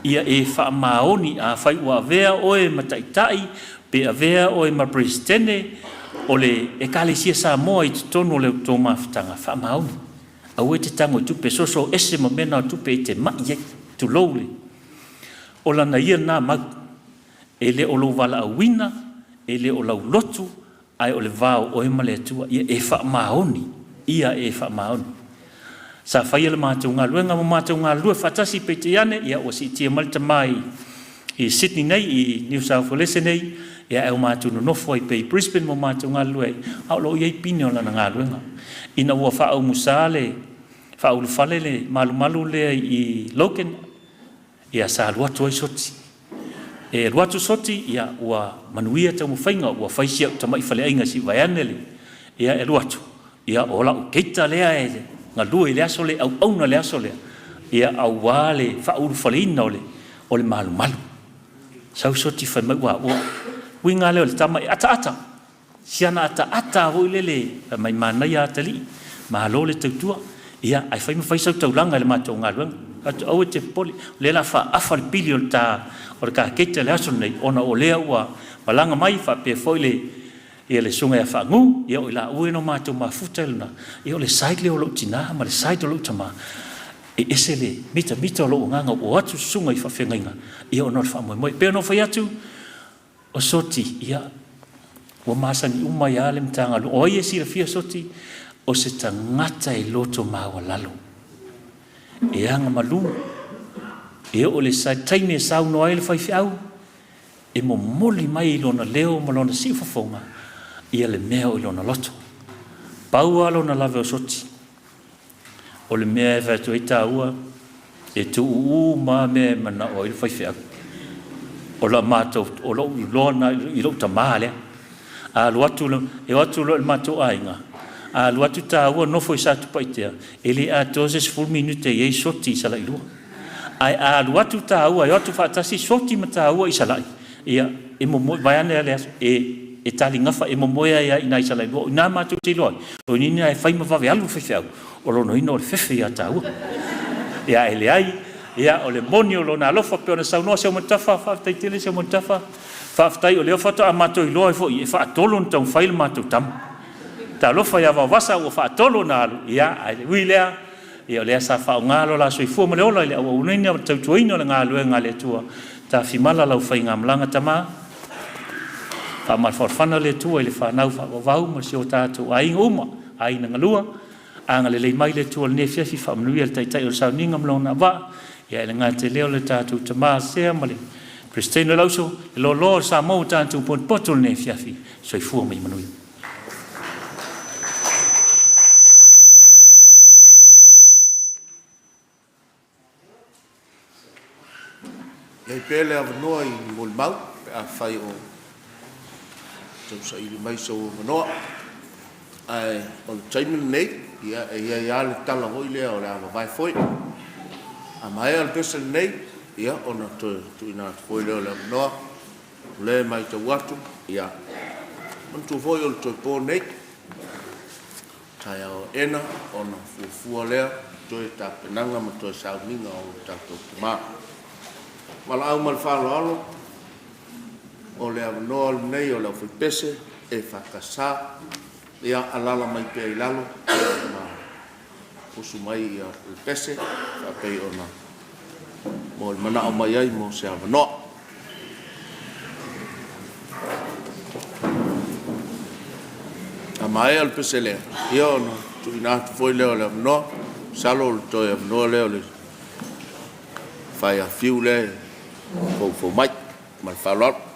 Ia e faamaoni, afai ua avea oe ma taitai pe avea oe ma Peresetene o le Ekalesia Samoa i totonu o le tou mafutaga, faamaoni. Aua e te tago i tupe, soso ese ma mea na o tupe e te mai ai, tulou le. O lana ia lena mau, e le o lou valaauina, e le o lau lotu, ae o le va o oe ma le Atua. Ia e faamaoni, ia e faamaoni. Sa faia le matou galuega ma matou galulue faatasi, peitai ane ia ua siitia mai le tama i Sydney nei, i New South Wales nei, ia ae ua matou nonofo ai pea i Brisbane ma matou galulue ai, a o lo o i ai pine o lana galuega. Ina ua faaumusa le faaulufale le malumalu lea i Logan, ia sa alu atu ai Soti. E alu atu Soti, ia ua manuia taumafaiga, ua fai si au tamai faleaiga se i vaeane le, ia e alu atu, ia o lau keita lea e galue i le aso lea, e auauna i le aso lea, ia aua le faaulufaleina o le malumalu. Sau Soti fai mai, ua, ua, uiga lea o le tama e ataata. Si ana ataata foi lele fai mai, manaia atalii, malo le tautua, ia ae fai ma fai sau taulaga i le matou galuega. Fai atu, aua e te popole, o lea o le a faaafa le pili o le ta o le kakeita i le aso lenei, ona o lea ua malaga mai faapea foi le ia le susuga ia Faagu, ia o i laua ia na matou mafuta i lena, ia o le side lea o lou tina ma le side o lou tama, e ese le mitamita o lou agaga ua o atu susuga i faafeagaiga, ia ona o le faamoemoe. E pei ona ou fai atu, O Soti, ia, ua masani uma ai lava le Matagaluega. O ai e silafia Soti? O se tagata e loto maualalo, e agamalu, e oo i le taimi e saunoa ai le faifeau, e momoli mai i lona leo ma lona siufofoga ia le mea o i lona loto. Pau lava lona lave o Soti, O le mea e fai atu ai taua, e tuu uma lava mea e manao ai le faifeau. O la matou, o lou iloa lena i lou tama lea. A alu atu, e o atu loa i le matou aiga, a alu atu taua nofo i Satupaitea, e le atoa se 10 minute e i ai Soti i Salailua. Ae a alu atu taua, e o atu faatasi Soti ma taua i Salai, ia, e momoe, vaeane le aso, e taligafa, e momoe ai lava i ina i Salailua. O i ina matou te iloa ai, o i ina e fai ma vave alu le faifeau, o lona uiga o le fefe ia taua. Ia, ae leai, ia, o le moni o lona alofa, pei ona saunoa Seumanutafa, faafetai tele Seumanutafa, faafetai o lea faatoa matou iloa ai foi e faatolu ona taumafai le matou tama. Talofa ia Vaovasa ua faatolu ona alu, ia, ae ui i lea, Ia o lea sa faaaoga lo la soifua ma le ola i le auaunaina ma le tautuaina o le galuega a le Atua. Tafimala lau faigamalaga tama. Faamafanafana le Atua i le fanau faavavau ma si o tatou aiga uma, aiga galua. Agalelei mai le Atua i lenei afiafi, faamanuia i le Taitai o le sauniga ma lona auvaa, ia e le gata i lea o le tatou tama Sea ma le Peresetene o le Auso, le loaloa o le Samoa ua tatou potopoto i lenei afiafi. Soifua ma ia manuia. I ai pea le avanoa i ni molimau pe afai o tausaili mai sou avanoa. Ae o le taimi lenei, ia e i ai lava le tala foi lea o le a vavae foe. A maea le pese lenei, ia ona toe tuuina atu foi lea o le avanoa. O lea e matau atu, ia, manatua foi o le toe po nei, taeao aena ona fuafua lea i toe tapenaga ma toe sauniga o lo tatou Tama. Valaau ma le faaaloalo, o le avanoa lenei o le aufaipese EFKS, ia alaala mai pea i lalo ma usu mai le pese faapei ona molimanao mai ai mo se avanoa. A maea le pese lea, ia ona tuuina atu foi lea o le avanoa, masalo o le toe avanoa lea o le fai Afiu lea e foufou mai. Ma le faaaloalo.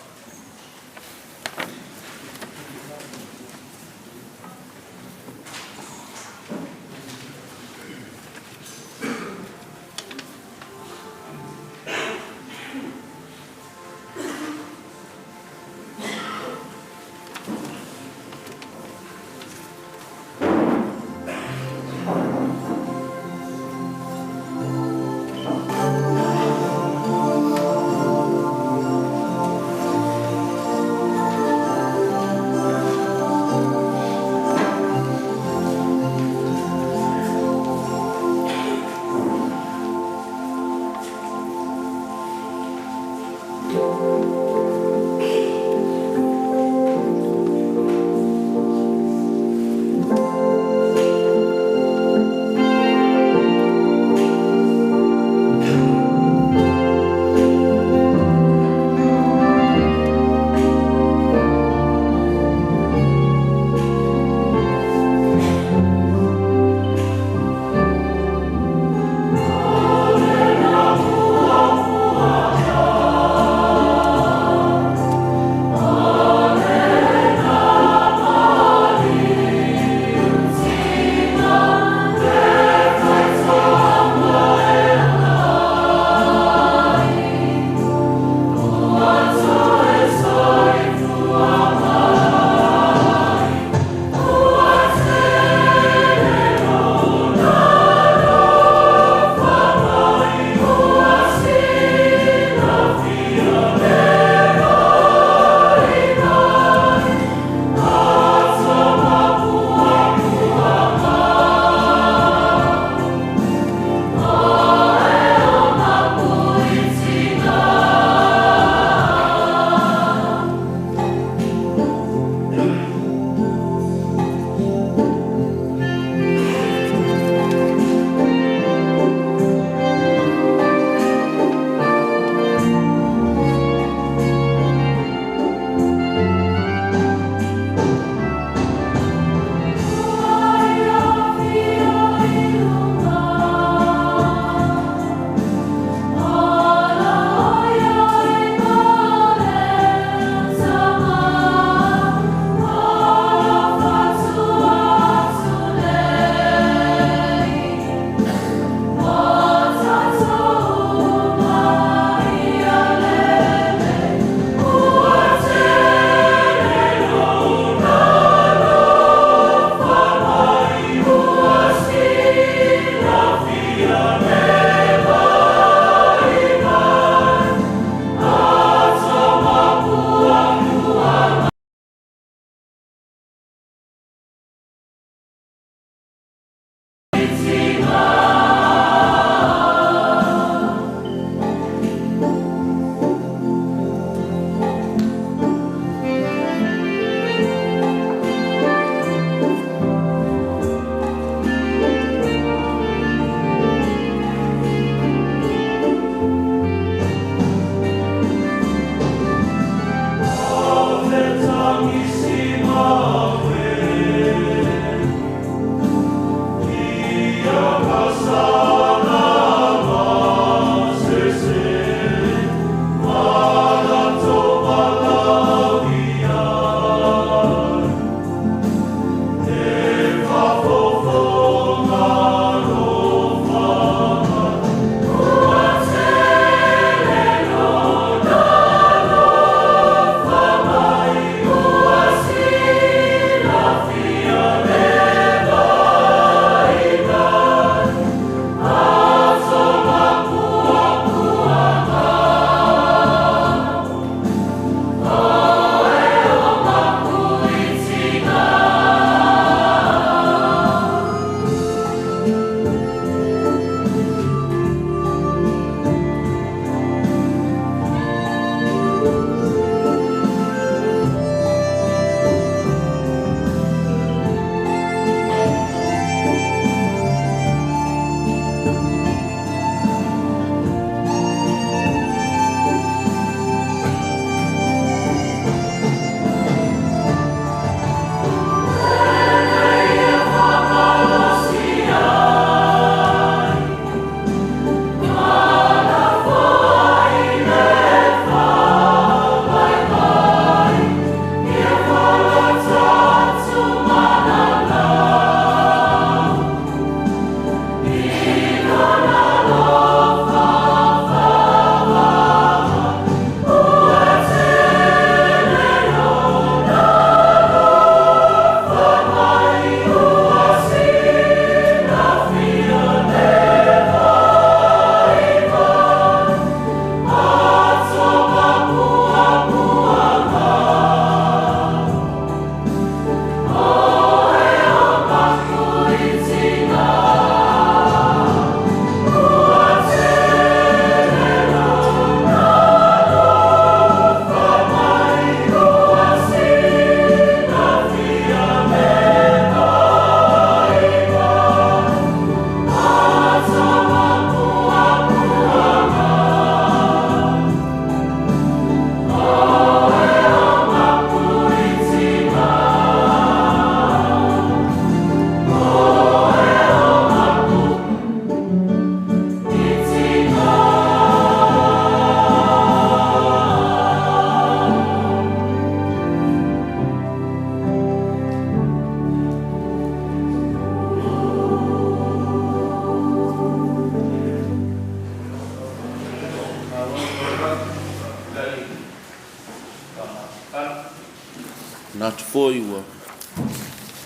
Manatu foi ua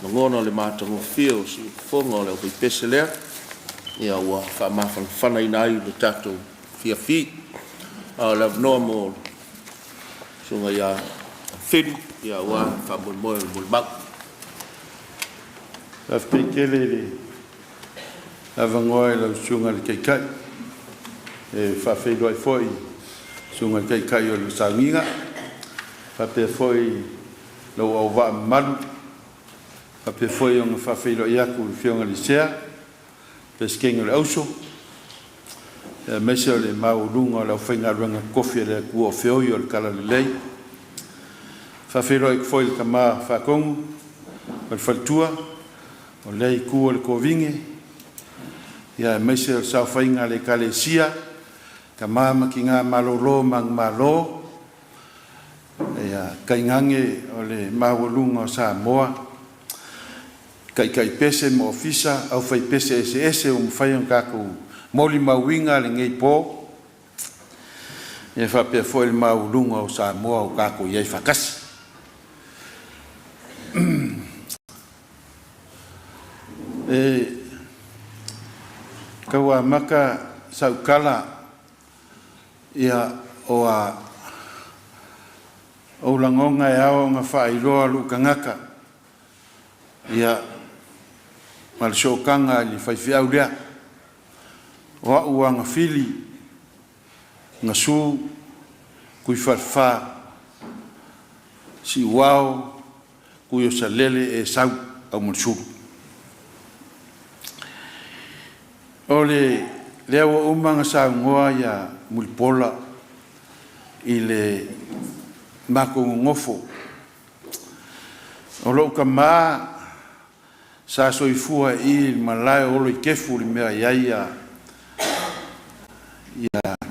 lagona le matagofie o siufofoga o le aufaipese lea, ia ua faamafanafanaina ai lo tatou fiafi. A o le avanoa mo le Susuga ia Feli aua le faamoemoe o le molimau. Faafetai tele i le avanoa i lau Susuga i le Taitai. E faafeiloai foi i le Susuga i le Taitai o le Sauniga, faapea foi lou auvaa mamalu, faapea foi ona faafeiloai atu i le Afioga i le Sea, Peresetene o le Auso, aemaise o le maualuga o le aufaigaluega totofi a le Atua o feoi o le Talalelei. E faafeiloai atu foi i le Tama Faatonu ma le faletua o lea Itu o le Kovine, aemaise o le saofaiga a le Ekalesia, tama ma tina malolo manumalo, tainane o le maualuga o Samoa, taitai pese ma ofisa, aufaipese eseese ua mafai ona tatou molimauina lenei po, e faapea foi le maualuga o Samoa ua tatou i ai faatasi. E tau amata sau tala, ia, o a ou lagona e ao ona faailoa lou tagata, ia, ma le sootaga i le faifeau lea. O au agafili, gasu, tuifalefa, siuao, Tuiosalele Esau Aumalesulu. O le lea ua uma ona saunoa ia Mulipola i le matou nonofo. O lou tama sa soifua i i le malae o Oloikefu i le mea e i ai ia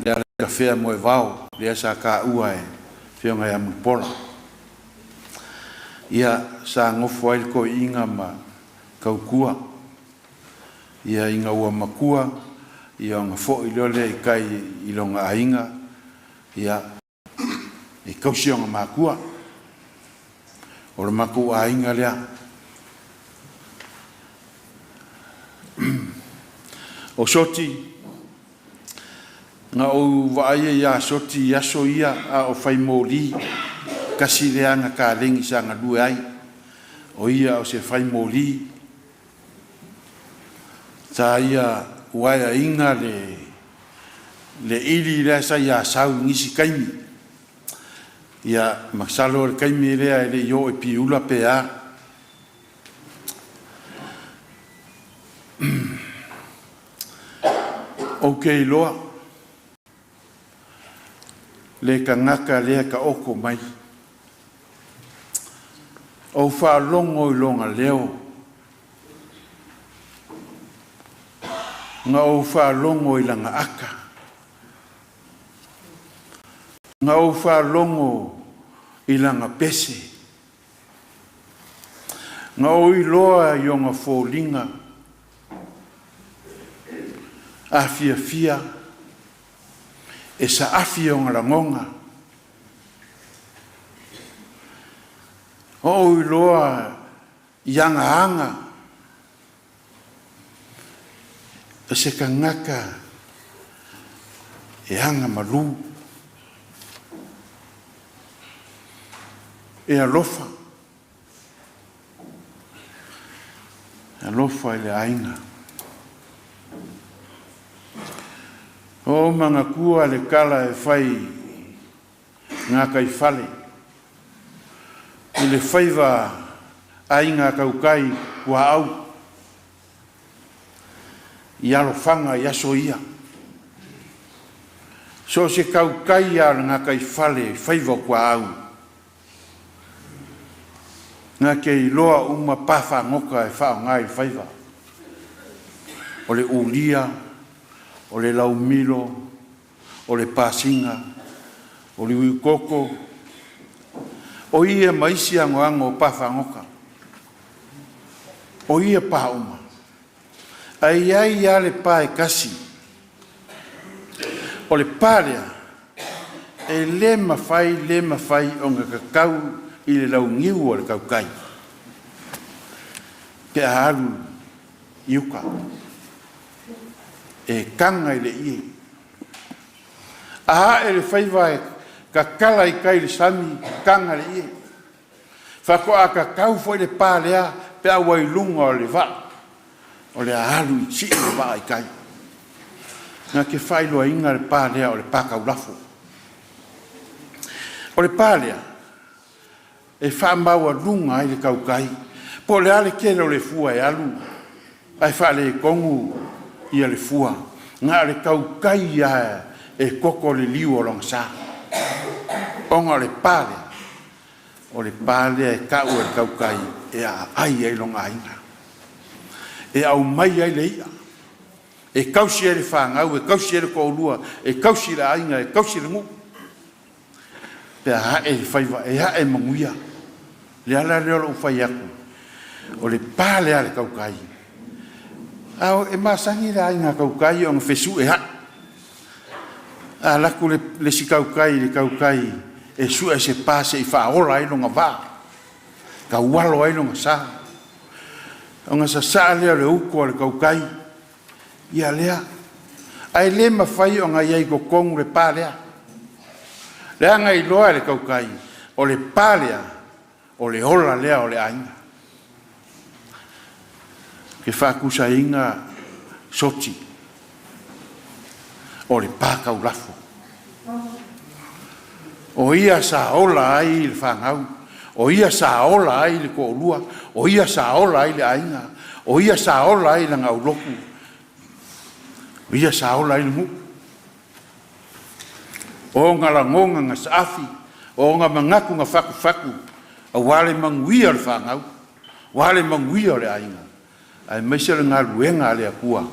le Alakafea Moevao lea sa taua e Afioga ia Mulipola. Ia, sa nofo ai le toeaina ma tautua. Ia, ina ua matua, ia ona foi loa lea i tai i lona aiga, ia, e tausi ona matua. O le matou aiga lea. O Soti, Na ou vaaia ia Soti i aso ia a o fai moli, tasi lea ana kalegi sa galue ai, o ia o se fai moli. Sa ia uaeaina le le ili lea sa i Asau i nisi taimi. Ia, masalo o le taimi lea e le i oo i Piula pe a. Ou te iloa le tagata lea taoto mai. Ou faalogo i lona leo, na ou faalogo i lana ata, na ou faalogo i lana pese, Na ou iloa i ona foliga afiafia e saafi ona lagona. Na ou iloa i ana aga o se tagata e aga malu, e alofa, e alofa i le aiga. O manatua le tala e fai gataifale i le faiva aiga tautai tuaau i alofaga i aso ia. So o se tautai a o le gataifale i faiva o tuaau, na te iloa uma pa fagota e faaaoga i le faiva, o le ulia, o le laumilo, o le pasina, o le uikoko, o ia ma isi anoano o pa fagota, o ia pa uma. Ae i ai lava le pa e tasi, o le pa lea. E le mafai, le mafai ona kakau i le launiu o le tautai pe a alu i uta, e taga i le ie. A ae le faiva e tatala i tai i le sami, taga le ie. Faatoa tatau foi le pa lea pe a ua i luga o le vaa, o le a alu i sii le vaa i tai. Na te faailoaina le pa lea o le pa taulafo. O le pa lea e faamaualuga ai le tautai, po o le a le tele o le fua e alu ae faaletonu ia le fua, na o le tautai lava e toto le liu o lona sa, ona o le pa lea, o le pa lea e tau e le tautai e aai ai lona aiga, e aumai ai le i'a, e tausi ai le fanau, e tausi ai le toalua, e tausi le aiga, e tausi le nuu. Pe a ae le faiva, e ae manuia. Le ala lea o lou fai atu, o le pa lea a le tautai. A e masani le aiga tautai ona fesueai. A alu atu le isi tautai i le tautai e sue se pa se i faaola ai lona vaa, taualo ai lona sa, ona sasaa lea o le utu a le tautai ia lea. Ae le mafai ona i ai i totonu le pa lea. Leaga e iloa e le tautai, o le pa lea, o le ola lea o le aiga. Ou te faatusaina soti o le pa taulafo. O ia sa ola ai le fanau, o ia sa ola ai le toalua, o ia sa ola ai le aiga, o ia sa ola ai lana aulotu, o ia sa ola ai le nuu. O ona lagona na saafi, o ona manatu na fatufatu, aua le manuia o le fanau, aua le manuia o le aiga, aemaise o le galuega a le Atua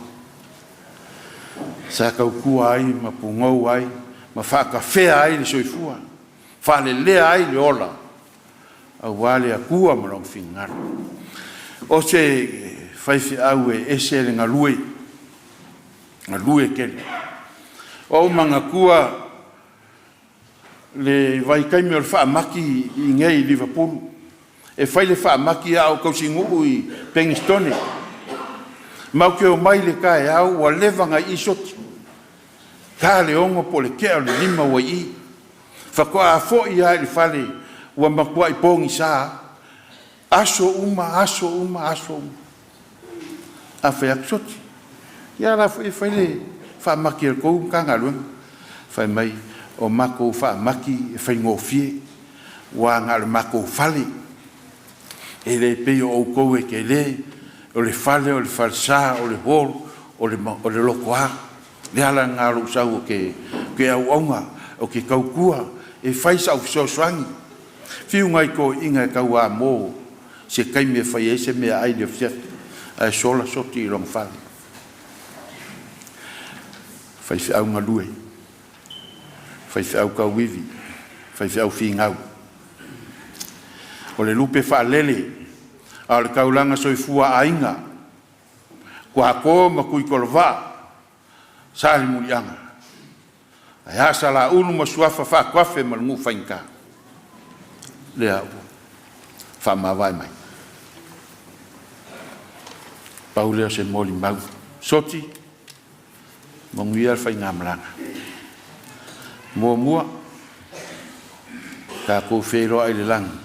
sa tautua ai ma punou ai ma faatafea ai le soifua, faalelea ai le ola, aua le Atua ma Lona finagalo. O se faifeau e ese le galue, galue tele. Ua ou manatua le vaitaimi o le faamati i inei i Liverpool. E fai le faamati a o tausinuu i Penistone. Matou te omai i le taeao ua leva ona i i soti. Ta le 6 po o le tea o le 5 ua i i. Faatoa foi lava i le fale ua matuai pogisa lava. Aso uma, aso uma, aso uma. A fai atu soti, ia o la foi e fai le faamati a le tou Matagaluega. Fai mai, o matou faamati e faigofie, aua na o le matou fale, e le pei o outou e tele, o le fale, o le falesa, o le hall, o le lotoa. Le ala lena o lou sau ou te auauna, ou te tautua, e fai sau fesoasoani. Fiu nai toeaiina e tauamo se taimi e fai ai se meaai i le afiafi, ae sola soti i lona fale. Faifeau galue, faifeau tauivi, faifeau finau. O le lupe faalele a o le taulaga soifua aiga, Tuato ma Tuitolovaa, Salemuliaga, ae a Salaulu ma Suafa Faatuafe ma le nuu faigata. Lea ua faamavae mai. Pau lea o se molimau. Soti, manuia le faigamalaga. Muamua, tatou feiloai i le lagi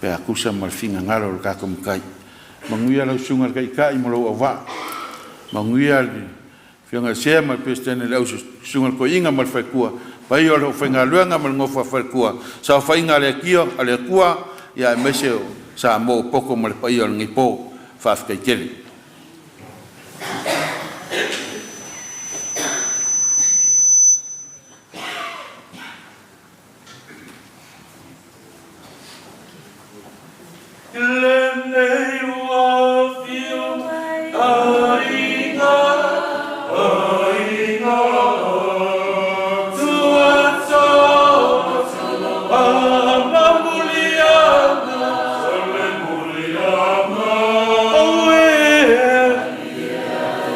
pe a tusa ma le finagalo o le tatou Matai. Manuia lau Susuga i le Taitai ma lou auvaa. Manuia le Afioga i le Sea ma le Peresetene o le Aususuga o le Toeaina ma le Faletua, paia o le aufaigaluega ma le nofo a faletua, saofaiga a le a le Atua, ia aemaise o Samoa ua poto ma le paia o lenei po. Faafetai tele. Lenei ua afio mai aiga, aiga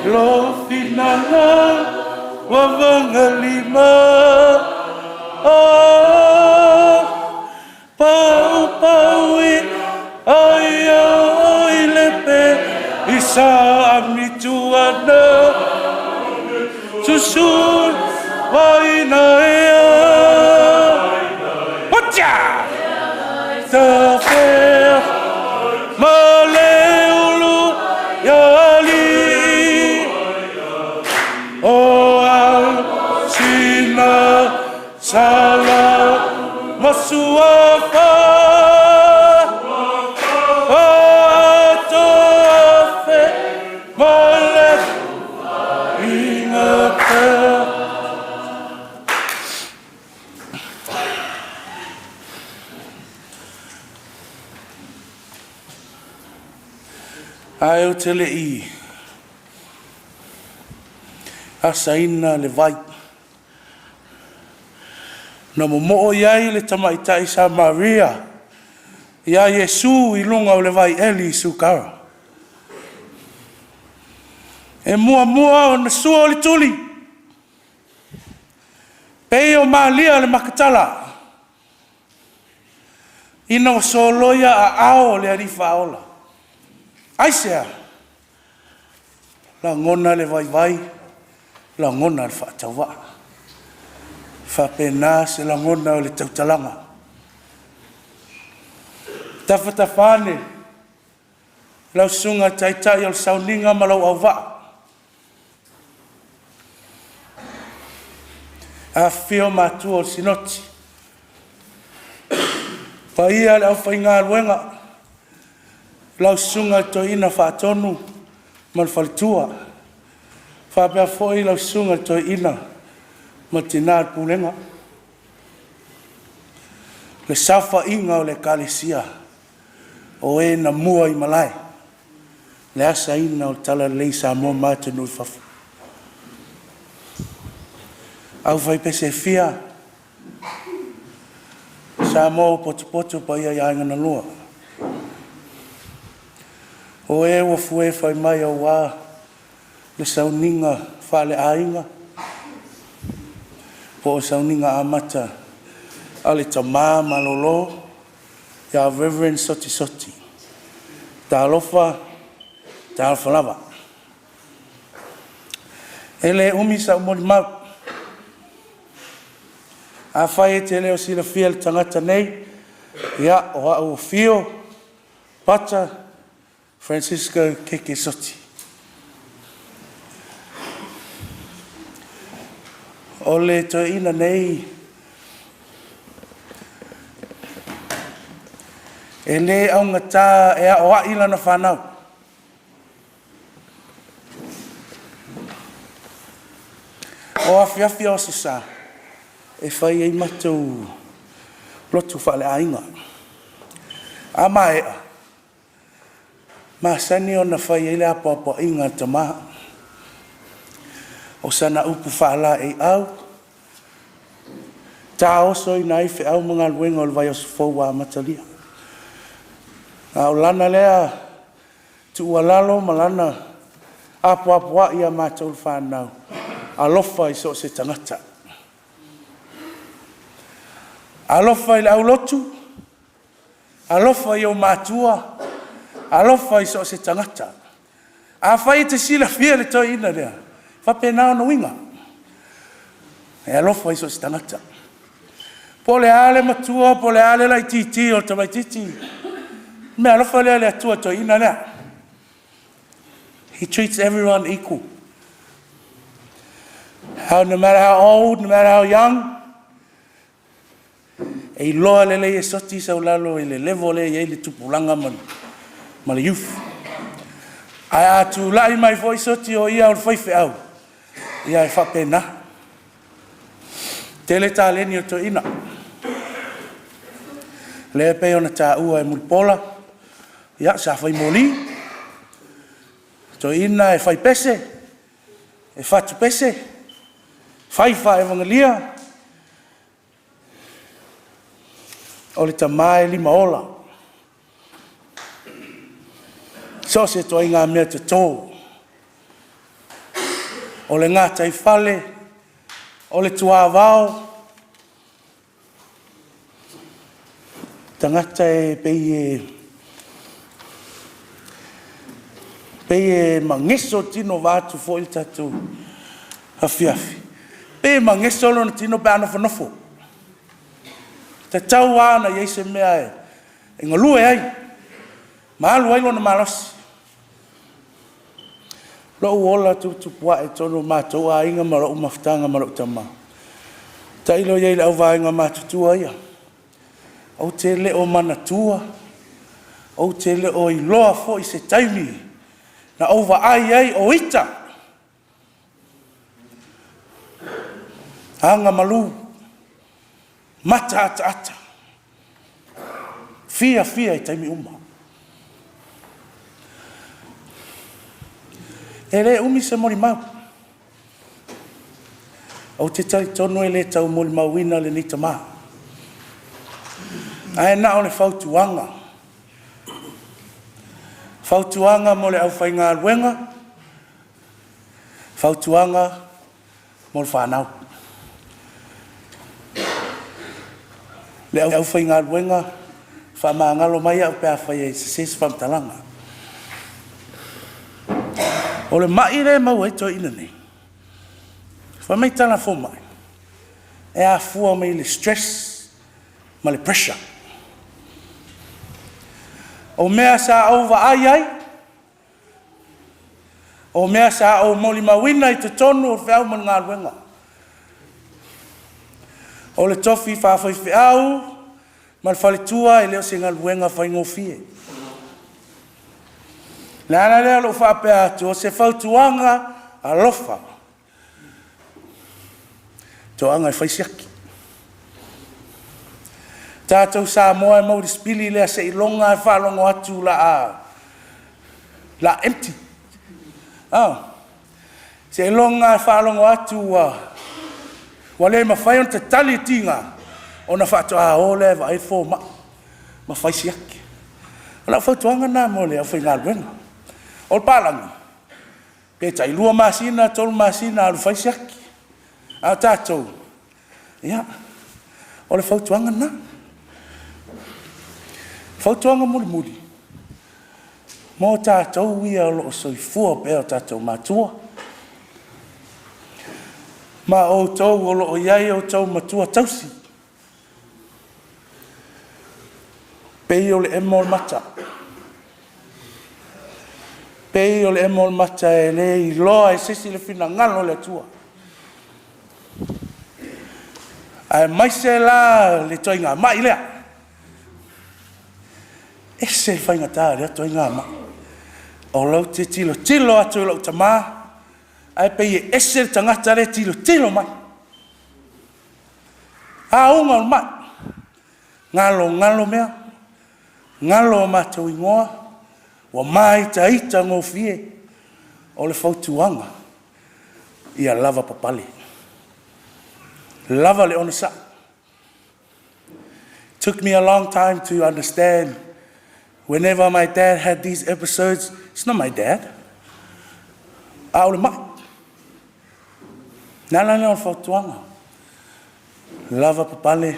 Lofinala wa vagalima. Oh, Paupau i ai o i lepe i sa amituana Susu vaina ea Ocha! Tafea ma le ulu ia alii O au sina Sala ma suafa Atoafe ma le ingata. Ae ou te le i asaina le vai. Na momoo i ai le tamaitai Samaria iā Iesu i luga o le vai eli i Sukara. E muamua ona sua o le tuli, pei o Malia le Makatala, ina ua soloia aao o le Alii Faaola. Aisea? Lagona le vaivai, lagona le faatauvaa. E faapena se lagona o le tautalaga. Tafatafa ane lau susuga taitai o le sauniga ma lou auvaa. Afifio matua o le Sinoti. Paia le aufaigaluega, lau susuga i le Toeaina Faatonu ma le faletua, faapea foi lau susuga i le Toeaina ma le tina o le pulega. Le saofaiga o le Ekalesia o e na mua i malae, le asaina o le talalelei i Samoa ma atunuu i fafo. Aufaipese e fia, Samoa ua potopoto paia i aiga na lua. O e ua fue fai mai aua le sauniga faaleaiga po o sauniga amata a le tama malolo ia Reverend Sotisoti. Talofa, talofa lava. E le umi sau molimau. Afai e te le o silafia le tagata nei, ia, o au o Fio Pata Francisco Keke Soti. O le toeaina nei e le augata e aoai lana fanau. O afiafi o Aso Sa e fai ai matou lotu faaleaiga. A maea, masani ona fai ai le apoapoaiga a le tama. O sana upu faalaeiau, taosoina ai feau ma galuega o le vaiaso fou ua amatalia. A o lana lea tuualalo ma lana apoapoai ia matou le fanau, alofa i so o se tagata. Alofa i le aulotu, alofa i ou matua, alofa i so o se tagata. Afai e te silafia le toeaina lea, e faapena ona uiga. E alofa i so o se tagata. Po o le a le matua, po o le a le laitiiti o le tamaitiiti, mea alofa lea le Atua toeaina lea. He treats everyone equal. How, no matter how old, no matter how young, e iloa lelei e Soti sau lalo i le level lea e i ai le tupulaga ma le youth. Ae a tulai mai foi Soti o ia o le faifeau, ia e faapena. Tele taleni o toeaina. Lea e pei ona taua e Mulipola, ia sa fai moli, toeaina e fai pese, e fatu pese, fai faa-evagelia, o le tama e limaola. So o se ituaiga mea toto. O le gataifale, o le tuavao. Tagata e pei e pei e mageso tino vaeatu foi le tatou afiafi, pei e mageso lona tino pe a nofonofo. E tatau lava ona i ai se mea e galue ai ma alu ai lona malosi. Lou ola tuputupuae i totonu o matou aiga ma lou mafutaga ma lou tama, tailo i ai i le auvaega matutua ia. Ou te le o manatua, ou te le o iloa foi se taimi na ou vaai ai o ita agamalu mata ataata fiafia i taimi uma. E le umi se molimau. Ou te talitonu e le tau molimauina lenei tama, ae na o le fautuaga, fautuaga mo le aufaigaluega, fautuaga mo le fanau. Le aufaigaluega, faamagalo mai au pe afai e sese se faamatalaga. O le mai lea e maua ai toeaiina nei, fai mai tala a fomai, e afua mai le stress ma le pressure. O mea sa ou vaai ai, o mea sa ou molimauina i totonu o feau ma le galuega, o le tofi faafaifeau ma le faletua e le o se galuega faigofie. O le ala lea o lou faapea atu, o se fautuaga alofa, toaga e fai siaki. Tatou Samoa e maua le sipili lea seiloga e faalogo atu la a la empty. Oh. Seiloga e faalogo atu ua ua le mafai ona tatali le tiga ona faatoa o lea e vaai le fomai ma fai siaki. O lau fautuaga lena mo le aufaigaluega. O le palagi, pe tai 2 masina, 3 masina alu fai siaki. A o tatou, ia, o le fautuaga lena. Fautuaga mulimuli, mo tatou ia o lo o soifua pea o tatou matua, ma outou o lo o i ai outou matua tausi, pei o le emo o le mata, pei o le emo o le mata e le iloa e se isi le finagalo o le Atua. Aemaise la le ituaiga mai lea. Ese le faigata o lea ituaiga mai. O lou te tilotilo atu i lou tama, ae pei e ese le tagata lea e tilotilo mai. Auga o le mai, galo galo mea, galo o matou igoa, ua maitaita gofie. O le fautuaga, ia lava papale, lava le onosai. Took me a long time to understand whenever my dad had these episodes, it's not my dad. A o le mai. Le ala lea o le fautuaga, lava papale,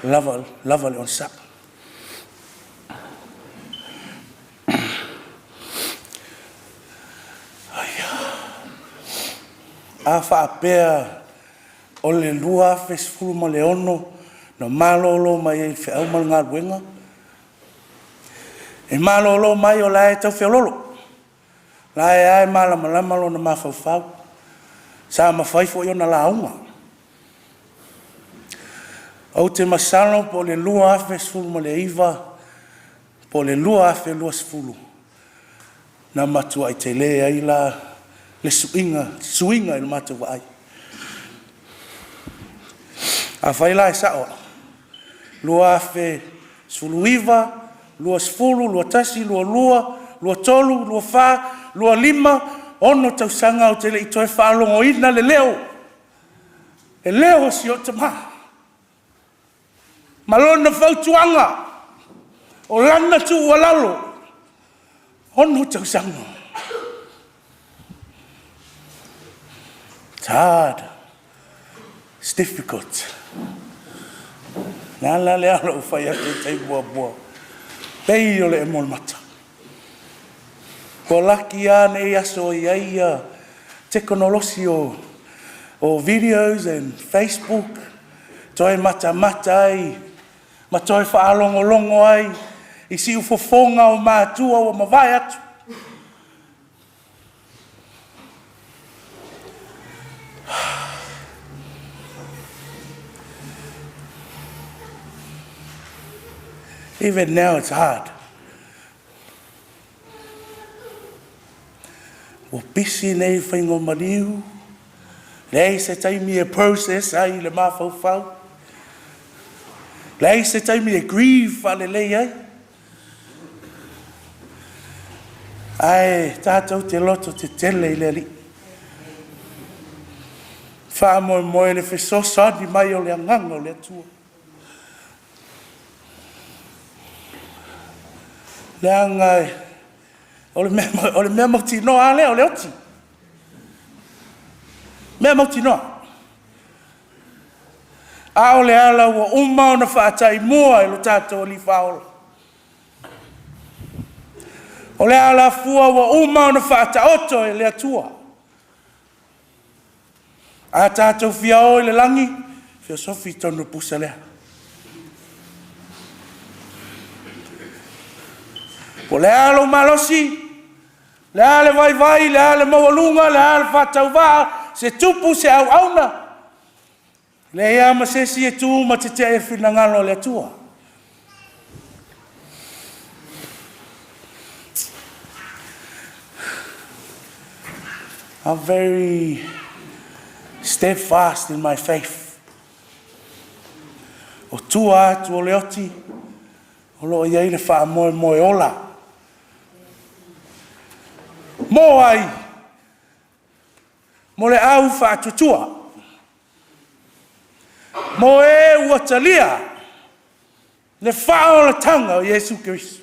lava, lava le onosai. A faapea o le 2016 na malolo mai ai le feau ma le galuega, e malolo mai o la e tau feoloolo, la e lava e malamalama lona mafaufau, sa mafai foi ona lauga. Ou te masalo po o le 2019 po o le 2020 na matuai tele ai la le suiga, suiga i le matou vaai. Afai la e sao au, 2019, 20, 21, 22, 23, 24, 25, 6 tausaga ou te le i toe faalogoina le leo, le leo o si ou tama ma lona fautuaga, o lana tuualalo, 6 tausaga. It's hard. It's difficult. Le ala lea o lou fai atu i le taimi muamua, pei o le emo o le mata. Ua laki lava nei aso e i ai ia tekonolosi o o videos and Facebook, toe matamata ai ma toe faalogologo ai i siufofoga o matua ua mavae atu. Even now it's hard. Ua pisi nei faiga o maliu, leai se taimi e process ai le mafaufau, leai se taimi e grieve faalelei ai. Ae tatou te loto tetele i le Alii. Faamoemoe i le fesoasoani mai o le Agaga o le Atua. Leaga o le mea, o le mea mautinoa lava lea o le oti. Mea mautinoa. A o le ala ua uma ona faataimua e lo tatou Alii Faaola. O le alafua ua uma ona faataoto e le Atua. A tatou fia o i le lagi, feosofi i totonu o le pusa lea. Po o le a lou malosi, le a le vaivai, le a le maualuga, le a le faatauvaa, se tupu, se auauna, leai lava ma se isi e tu ma tetee i le finagalo o le Atua. I'm very steadfast in my faith. O tua atu o le oti, o lo o i ai le faamoemoe ola. Mo ai? Mo le au faatuatua. Mo e ua talia le faaolataga o Iesu Keriso.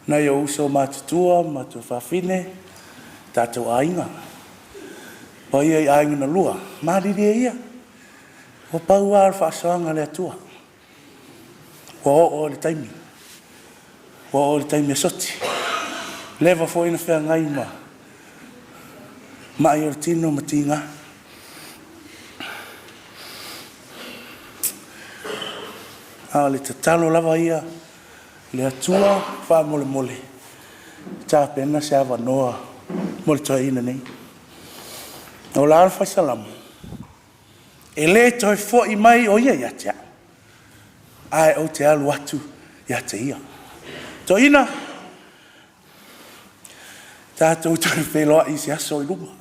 Nai ou uso matutua ma tuafafine, tatou aiga, paia i aiga na lua, malilie ia, ua pau lava o le faasoaga a le Atua. Ua oo i le taimi, ua oo i le taimi e soti. Leva foi na feagai ma mai o le tino ma tiga. A o le tatalo lava ia le Atua faamolemole, tapena se avanoa mo le toeaina nei. O la le faisalamo, e le toe foi mai o ia ia te au, ae ou te alu atu ia te ia. Toeaina, tatou toe feiloai i se aso i luma.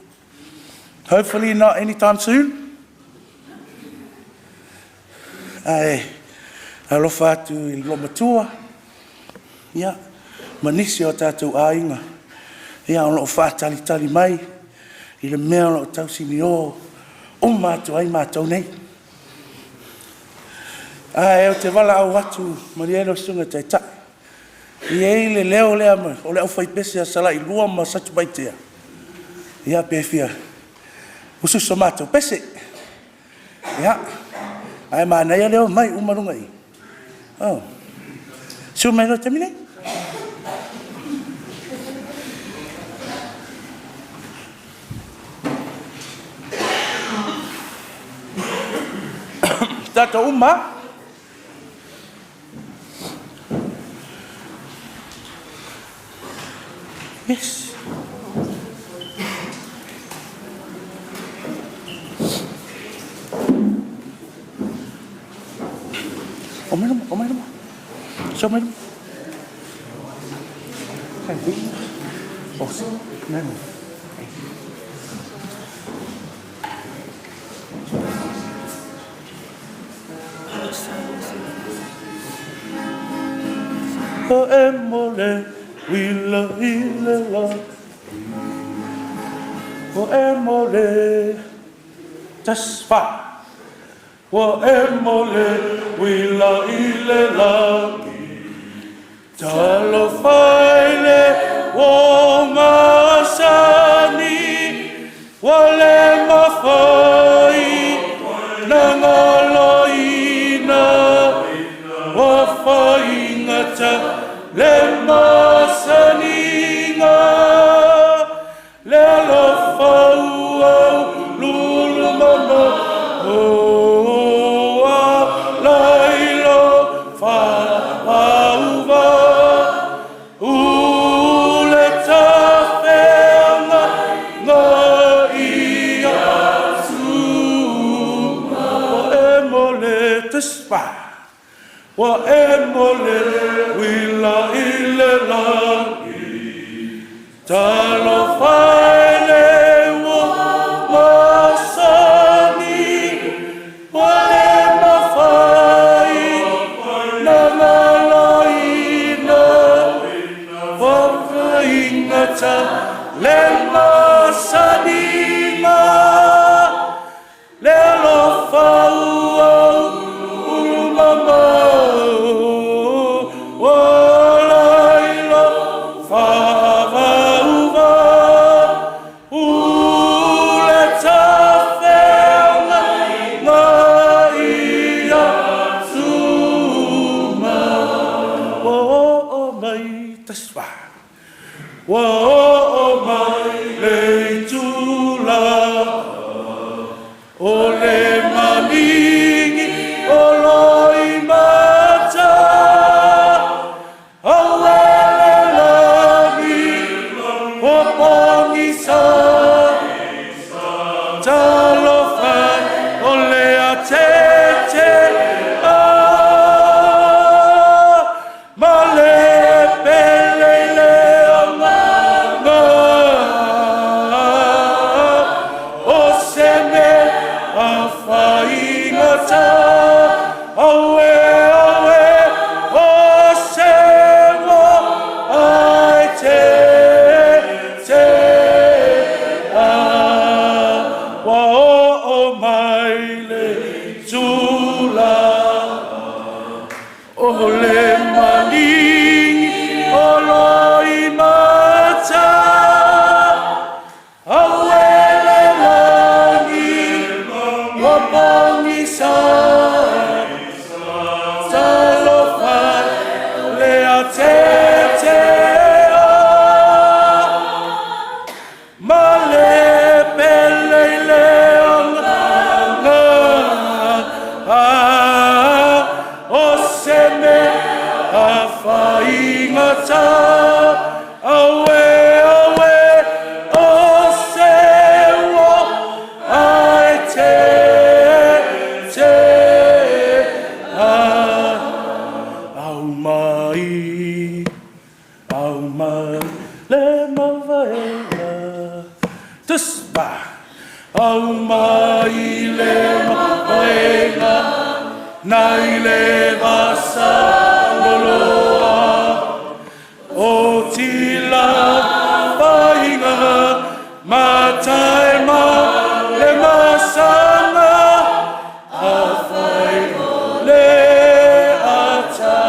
Hopefully not anytime soon. Ae alofa atu i le matua, ia, ma nisi o tatou aiga, ia, o lo o faatalitali mai i le mea o lo o tausinio uma atu ai matou nei. Ae ou te valaau atu, malie lau Susuga i le Taitai, e i ai le leo lea o le aufaipese a Salailua ma Satupaitea, ia pe fia usu se matou pese. Ia, ae manaia le omai uma luga i. Oh. Susu mai loa i le taimi nei. Tatou uma. Yes. O mai luma, o mai luma. So mai luma. Oh, no, no. Ua emo le uila i le lagi, Ua emo le 1, 4. Ua emo le uila i le lagi. Talofa i le uo masani, ua le mafai na galoina, ua faigata le masaniga. Le alofa ua uluulu mamao, ala i lo faavauva, u le tafeagaiga i atuma. Ua emo le tuspa, ua emo le uila i le lagi. Talofa e le ua masani, ua le mafai na galoina, ua faigata le masaniga. Le alofa ua ulu mamao, ala i lo faavauva, u le tafeagaiga i atuma. Ua oo mai tasfa, ua oo mai le itula o le maligi o loimata, auē le lagi ua pogisa. Talofa o le atete a ma le pele i le agaga, o se mea faigata, auē, auē, o se ua ai te te a. Ua oo mai le itula o le maligi o loimata, auē le lagi ua pogisa. Talofa le atete a ma le pele i le agaga, o se mea faigata, auē, auē, o se ua ai te te a. Aumai, aumai le mavaega tuspa, aumai le mavaega nai le vasa loloa o tila faiga matai ma le masaga afai le ata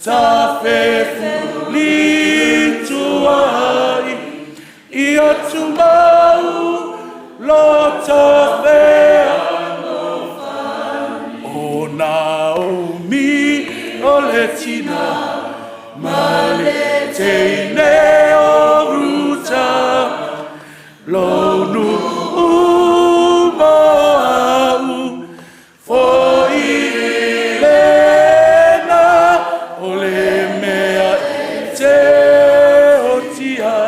tafefulituai i atumau lo tafea. O Naomi o le tina ma le teine o Ruta, lo nuu mo au foi lena, o le mea e te otia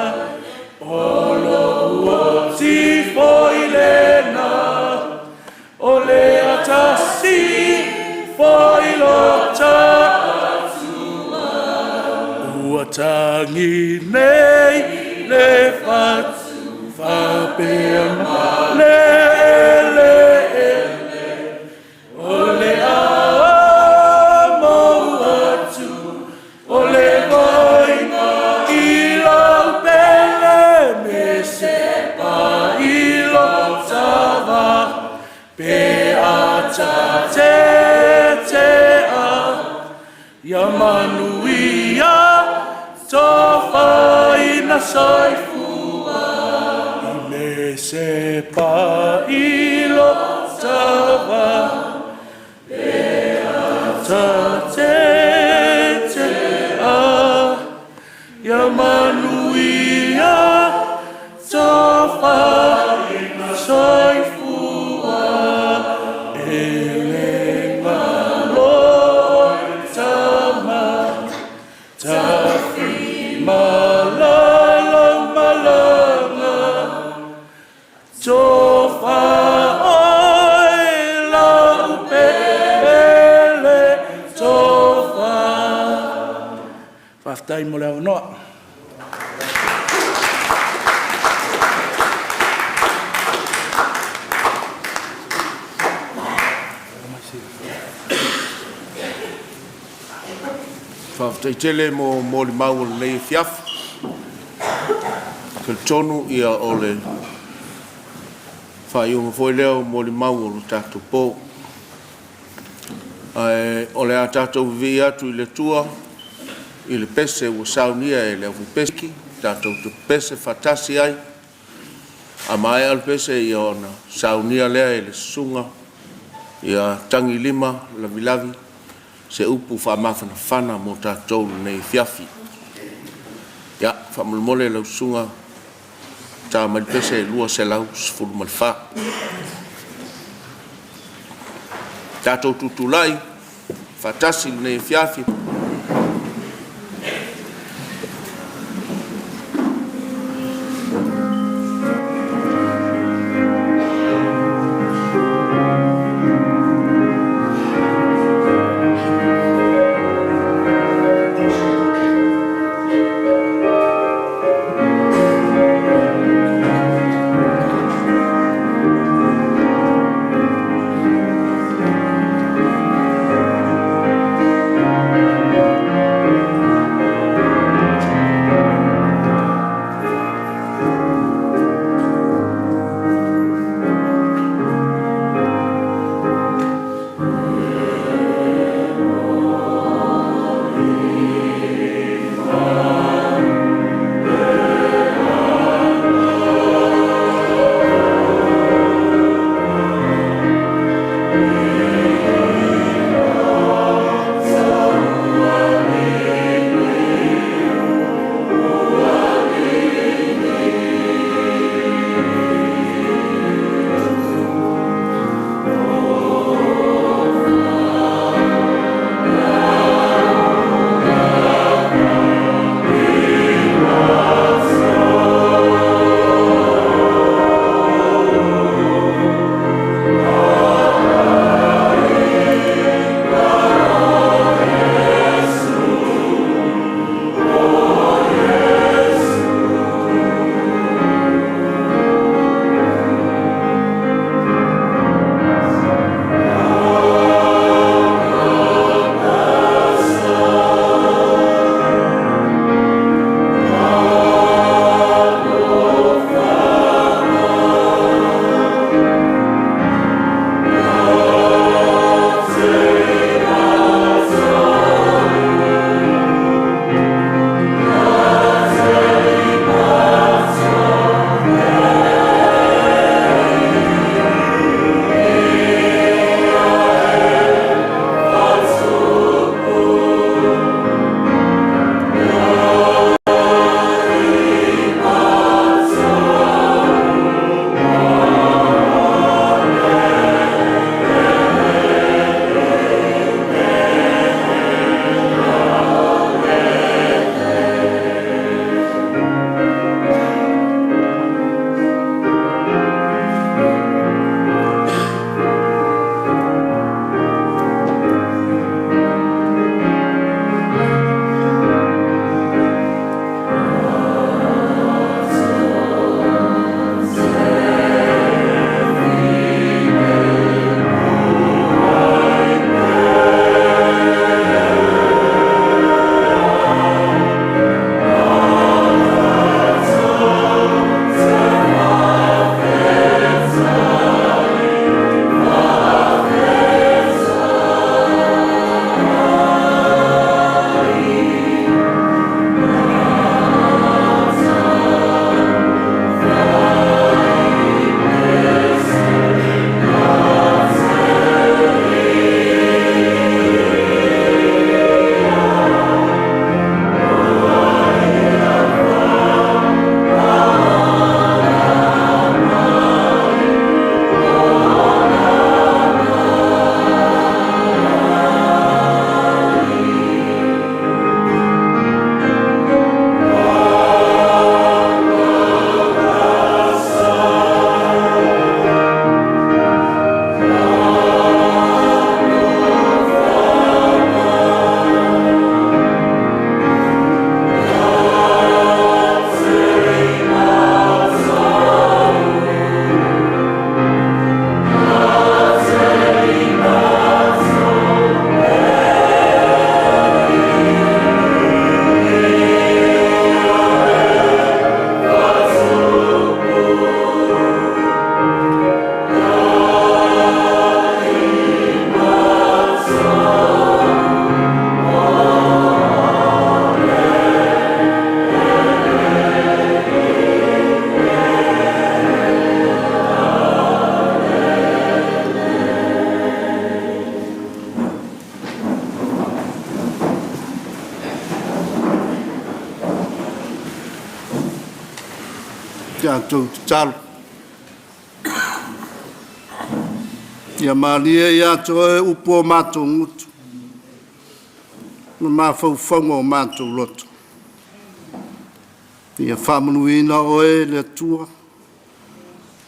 o lou oti foi lena, o le atasi foi lota ua tagi nei le fatu faapea le eleele o le a mou atu o le vai i lau pele me se pa i lo tava pe ata te te a ia manuia. Tofaina soifua i me se pa i lo tava ta te te a ia manuia tofaina soifua e le galo tama tafi malalau malaga tofa oe lau pele tofa. Faafetai mo le avanoa. Faafetai tele mo molimau o lenei afiafi. Talitonu ia o le faaiuga foi lea o molimau o le tatou po. Ae o le a tatou vivii atu i le Atua i le pese ua saunia e le aufaipese, tatou te pese faatasi ai. A maea le pese ia ona saunia lea e le susuga ia Tagilima Lavilavi se upu faamafanafana mo tatou i lenei afiafi. Ia, faamolemole lau susuga, ta mai le pese 214. Tatou tutulai faatasi i lenei afiafi. tatou tatalo. Ia malie ia te oe upu o matou gutu ma mafaufauga o matou loto. Ia faamanuiina oe le Atua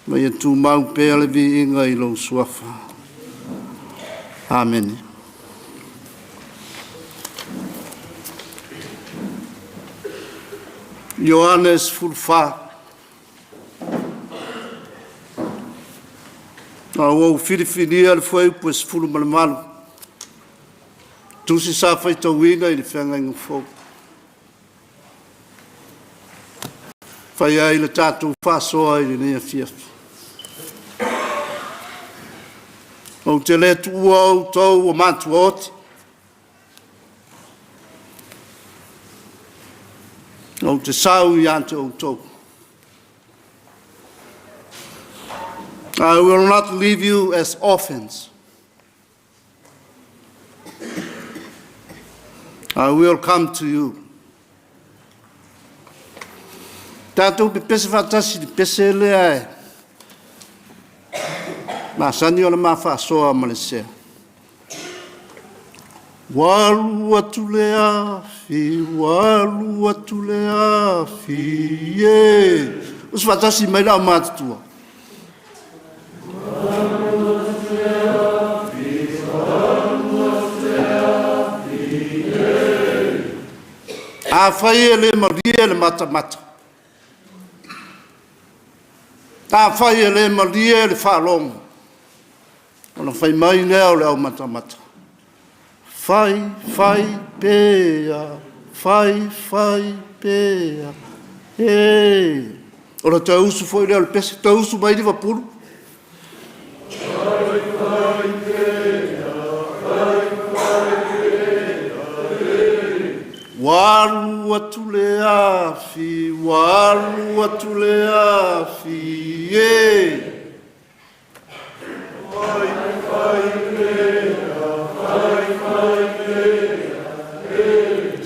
ma ia tumau pea le viiga i lou suafa. Amene. Ioane 14. A ua ou filifilia le fuaiupu e 18, tusi sa faitauina i le feagaiga fou. Fai ai le tatou faasoa i lenei afiafi. Ou te le tuua outou o matuaoti. Ou te sau ia te outou. I will not leave you as orphans. I will come to you. Tatou pepese faatasi i le pese lea e masani ona ma faasoa ma le sea. Ua alu atu le afi, ua alu atu le afi, e. Usu faatasi mai le aumatutua. Afai e le malie le matamata, afai e le malie le faalogo, ona fai mai lea o le aumatamata, Fai, fai pea, fai, fai pea, e. Ona toe usu foi lea o le pese, toe usu mai Livapulu. Fai, fai pea, fai, fai pea, e. Ua alu atu le afi, ua alu atu le afi, e.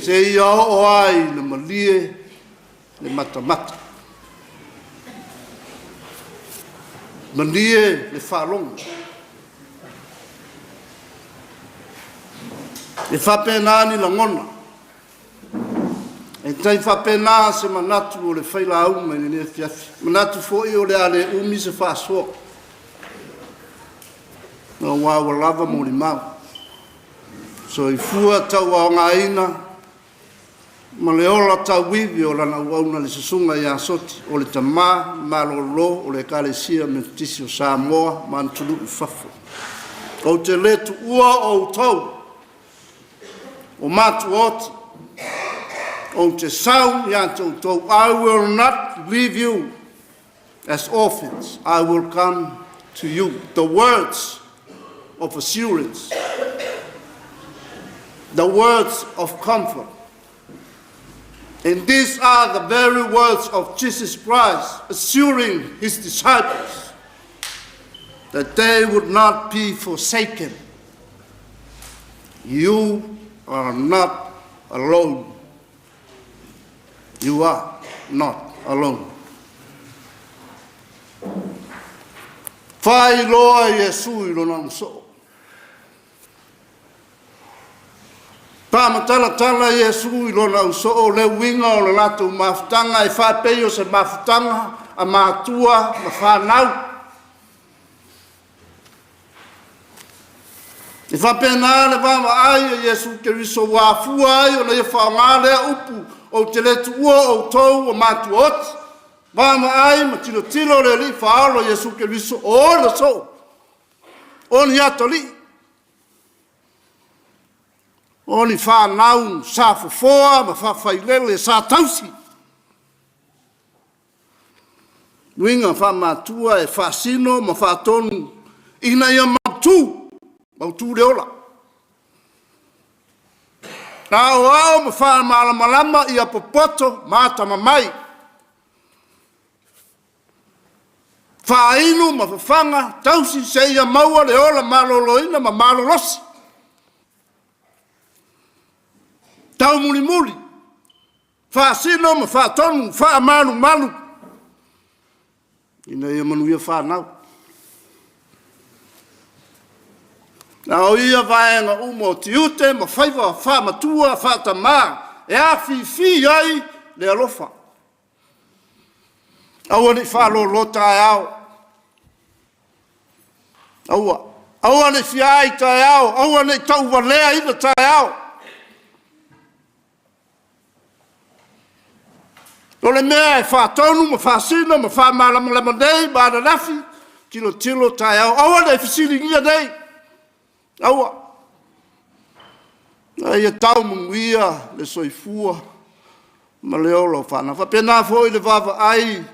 Seia oo ai ina malie le matamata, malie le faalogo. E faapena ni lagona, e tai faapena se manatu o le failauga i lenei afiafi. Manatu foi o le a le umi se faasoa, aua ua lava molimau. Soifua tauaogaina ma le ola tauivi o lana auauna le Susuga ia Soti o le Tama Malolo o le Ekalesia Metotisi o Samoa ma atunuu i fafo. Ou te le tuua outou o matuaoti, ou te sau ia te outou. I will not leave you as orphans. I will come to you. The words of assurance, the words of comfort. And these are the very words of Jesus Christ assuring his disciples that they would not be forsaken. You are not alone. You are not alone. Faailoa Iesu i lona soo. Faamatalatala Iesu i lona ausoo le uiga o le latou mafutaga e faapei o se mafutaga a matua ma fanau. E faapena le vaavaai a Iesu Keriso ua afua ai ona ia faaaoga lea upu, Ou te le tuua outou ua matuaoti. Vaavaai ma tilotilo le Alii Faaola Iesu Keriso o ona soo, o ni atalii, o ni fanau sa fofoa ma faafailele sa tausi. Uiga faamatua e faasino ma faatonu ina ia mautu, mautu le ola. Aoao ma faamalamalama ia popoto ma atamamai. Faainu ma fafaga, tausi seia maua le ola maloloina ma malolosi. Taumulimuli, faasino ma faatonu, faamalumalu. Ina ia manuia fanau. A o ia vaega uma o tiute ma faiva faamatua faatamā e afifi ai le alofa. Aua ne i faalolo taeao. Aua. Aua ne i fia ai taeao, aua ne i tauvaleaina taeao. O le mea e faatonu ma faasino ma faamalamalama nei ma ananafi, tilotilo taeao, aua ne i fesiligia nei. Aua. A ia tau manuia le soifua ma le ola o fanau. Faapena foi le vaavaai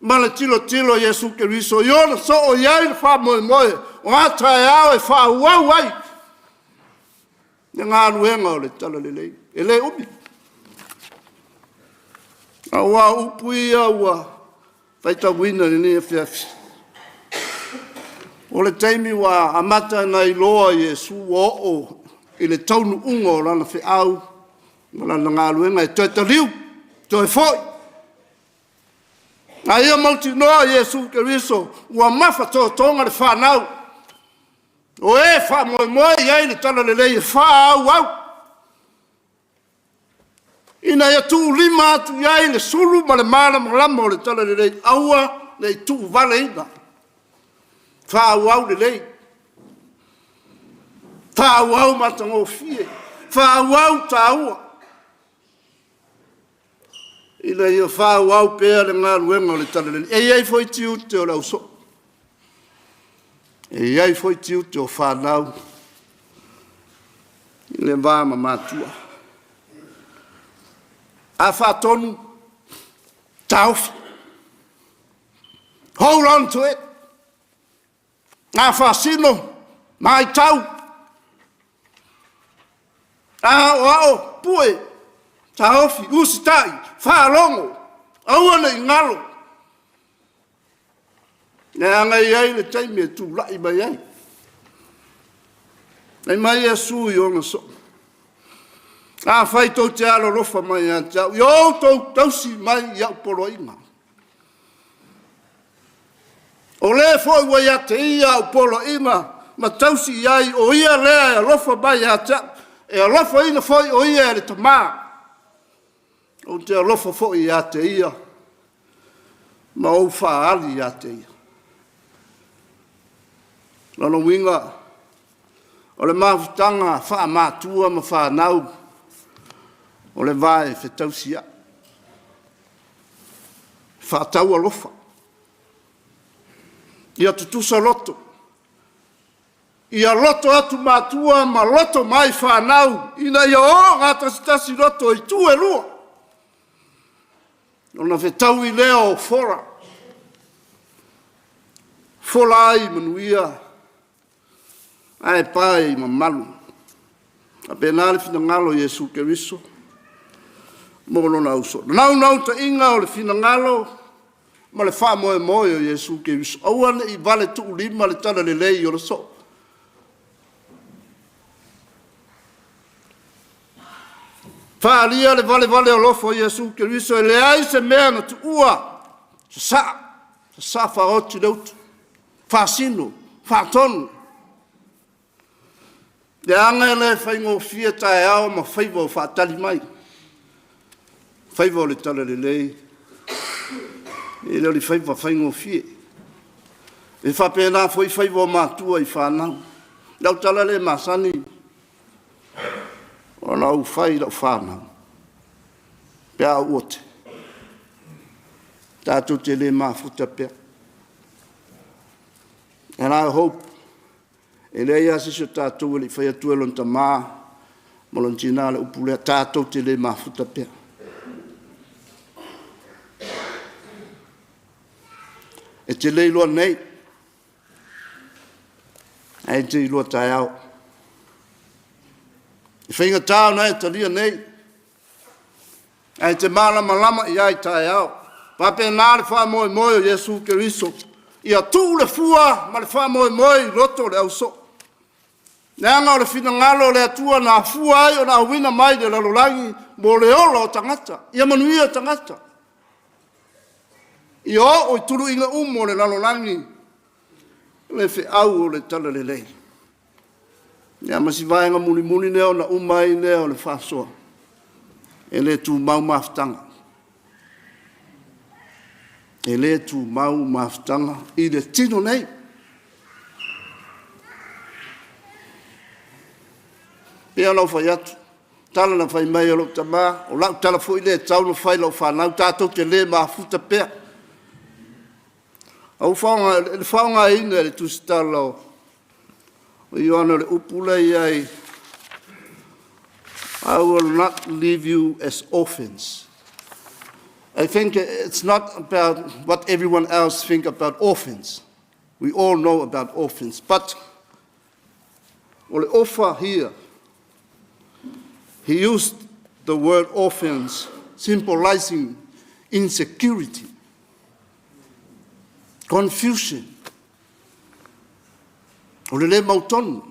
ma le tilotilo i Iesu Keriso i ona soo i ai le faamoemoe o a taeao e faaauau ai le galuega o le Talalelei. E le umi. Aua o upu ia ua faitauina i lenei afiafi, o le taimi ua amata ona iloa Iesu ua oo i le taunuuga o lana feau ma lana galuega e toe taliu, toe foi. A ia mautinoa Iesu Keriso ua mafatotoga le fanau o e faamoemoe i ai le Talalelei e faaauau ina ia tuulima atu i ai le sulu ma le malamalama o le Talalelei, aua ne i tuuvaleina. Faaauau lelei, faaauau matagofie, faaauau taua, ina ia faaauau pea le galuega o le Talalelei. E i ai foi tiute o le ausoo, e i ai foi tiute o fanau i le va ma matua. A faatonu, taofi. Hold on to it. A faasino, matau. A aoao, pue, taofi, usitai, faalogo, aua ne i galo. Leaga e i ai le taimi e tulai mai ai. Fai mai Iesu i ona soo, Afai tou te alolofa mai ia te au, ia outou tausi mai i au poloaiga. O le foi ua ia te ia au poloaiga ma tausi i ai, o ia lea e alofa mai ia te au, e alofaina foi o ia e le Tama. Ou te alofa foi ia te ia ma ou faaali ia te ia. Lona uiga, o le mafutaga faamatua ma fanau, o le va e fetausiai, faataualofa, ia tutusa loto, ia loto atu matua ma loto mai fanau ina ia o gatasitasi loto i itu e lua. Ona fetaui lea o fola, fola ai i manuia ae pae i mamalu. Faapena le finagalo o Iesu Keriso mo lona ausoo. Naunautaiga o le finagalo ma le faamoemoe o Iesu Keriso, aua ne i vale tuulima le talalelei o le soo. Faaalia le valevale alofa o Iesu Keriso, e leai se mea na tuua, sasaa, sasaa faaoti le utu, faasino, faatonu. Leaga e le faigofie taeao ma faiva o faatali mai, faiva o le talalelei, e le o ni faiva faigofie. E faapena foi faiva o matua i fanau. Lau tala lea e masani ona ou fai i lau fanau, pe a ou ote, tatou te le mafuta pea. And I hope e leai lava se isi o tatou e le i fai atua e lona tama ma lona tina le upu lea, tatou te le mafuta pea. E te le iloa nei, ae e te iloa taeao. E faigata ona e talia nei, ae te malamalama i ai taeao. Faapena le faamoemoe o Iesu Keriso, ia tuu le fua ma le faamoemoe i loto o le ausoo. Leaga o le finagalo o le Atua na afua ai ona auina mai le lalolagi mo le ola o tagata, ia manuia tagata. Ia oo i tuluiga uma o le lalolagi le feau o le Talalelei. Ia ma si vaega mulimuli lea ona uma ai lea o le faasoa, e le tumau mafutaga. E le tumau mafutaga i le tino nei. Pei ona ou fai atu, tala na fai mai e lou tama, o lau tala foi lea e tatau ona fai i lau fanau, tatou te le mafuta pea. A ua faaaoga, le faaaogaina e le Tusitala o Ioane o le upu lea e i ai, I will not leave you as orphans. I think it's not about what everyone else think about orphans. We all know about orphans, but o le ofa here, he used the word orphans symbolizing insecurity, confusion, o le le mautonu.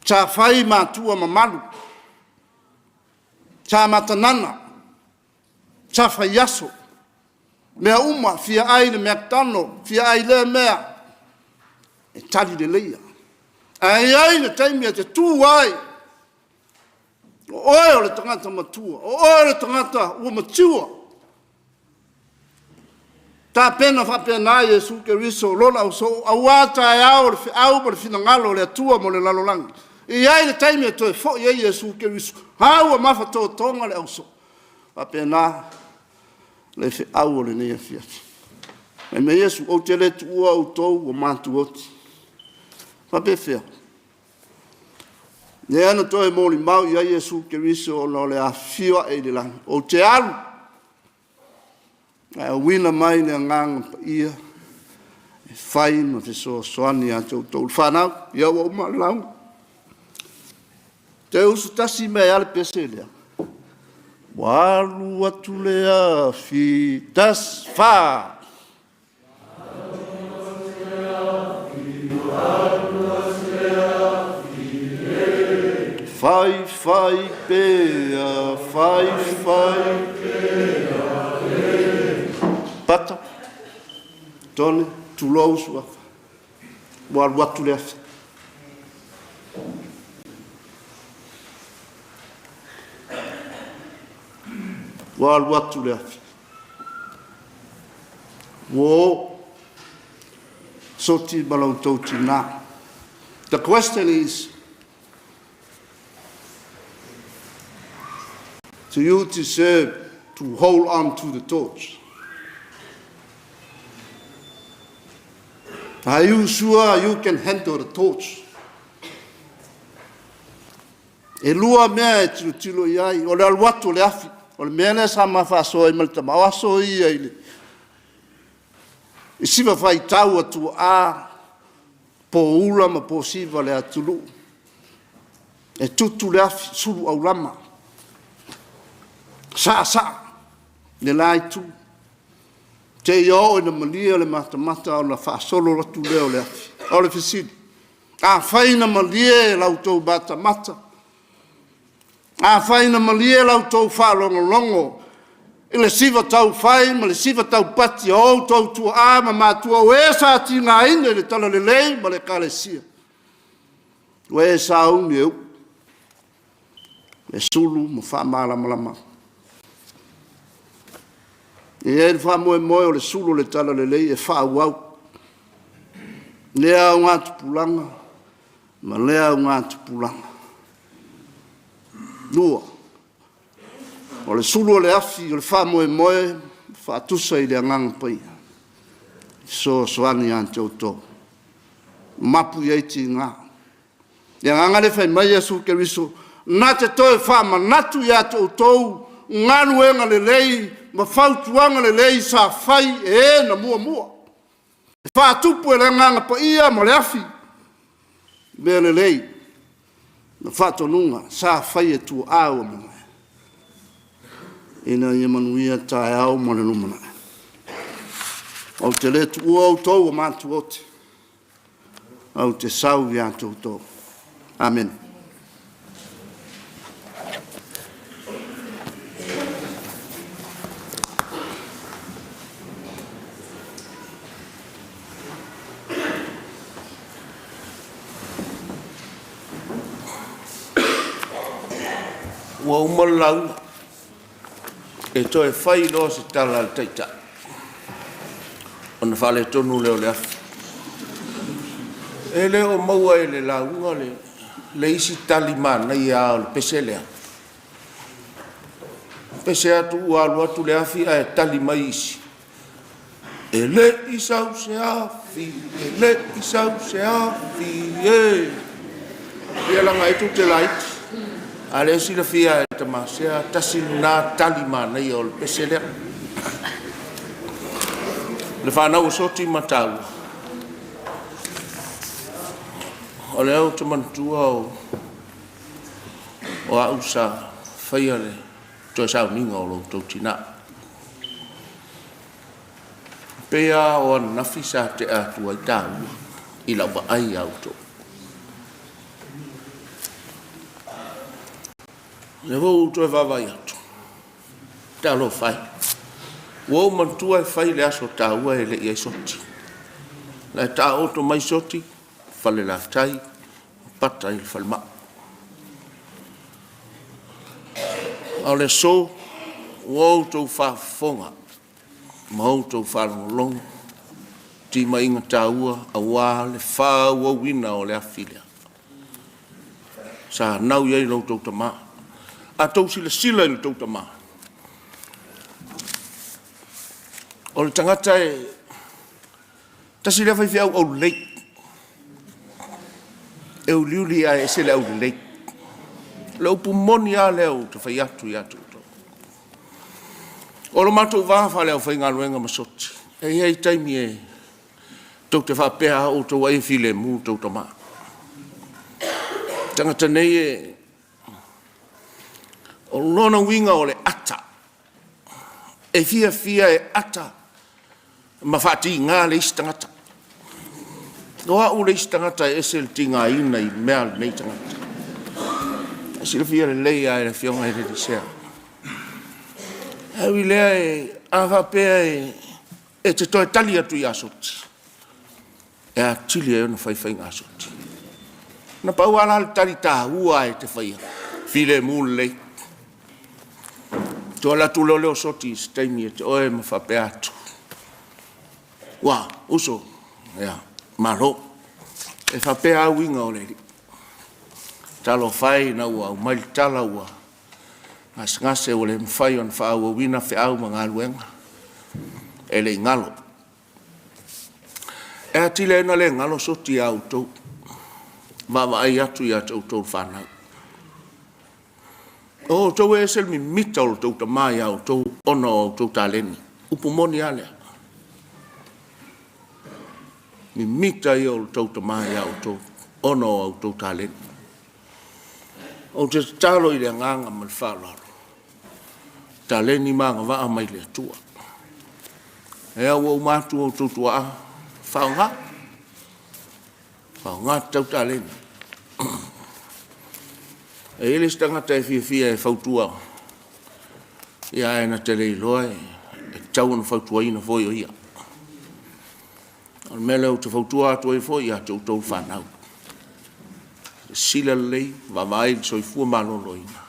Sa fai matua mamalu, sa matanana, sa faiaso, mea uma, fia ai le McDonald, fia ai lea mea, e tali leleia. Ae i ai le taimi e te tu ai, o oe o le tagata matua, o oe o le tagata ua mature. Tapena faapena Iesu Keriso, Lona ausoo, aua taeao o le feau ma le finagalo o le Atua mo le lalolagi. E i ai le taimi e toe foi ai Iesu Keriso, a ua mafatotoga le ausoo. Faapena le feau o lenei afiafi. Fai mai Iesu, ou te le tuua outou ua matuoti. Faapefea? Lea na toe molimau i ai Iesu Keriso ona o le afifio ae i le lagi. Ou te alu ae auina mai le Agaga Paia e fai ma fesoasoani ia te outou. Le fanau, ia ua uma le lauga. Toe usu tasi mai lava le pese lea. Ua alu atu le afi, tas, fa. Fai fai pea, fai fai pea, Pata, Tone, tulou Suafa, ua alu atu le afi. Ua alu atu le afi. Ua o soti ma la outou tinā. The question is, do you deserve to hold on to the torch? Are you sure you can handle the torch? E lua mea e tilotilo i ai, o le alu atu o le afi, o le mea lea sa ma faasoa ai ma le tama, o aso ia i le i siva faitau a tuaa, poula ma posiva le atunuu. E tutu le afi, sulu aulama, saasaa le la itu. Seia oo ina malie le matamata ona faasolo atu lea o le afi. O le fesili, Afai na malie la outou matamata, afai na malie la outou faalogologo i le siva taufai ma le siva taupati a outou tuaa ma matua o e sa tigaina i le Talalelei ma le Ekalesia, ua e sauni e uu e sulu ma faamalamalama. E i ai le faamoemoe o le sulu o le Talalelei e faaauau lea augatupulaga ma lea augatupulaga. Lua, o le sulu o le afi o le faamoemoe faatusa i le Agaga Paia, fesoasoani ia te outou, mapu i ai tiga. Le agaga lea fai mai Iesu Keriso, na te toe faamanatu ia te outou galuega lelei ma fautuaga lelei sa fai e e na muamua. E faatupu e le Agaga Paia ma le afi mea lelei ma faatonuga sa fai e tuaa ua mavae, ina ia manuia taeao ma le lumanai. Ou te le tuua outou ua matuote, ou te sau ia te outou. Amene. Ua uma le lauga, e toe fai loa se tala a le Taitai ona faaletonu lea o le afi. E le o maua e le lauga le isi tali manaia lava o le pese lea. Pese atu ua alu atu le afi ae tali mai isi, E le i sau se afi, e le i sau se afi e. Ia leaga ai tou te laiti, a o lea e silafia e Tamásea, tasi lena tali manaia o le pese lea. Le fanau a Soti ma taua, o lea ou te manatua o, o au sa faia le toe sauniga o lo outou tina. E pei lava o ananafi sa tea atu ai taua i lau vaai ia outou. O lea foi ua ou toe vaavaai atu, talofa e, ua ou manatua e fai le aso taua e le i i ai Soti. O la e taooto mai Soti, Falelatai, Pata i le falemai. A o le aso, ua outou faafofoga ma outou faalogologo timaiga taua aua le faaauauina o le afi lea sa nau i ai lo outou tama. A outou silasila i lo outou tama, o le tagata e Tasi lea faifeau aulelei. E uliuli ae ese le aulelei. O le upu moni lava lea ou te fai atu ia te outou. O lo matou va faale-aufaigaluega ma Soti, e i ai taimi e tou te faapea lava outou ai e filemu tou tama. Tagata nei e, o lona uiga o le ata, e fiafia e ata ma faatiga le isi tagata. O au le isi tagata e ese le tigaina i mea a lenei tagata. E silafia lelei lava e le Afioga i le Sea. Ae ui lea, e, a faapea e, e te toe tali atu ia Soti, e atili ai ona fai faiga a Soti. Na pau lava la le tali taua e te faia, filemu lelei. Toe alu atu loa lea o Soti i se taimi ia te oe ma faapea atu, Ua, uso, ia, malo. E faapea lava uiga o le Alii. Talofa e ina ua aumai le tala ua gasegase ua le mafai ona faaauauina feau ma galuega, e le i galo. E atili ai ona le galo Soti ia outou, vaavaai atu ia te outou le fanau. O outou e ese le mimita o lo outou tama ia outou ona o a outou taleni. Upu moni lava lea. Mimita ia o lo outou tama ia outou ona o a outou taleni. Ou te tatalo i le agaga ma le faaaloalo, taleni ma agavaa mai le Atua. Ea ua uma atu outou tuaa, faaaoga. Faaaoga tatau taleni. E i ai le isi tagata e fiafia e fautua, ia ae na te le iloa e tatau ona fautuaina foi o ia. O le mea lea ou te fautua atu ai foi ia te outou fanau, silasila lelei, vaavaai i le soifua maloloina,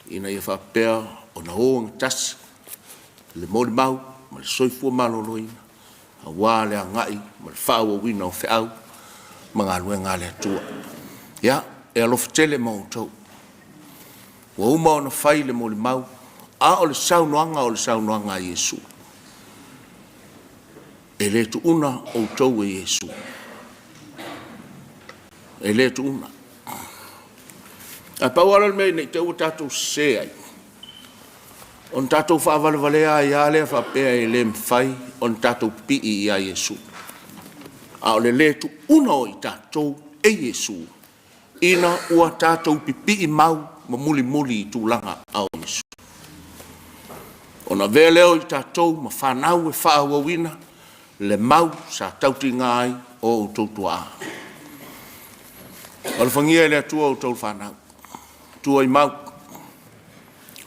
ina ia faapea ona o gatasi le molimau ma le soifua maloloina aua le agai ma le faaauauina o feau ma galuega a le Atua. Ia, e alofa tele ma outou. Ua uma ona fai le molimau, a o le saunoaga o le saunoaga a Iesu. E le tuuna outou e Iesu. E le tuuna. Ae pau lava le mea ina ne i te i ua tatou sese ai, ona tatou faavalevalea ai lava lea faapea e le mafai ona tatou pipii ia Iesu. A o le le tuuna o i tatou e Iesu ina ua tatou pipii mau ma mulimuli i tulaga o Iesu. Ona avea lea o i tatou ma fanau e faaauauina le mau sa tautiga ai o outou tuaa. Alofagia e le Atua outou fanau, tua i mau.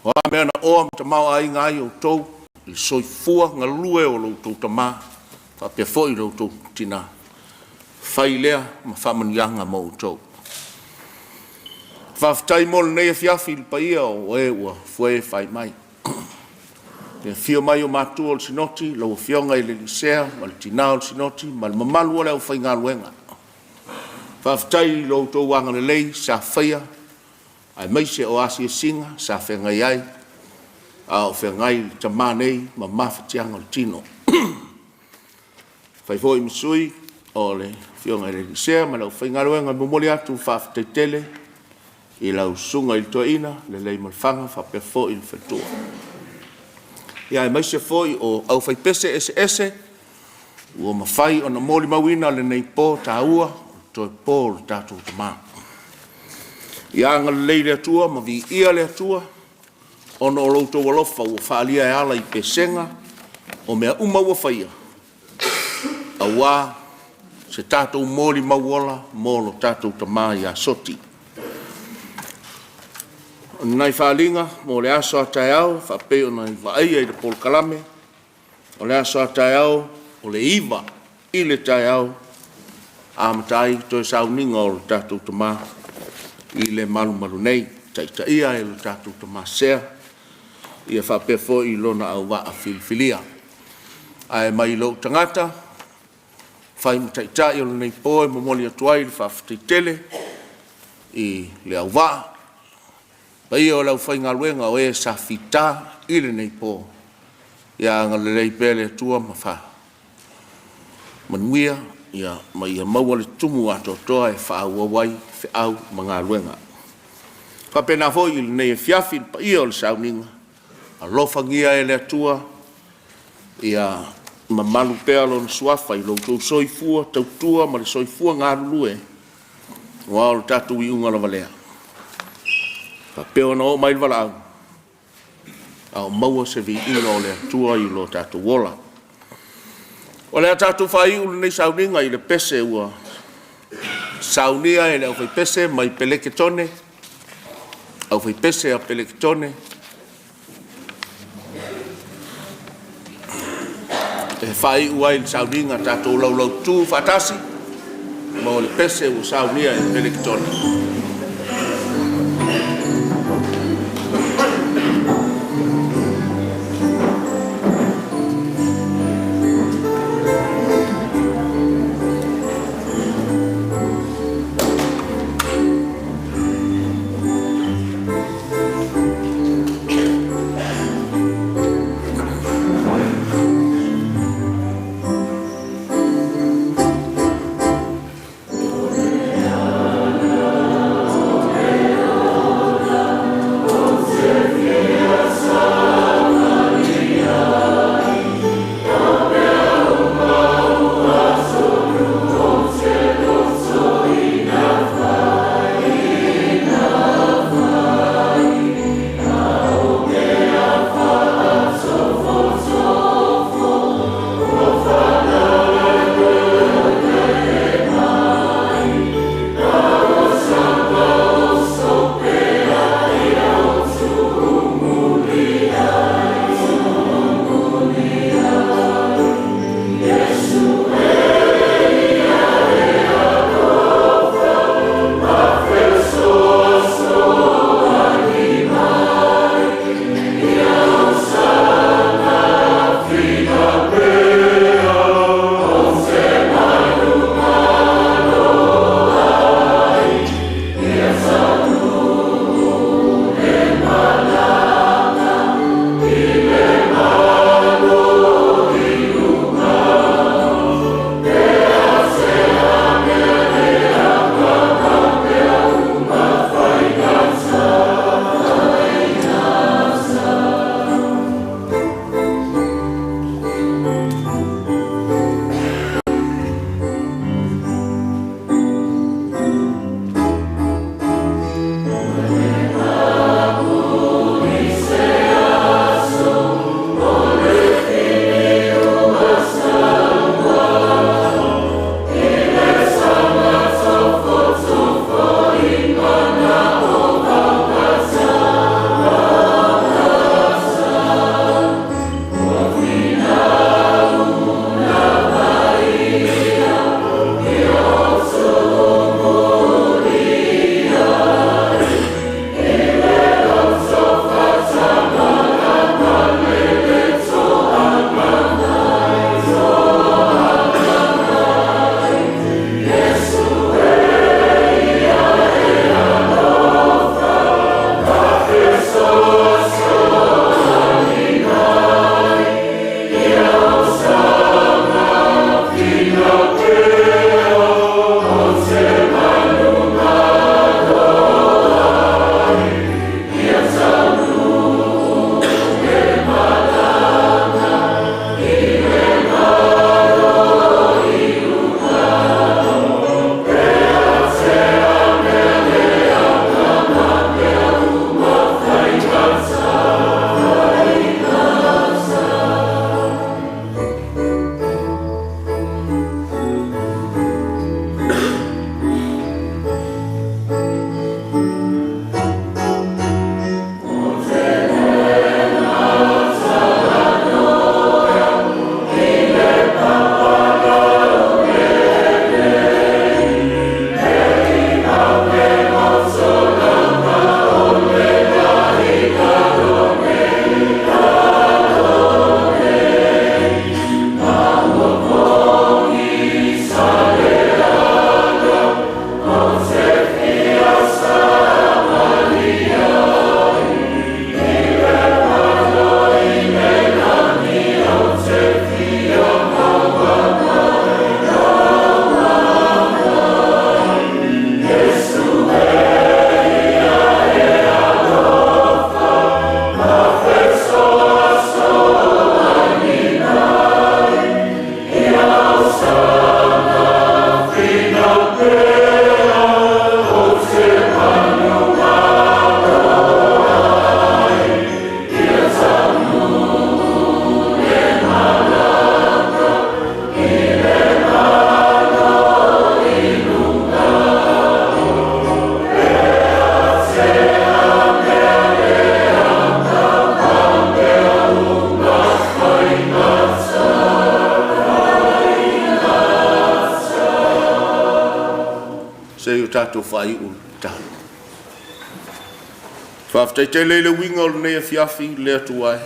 O a mea na oa ma tamaoaiga ai outou i le soifua galue o lo outou tama faapea foi lo outou tina, fai lea ma faamanuiaga mo outou. Faafetai mo lenei afiafi i le paia o e ua foe fai mai. Le afio mai o matua o le Sinoti, lau Afioga i le alii Sea ma le tina o le Sinoti ma le mamalu o le aufaigaluega. Faafetai i lo outou agalelei sa faia aemaise o asiasiga sa feagai ai a o feagai le tama nei ma mafatiaga o le tino. E fai foi ma sui o le Afioga i le alii Sea ma le aufaigaluega, e momoli atu le faafetai tele i lau Susuga i le Toeaina Leleimalefana faapea foi le faletua, aemaise foi o aufaipese eseese ua mafai ona molimauina lenei po taua, o le toe po o le tatou tama. Ia agalelei le Atua ma viia le Atua ona o lo outou alofa ua faaalia e ala i pesega o mea uma ua faia, aua se tatou molimau ola mo lo tatou tama ia Soti. O ni nai faaaliga mo le aso a taeao e faapei ona e vaaia i le polokalame, o le aso a taeao o le 9:00 i le taeao e amata ai toe sauniga o le tatou tama i le malumalu nei, taitaia e le tatou tama Sea ia faapea foi lona auvaa filifilia. Ae mai lou tagata e fai ma taitai o lenei po e momoli atu ai le faafetai tele i le auvaa, le paia o le aufaigaluega o e sa fita i lenei po, ia agalelei pea le Atua ma faamanuia ma ia maua le tumu atoatoa e faaauau ai feau ma galuega. E faapena foi i lenei afiafi i le paia o le sauniga, alofagia e le Atua ia mamalu pea Lona Suafa i lo outou soifua tautua ma le soifua galulue, aua o le tatou iuga lava lea, e faapea ona oo mai le valaau, a o maua se viiga o le Atua i lo tatou ola. O le a tatou faaiu lenei sauniga i le pese ua saunia e le aufaipese mai Peleketone, aufaipese a Peleketone e faaiu ai le sauniga, tatou laulautu faatasi mo le pese ua saunia e Peleketone. tatou faaiu le tatalo. Faafetai tele i le uiga o lenei afiafi le Atua e.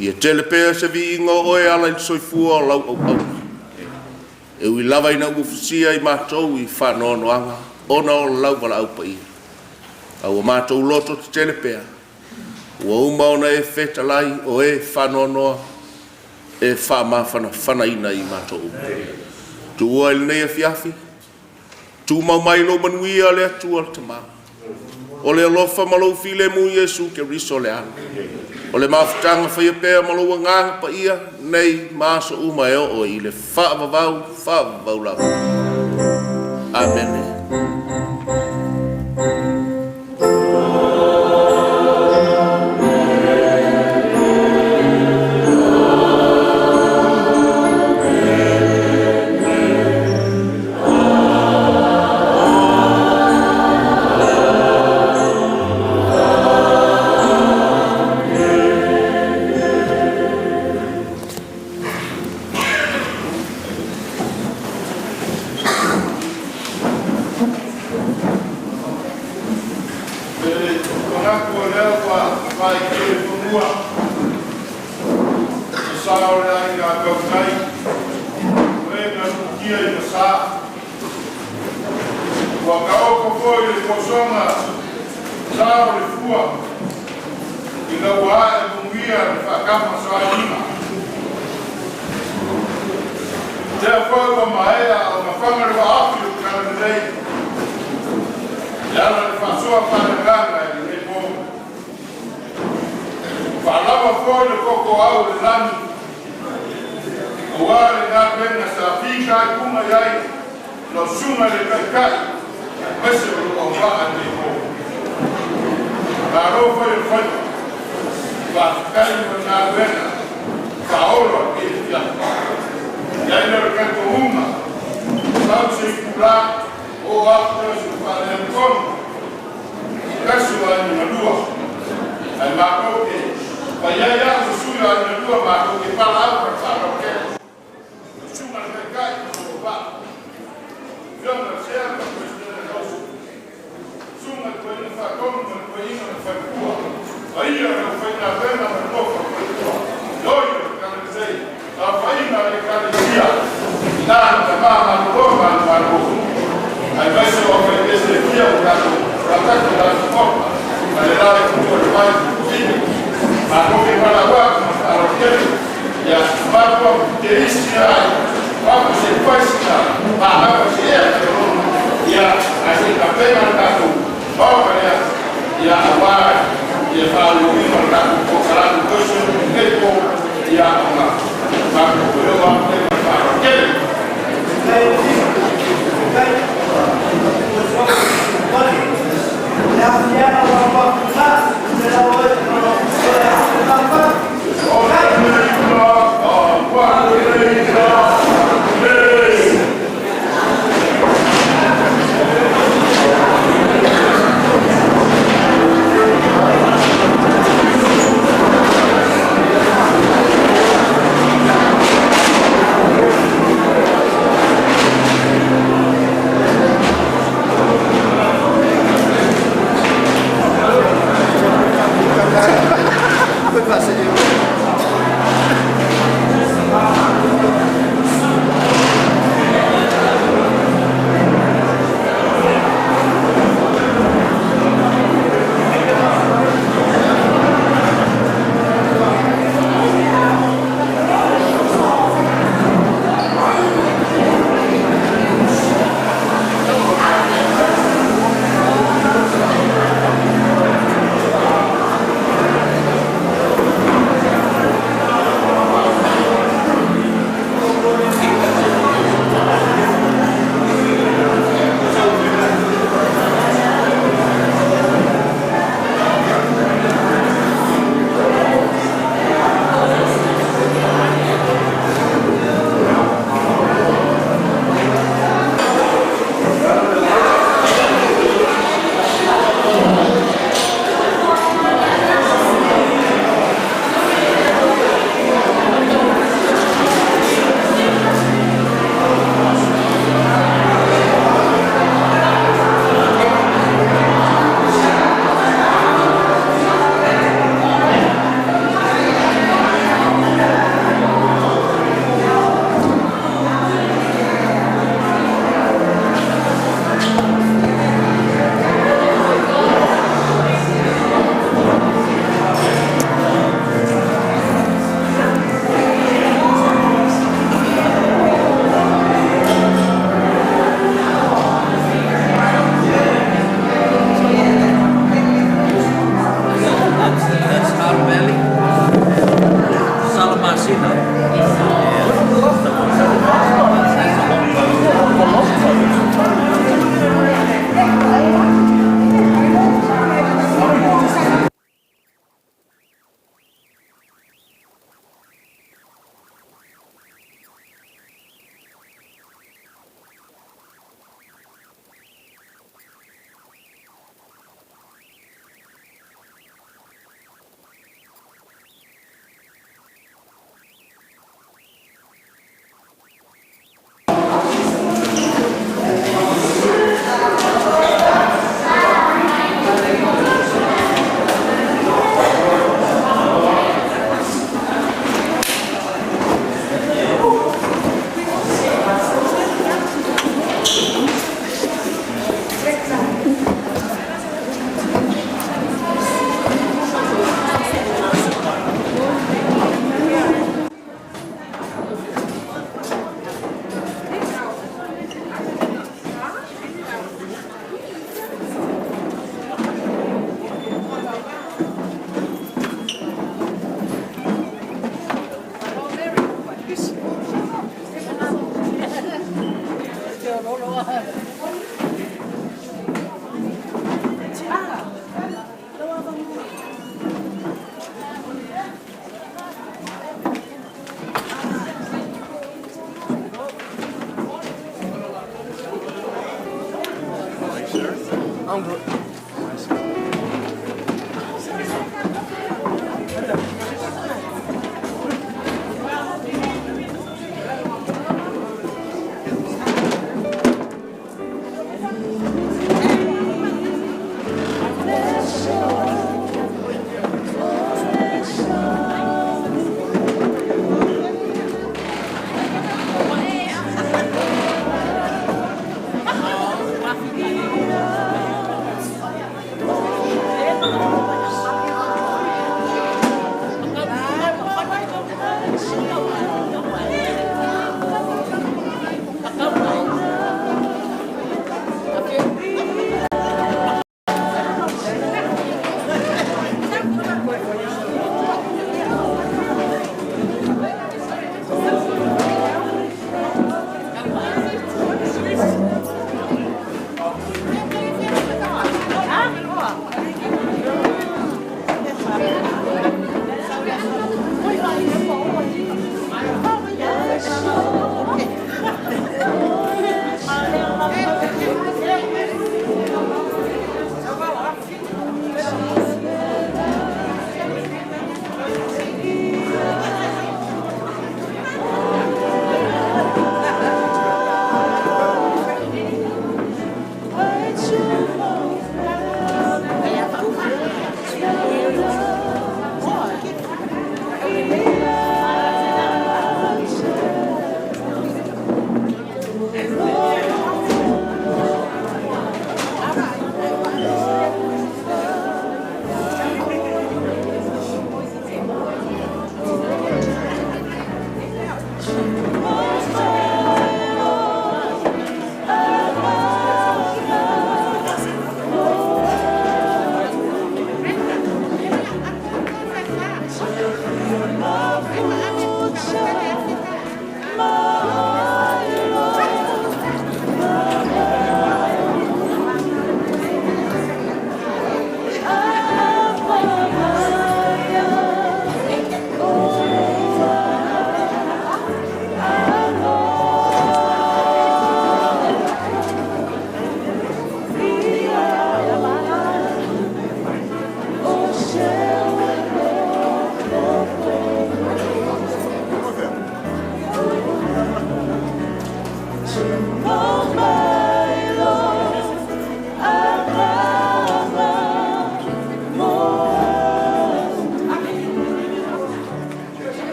Ia tele pea se viiga o oe e ala i le soifua o lau auauna. E ui lava ina ua fusia i matou i faanoanoaga ona o lau valaau paia, a ua matou loto tetele pea, ua uma ona e fetalai o e faanoanoa e faamafanafanaina i matou uma. Tuua i lenei afiafi, tumau mai lou manuia le Atua le Tama, o le alofa ma lou filemu i Iesu Keriso le Alo, o le mafutaga faia pea ma lou Agaga Paia nei ma aso uma e oo i le faavavau, faavavau lava. Amene. E manatu o lea ua faaitu i fanua le sa o le Aiga Tautai, o e na lutia i vasa. Ua taoto foi le tosoga sa o le fua ina ua ae manuia le faatamasoaliiga. Lea foi ua maea ona faga le vaafi o le Talalelei e ala i le faasoa faaleagaga i lenei po. Ua faalava foi le totoau o le lagi aua le galuega sa fitaituga i ai lau Susuga i le Taitai aemaise o lou auvaa i lenei po. Malo fai o le faiva, faafetai mo le galuega faaola o lenei afiafi. E i ai lea o le talitonuga, sau se itula oo atu lea o se faaletonu i se tasi o aiga na lua, ae matou te fai ai au ma sui o aiga na lua, matou te valaau ma le faaaloalo tele. Lau Susuga i le Taitai ma lou auvaa, Afioga i le Sea ma le Peresetene o le Kausili, Susuga i le Toeaina Faatonu ma le Toeaina ma faletua, paia o le aufaigaluega ma le nofo a faletua, le oi o le Talalelei, saofaiga a le Ekalesia i tina ma tama malolo manumalo, aemaise o aufaipisinisi e fia ua tatou faatasi i le tatou Maota ma le la itu o le vai i Fiti. Matou te valaau atu ma le faaaloalo tele, ia matou teisi ai, fatu se i fai sina manava se ea ia, ae se i tapena le tatou Maota lea, ia aua le faaauauina o le tatou polokalame i lenei po, ia ona matou toe oo atu lea ma le faaaloalo tele.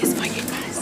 It's for you guys.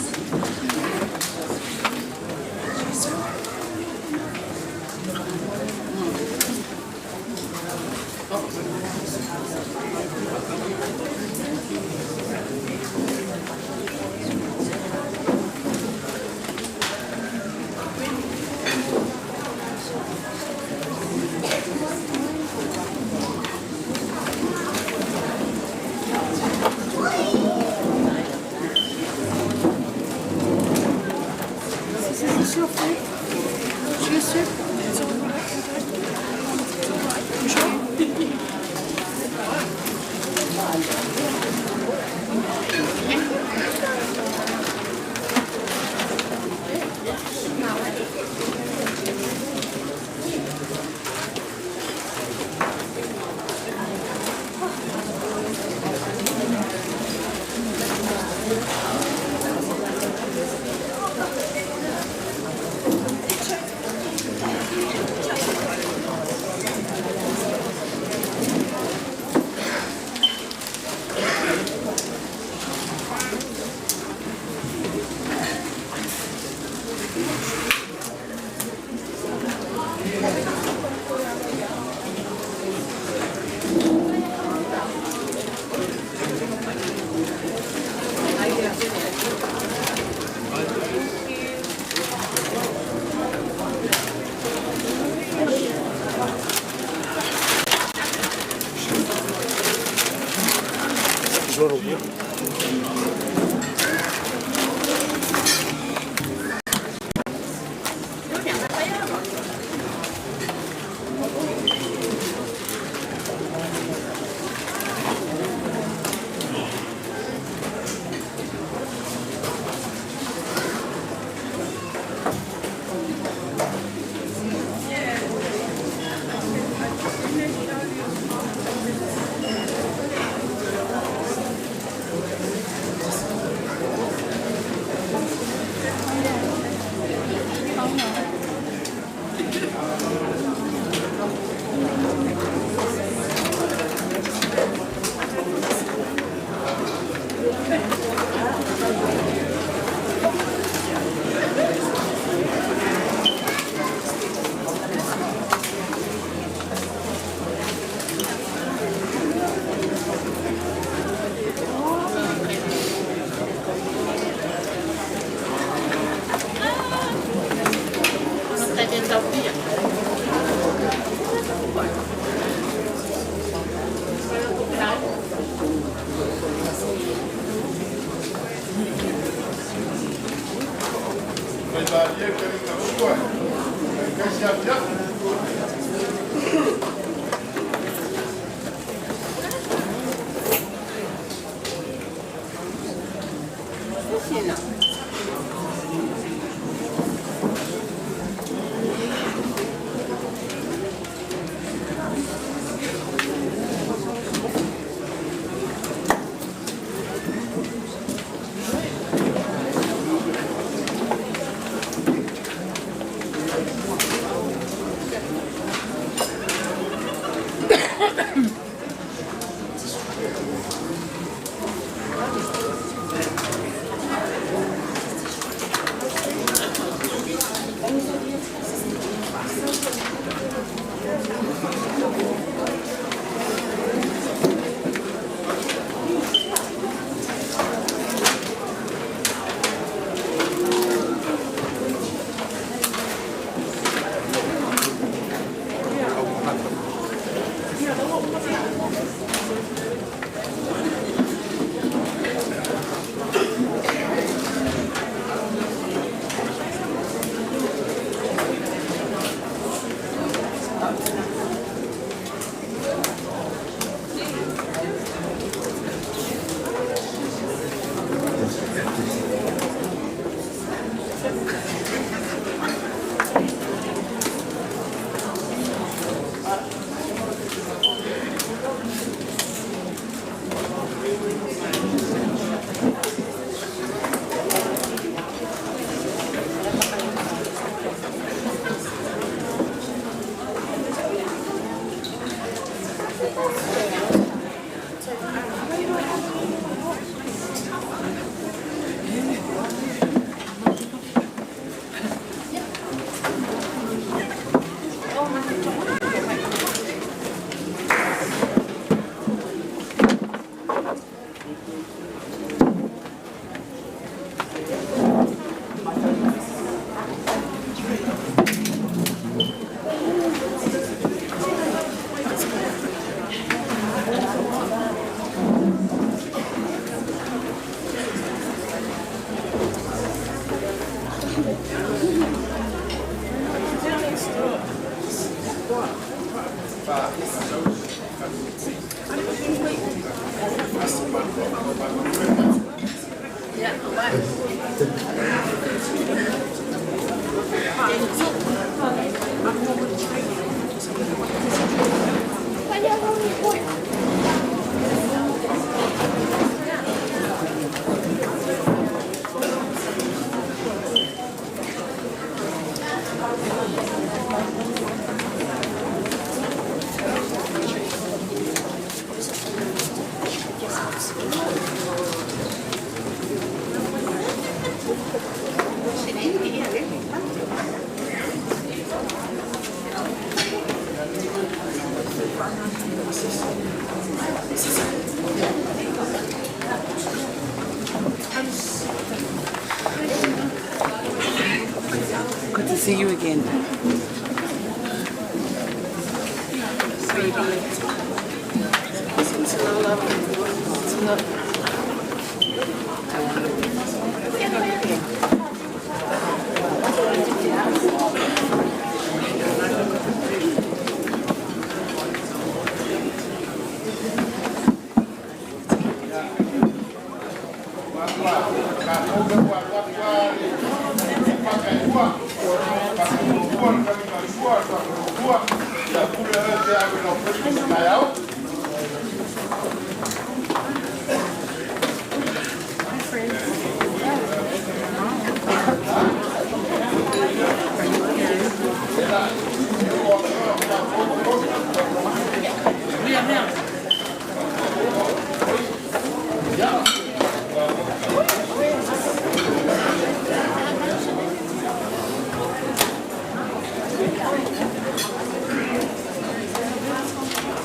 Good to see you again.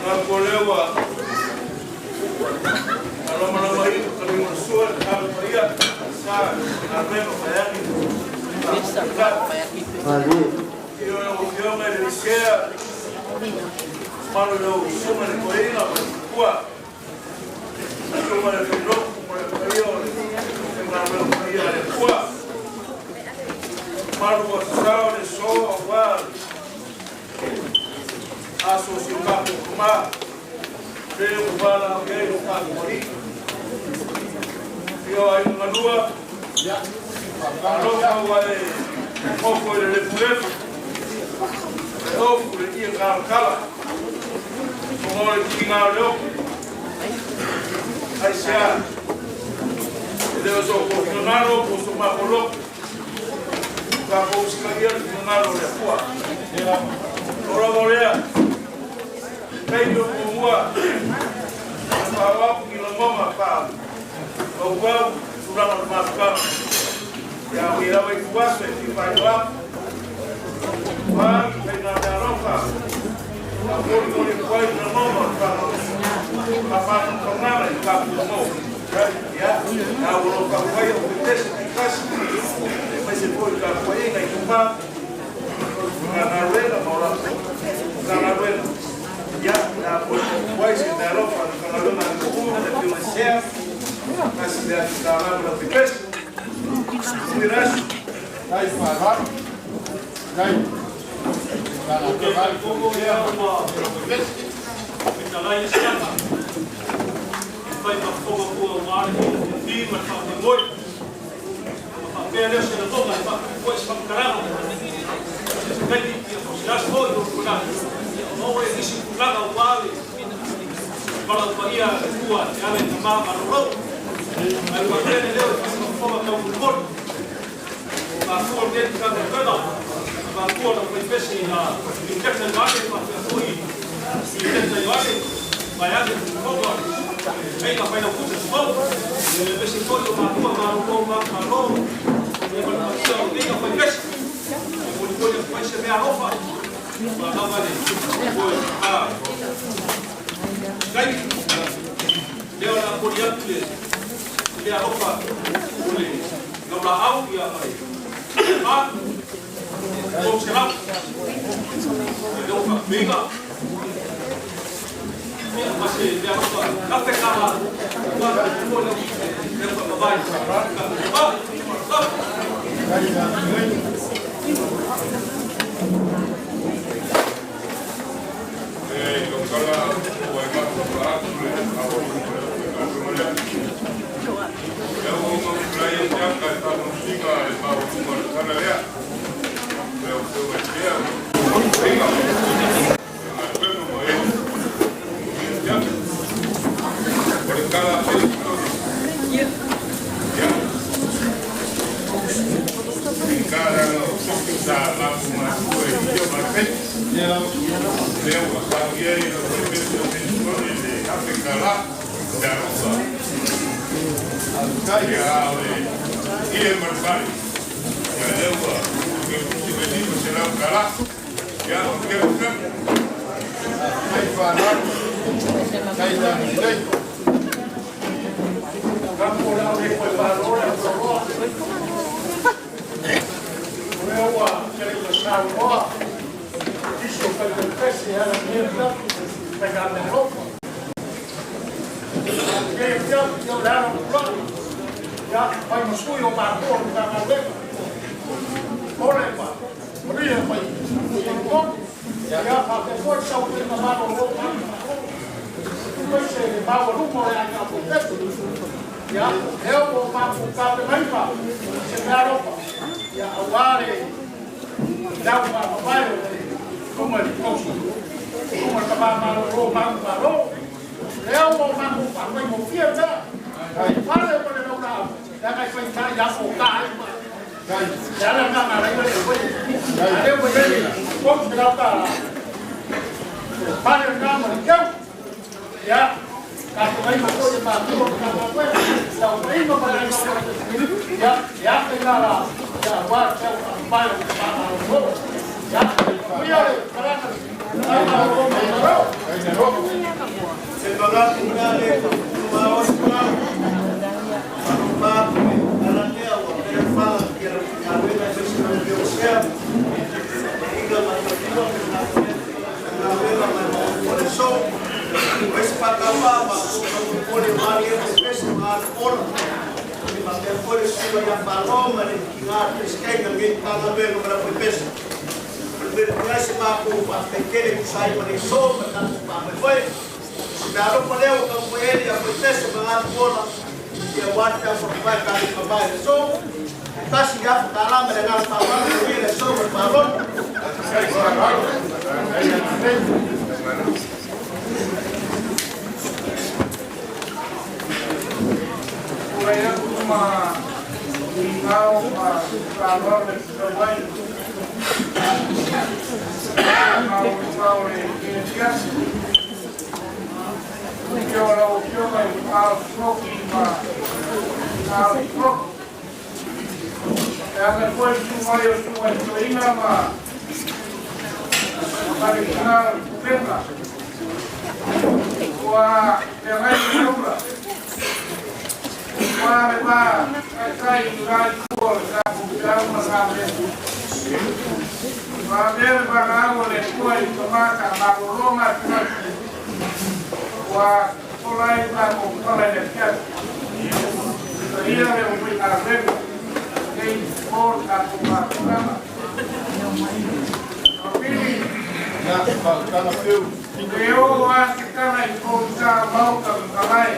Tatou lea ua faalomalomaina taliga o le sua i le tatalo paia sa galuega faiagi Afio lau Afioga i le Licea, mamalu i lau Susuga i le Toeaina ma le Faletua, Susuga i le Failotu ma le paia o le aufaigaluega paia a le Atua. Mamalu ua sasao le aso aua aso o si o tatou tama, le ua valaau i ai lo tatou Alii. Afio aiga galua, alofa ua e nofo i le lefulefu, e ofu le ie kalakala, fogo le tiga o le ofu. Aisea, e le o so outou finagalo po o so matou loto, tatou usitaia le finagalo o le Atua. O lava o lea, taimi o muamua, faaauau ni lagona faafaufau tulaga o le mafutaga. Ia ui lava i tuaso e fia faailoa atu, ua ni faigameaalofa a molimoli atu ai ni lagona o le faamafanafanaga i le tatou atunuu. Ia, a ua lo taumafai au pepese taitasi, aemaise foi le tapuaiga i tama o le Matagaluega ma o latou Matagaluega. Ia, a molimoli atu ai se meaalofa a le Matagaluega a le Atunuu, le Afioga i Sea, tasi le afi tala ma lau pepese. Ou te talitonu ia ua fetalai le siaka e fai ma fofoga pua aua le fiafiafi ma le faamoemoe. Ona faapea lea o se lagona e faatupu ai se faamatalaga i se taimi po o se aso foi o lumanai, ona oo ai nisi tulaga aua le valaau paia a le Atua e ala i tama malolo. Ae faapea le leo e fai ma fofoga taumolimoli. Mafua lenei Matagaluega na mafua na faipese i Peteta Ioane faapea foi i Peteta Ioane. Vaeane le fofoga o le Aiga Failautusi o le Fono, aemaise foi o matua malolo ma Malo, ia ma le paia o Aiga Faipese. E molimoli atu ai se meaalofa ua lava le toe taimi. Lea o le a momoli atu le meaalofa o le laulaau ia ma le pa. 300. Ia lea ua faatupeina. Ia ma se meaalofa $1,000 ua momoli atu le faamavae.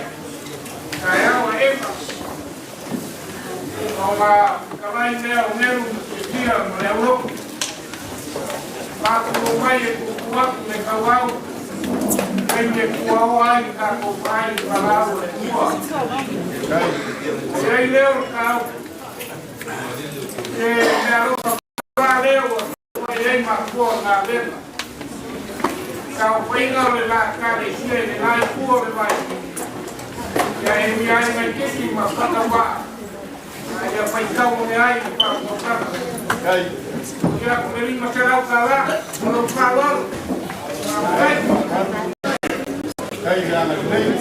Taofaiga o le la Ekalesia i le la itu o le vai, ia emi ai mai keki ma fataua'a, a ia faitau ane ai le faautautaga. Ia, o le $500 ma lou faaaloalo. Faafetai. Faafetai le agalelei.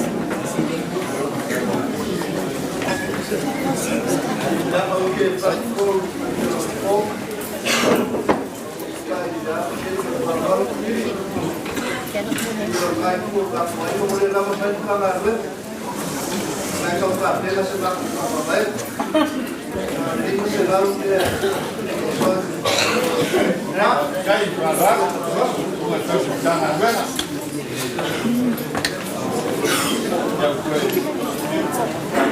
Faafetai le faaaloalo. Ua tausi Matagaluega. Ia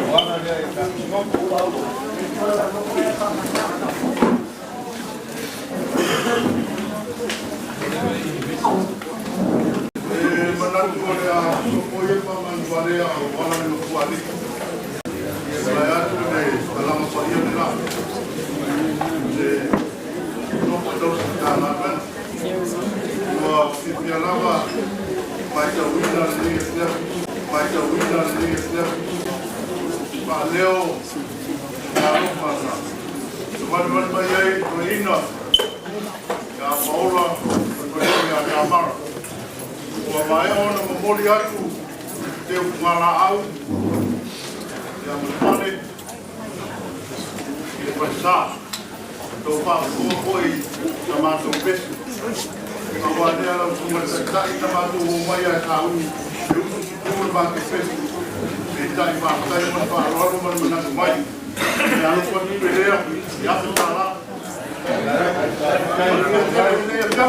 ua toe faaaloalo lea i Faamasinoga. E manatu o le a sopoia ma manuvalea o ala le Nofoalii. E malae atu le talaga paia le la. Le nofo tausi Matagaluega. Ua fiafia lava matauina lenei afiafi, matauina lenei afiafi. Faaleo le alofa na savalivali mai ai toeaina ia Paola ma le faletua ia Tamara. Ua maea ona momoli atu te ufugalaau ia ma le fale i le falesa. Tou faafofoga foi na matou pese. Aua lea lau susuga i le Taitai na matou omai ae sauni e usu situ le matou pese. Peitai faafetai ma le faaaloalo ma le manatu mai. E alofa tupe lea i $1,000. Manuia tele lenei afiafi.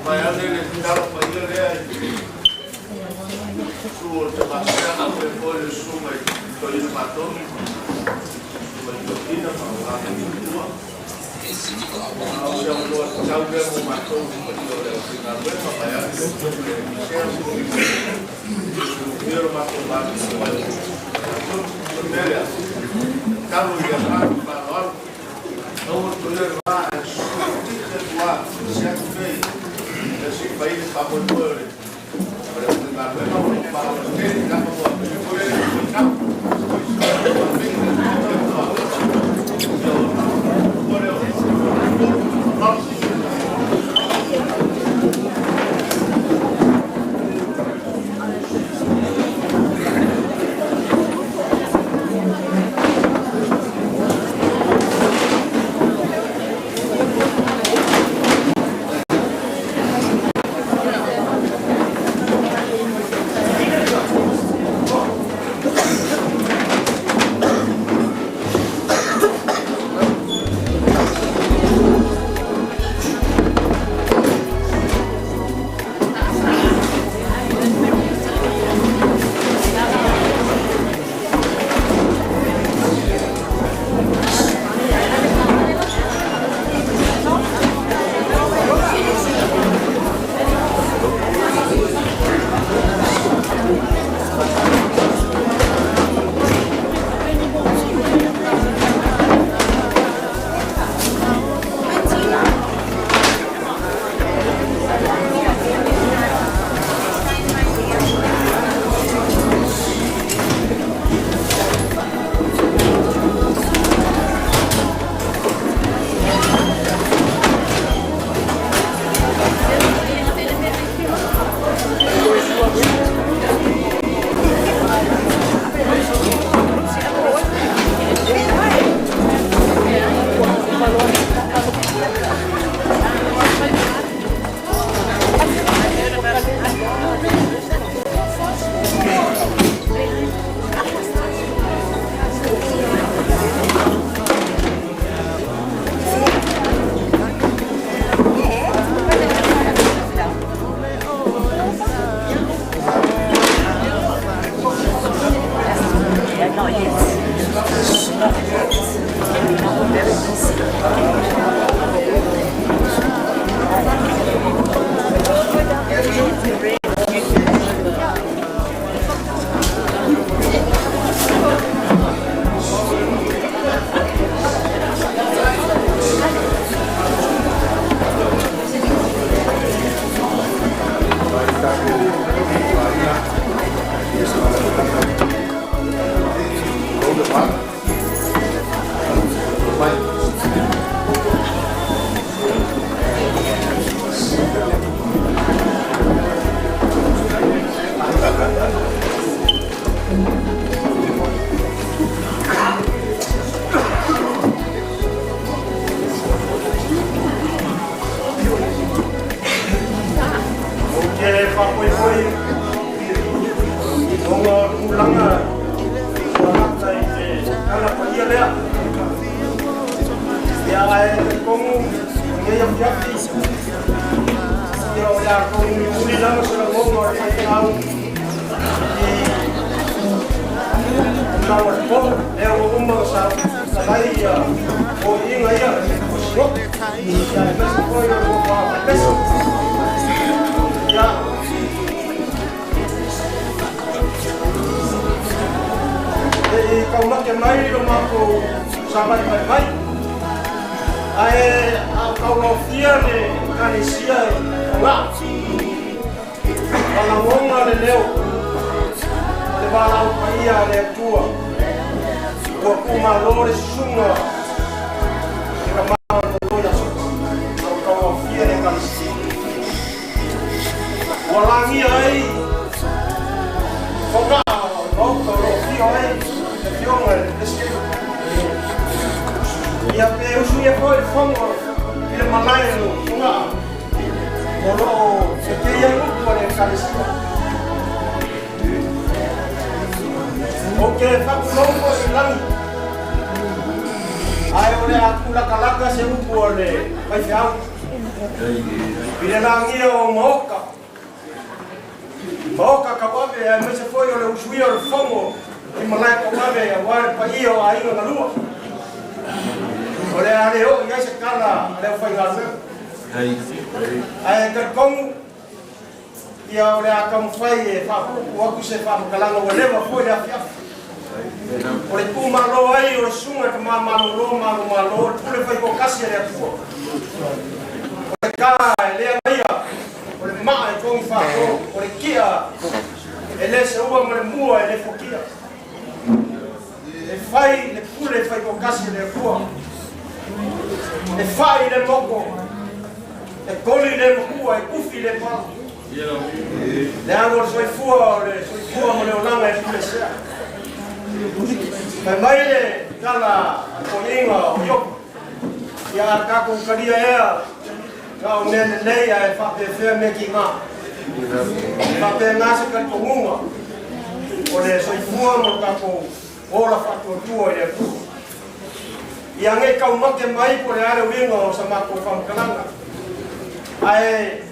Vaeane le tatalo paia lea i susu o le Tama Siaga faapea foi le susuga i Toeaina Fatonu, susuga i Toeaina ma o latou faletua. A o se avanoa tatau lea mo matou le paia o le aufaigaluega, vaeane le susuga i le Misea, faigofie lo matou matutua ai. O le mea lea, tatalo i le agaga faaaloalo, aua le toia le va ae susu itiiti atu lava se atu nei e se i fai le faamoemoe o le o le aufaigaluega o lo o faaola tele lava ua foi le faitau. faapoipoi ona o le tulaga ua gata i le Tala Paia lea. Ia ae talitonu o lenei afiafi, ia o le a tau mulimuli lava se lagona o le faifeau i tulaga o le po, lea ua uma ona saofai ia toeaiina ia o Siloki, ia aemaise foi o le nofo a Faipese. Ia, le i taumate mai lo matou savali mai ae a o taulaofia le Ekalesia i Fogaa, ua lagona le leo o le valaau paia a le Atua, ua tuumalo le susuga i le tama malolo ia Soti, a o taulaofia le Ekalesia. Ua lagia ai Fogaa o le Maota o lo o afio ai le Afioga i le Peresetene. Ia pe usuia foi le fono i le malae o Fogaa o lo o fetei ai upu a le Ekalesia. Ou te faatulou foi i lagi, ae o le a tulakalaka se upu a le faifeau i le lagia o maota, maota tauave, aemaise foi o le usuia o le fono i malae tauave aua le paia o aiga na lua. O le a le oo i ai se tala a le aufaigaluega. Ae talitonu ia o le a taumafai e faapuupuu atu se faamatalaga ua leva foi le afiafi. O le tuumalo ai o le susuga i tama malolo malomalo, le pule faitoatasi a le Atua. O le ka e le agaia, o le maa e togi faato, o le kia e le seua ma le mua e le fokia. E fai le pule faitoatasi a le Atua. E fai le moko, e koli le makua, e kufi le pala. Leaga o le soifua o le soifua ma le olaga e pule sea. Fai mai le tala a toeaiina o Iopu, Ia a tatou talia ea na o mea lelei ae faapefea mea tiga. E faapena se talitonuga o le soifua ma lo tatou ola faatuatua i le Atua. Ia nei taumate mai po o le a le uiga o sa matou faamatalaga, ae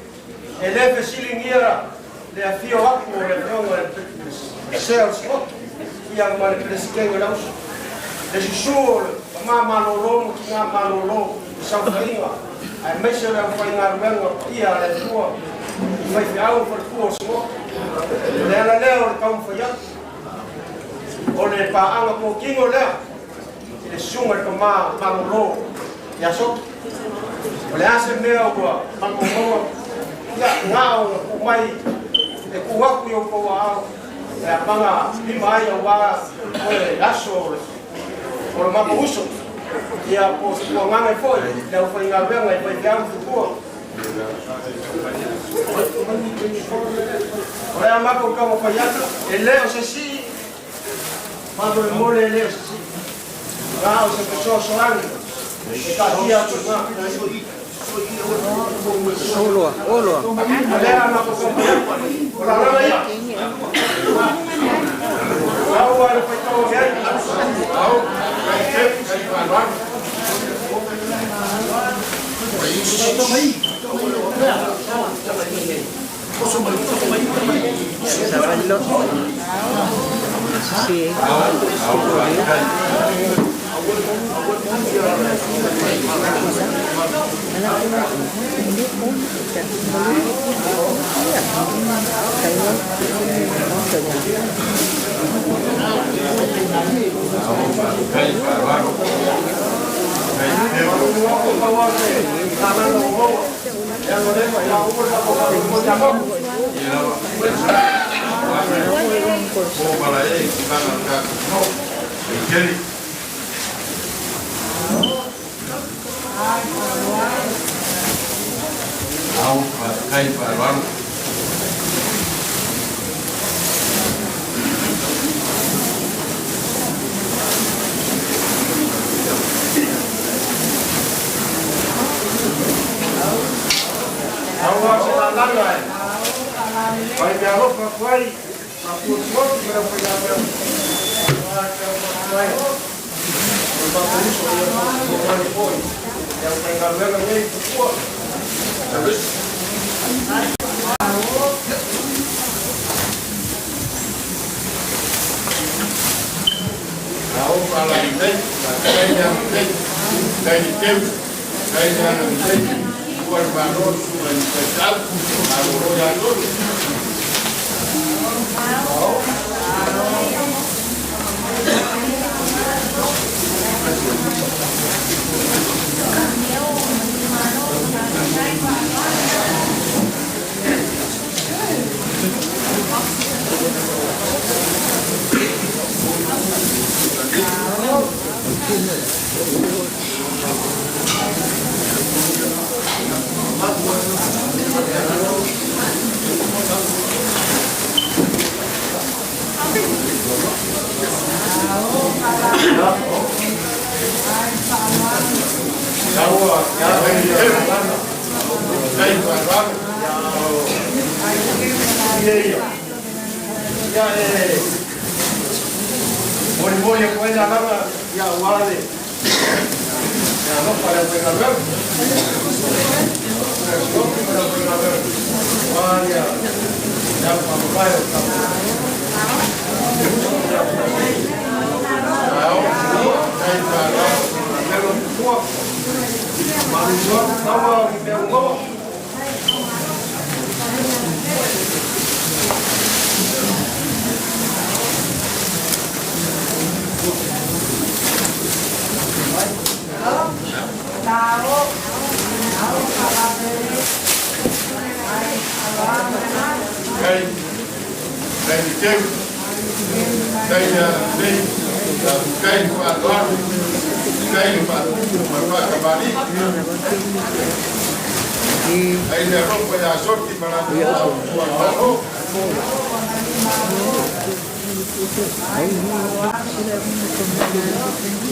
E le fesiligia le afio atu o le Afioga i le Sales Scott ia ma le Peresetene o le Auso, le susu o le tama malolo ma tina malolo i saofaiga aemaise o le aufaigaluega paia a le Atua i faifeau ma faletua o Singota. O le ala lea o le taumafai atu o le paaga totino lea i le susuga i le tama malolo ia Soto. O le a se mea ua matou maua, ia, na ona tuu mai e tuu atu i outou aao e apaga lima ai aua toe aso o le matou uso, ia po o se tuagaga ai foi i le aufaigaluega i faifeau ma faletua. O le a matou taumafai atu, e le o se sii Faamolemole e le o se sii, na o se fesoasoani e taatia atu i ina. O lea matou taumafai atu, o lalana ia. Lau a le faitau ave ai. Aua se lalaga e Fai meaalofa atu ai ma fuafuaga ma le aufaigaluega aua le tau faafetai o le matou uso ia fesoasoani foi i le aufaigaluega nei i Tafua. Ia e molimoli atu ai le agaga ia aua le alofa i le aufaigaluega. Sioti ma le aufaigaluega aua le alu faamavae o le tatou Melo Tupua, malulu atu taua o ni mea ua maua.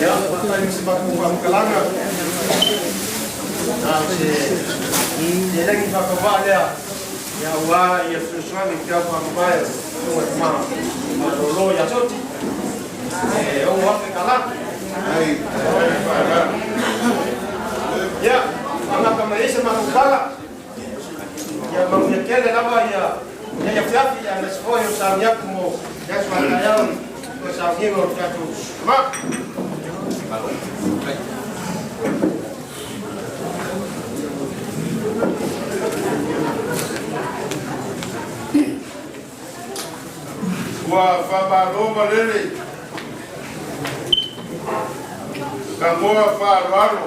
Ia, faafetai mo se matou faamatalaga. Na o se seleni faatauvaa lea ia aua ia fesoasoani i peau faamavae o Susuga Tama Malolo ia Soti e $6,000. Ia, faagata mai ai se matou tala. Ia manuia tele lava ia lenei afiafi aemaise foi o sauni atu mo le aso a taeao i toe sauniga o le tatou tama. Ua faamalo malele Samoa faaaloalo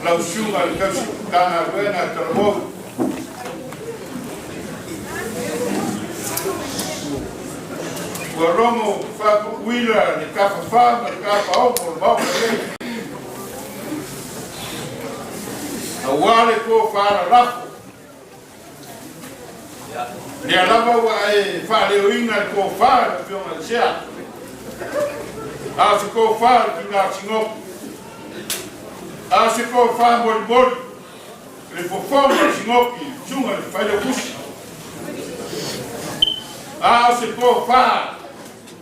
lau susuga i le tausi Matagaluega Talavou. Ua logo faapuuila le tafafa ma le tafaogo o le Maota nei, aua le tofa lalafo. Lea lava ua e faaleoina le tofa i le Afioga i le Sea, a o se tofa i le tina Sinopu, a o se tofa molimoli le fofoga o Sinopi, le susuga i le Failautusi, a o se tofa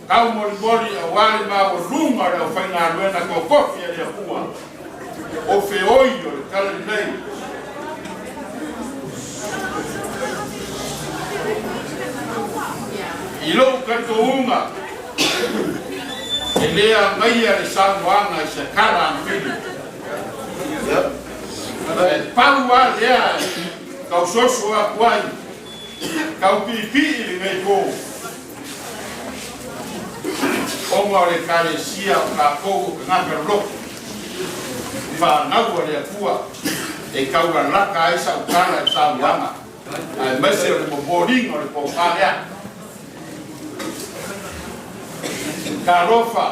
taumolimoli aua le maualuga o le aufaigaluega totofi a le Atua o feoi o le Talalelei. I lou talitonuga, e le agaia le saunoaga i se tala anofili. E pau lava lea e tausoso atu ai, taupiipii lenei po. Ona o le Ekalesia o tatou o tagata loloto, fanau a le Atua, e taulalata ai sau tala i saunoaga, aemaise o le momoliga o le tofa lea. Talofa,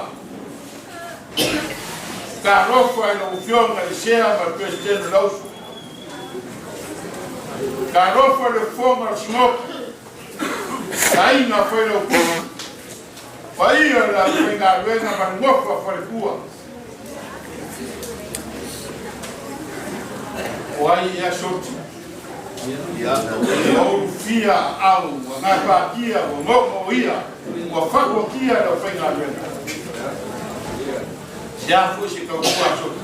talofa i lau Afioga i le Sea ma le Peresetene o le Auso. Talofa i le Fofoga o le Sinopo. Aiga Failautusi, paia o le aufaigaluega ma le nofo a faletua. O ai ea Soti? Ua ulufia aau ua gapatia ua googooia ua fauakia le aufaigaluega. Se a foi se tautua a Soti?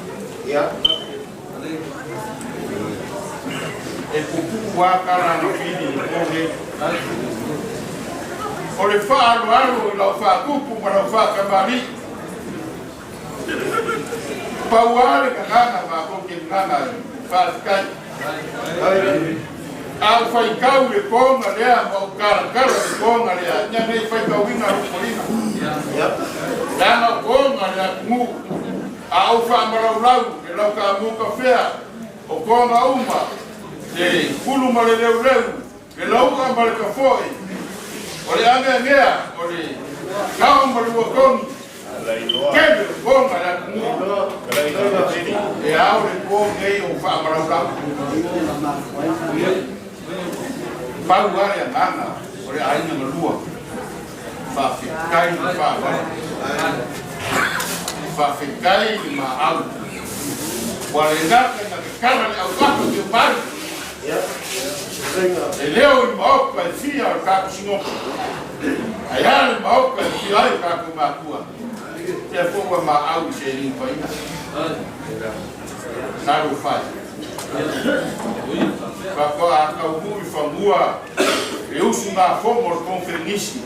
E pupuu a tala na fili i le po nei. O le faaaloalo i lau faatupu ma lau faatamalii. Pau a le gagana matou te gagana ai, faafetai. A ou faitau i le toga lea ma ou talatala i le toga lea, ina ne i faitauina lou foliga. Leaga o toga le atunuu, a ou faamalaulau le lautaamu kafea, o toga uma, le pulu ma le leuleu, Le lauga ma le tafoe, o le aneanea, o le kao ma le uatonu, tele o toga le atunuu. E ao le po nei o faamalaulau. Pau lava le agaga o le aiga galua, faafetai le faaaloalo, faafetai le maau, ua le gata ina tatala le auafa teumai. E leo i maoka e fia o le tatou sinopo, ae a le maoka e fia ai o tatou matua, lea foi ua maau i se liu paia. Talofa e. Faatoa taunuu i fanua le usugafono o le Konferenisi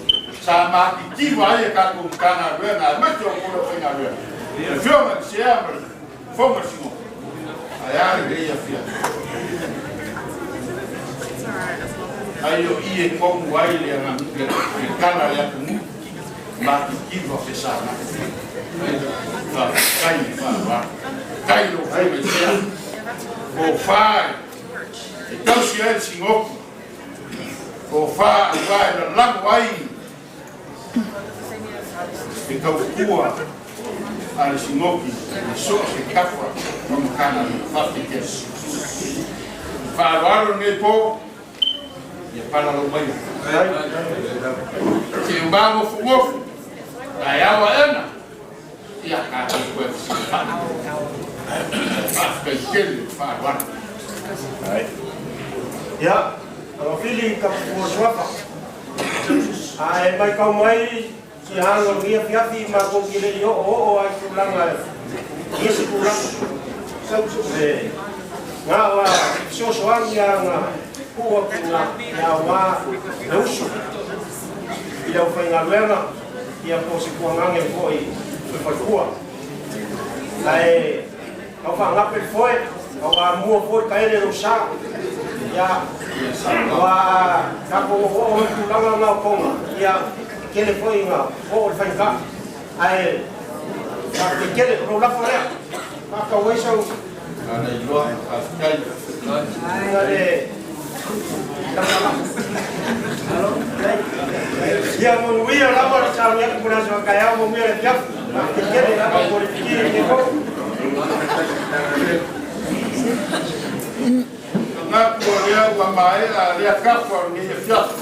sa matitiva ai a tatou Matagaluega aemaise o Pule Faigaluega, le Afioga i le Sea ma le Fofoga le Sinopo, ae a lenei afiafi? Ai o i e komu ai le le tala a le atunuu, matitiva fesana. Faafetai le faaaloalo. Faafetai i lau Afioga i Sea, tofa e tausi ai le Sinopo, tofa aua e lalago ai le tautua a le Sinoki i so o se tafa o Matagaluega. Faafetai tele. Faaaloalo lenei po, ia palalau maia. Se i magofugofu, taeao aena, ia tatou toe fesilafai. Faafetai tele le faaaloalo. Ia, Agafili Kapupua Suafa. Ae matau mai si alo o lenei afiafi matou te le i oooo lava i tulaga i isi tulaga. E na o a fesoasoani lava na tuu atu i ina aua le usu i le aufaigaluega ia po o se tuagage foi i le faletua. Ae Tau faagape le foe, tau amua foi taele lou sa. Ia, aua a tatou oooo i tulaga na o Tonga, ia, e tele foi ina oo le faigata. Ae, faafetai tele, o lou lafo lea, faatau ai sau. Ana iloa, faafetai. Ina le Ia manuia lava le sauni atu mo le aso a taeao, manuia le afiafi. Faafetai tele lava mo le piki i lenei po. Manatu o lea ua maea lea tafa o lenei afiafi.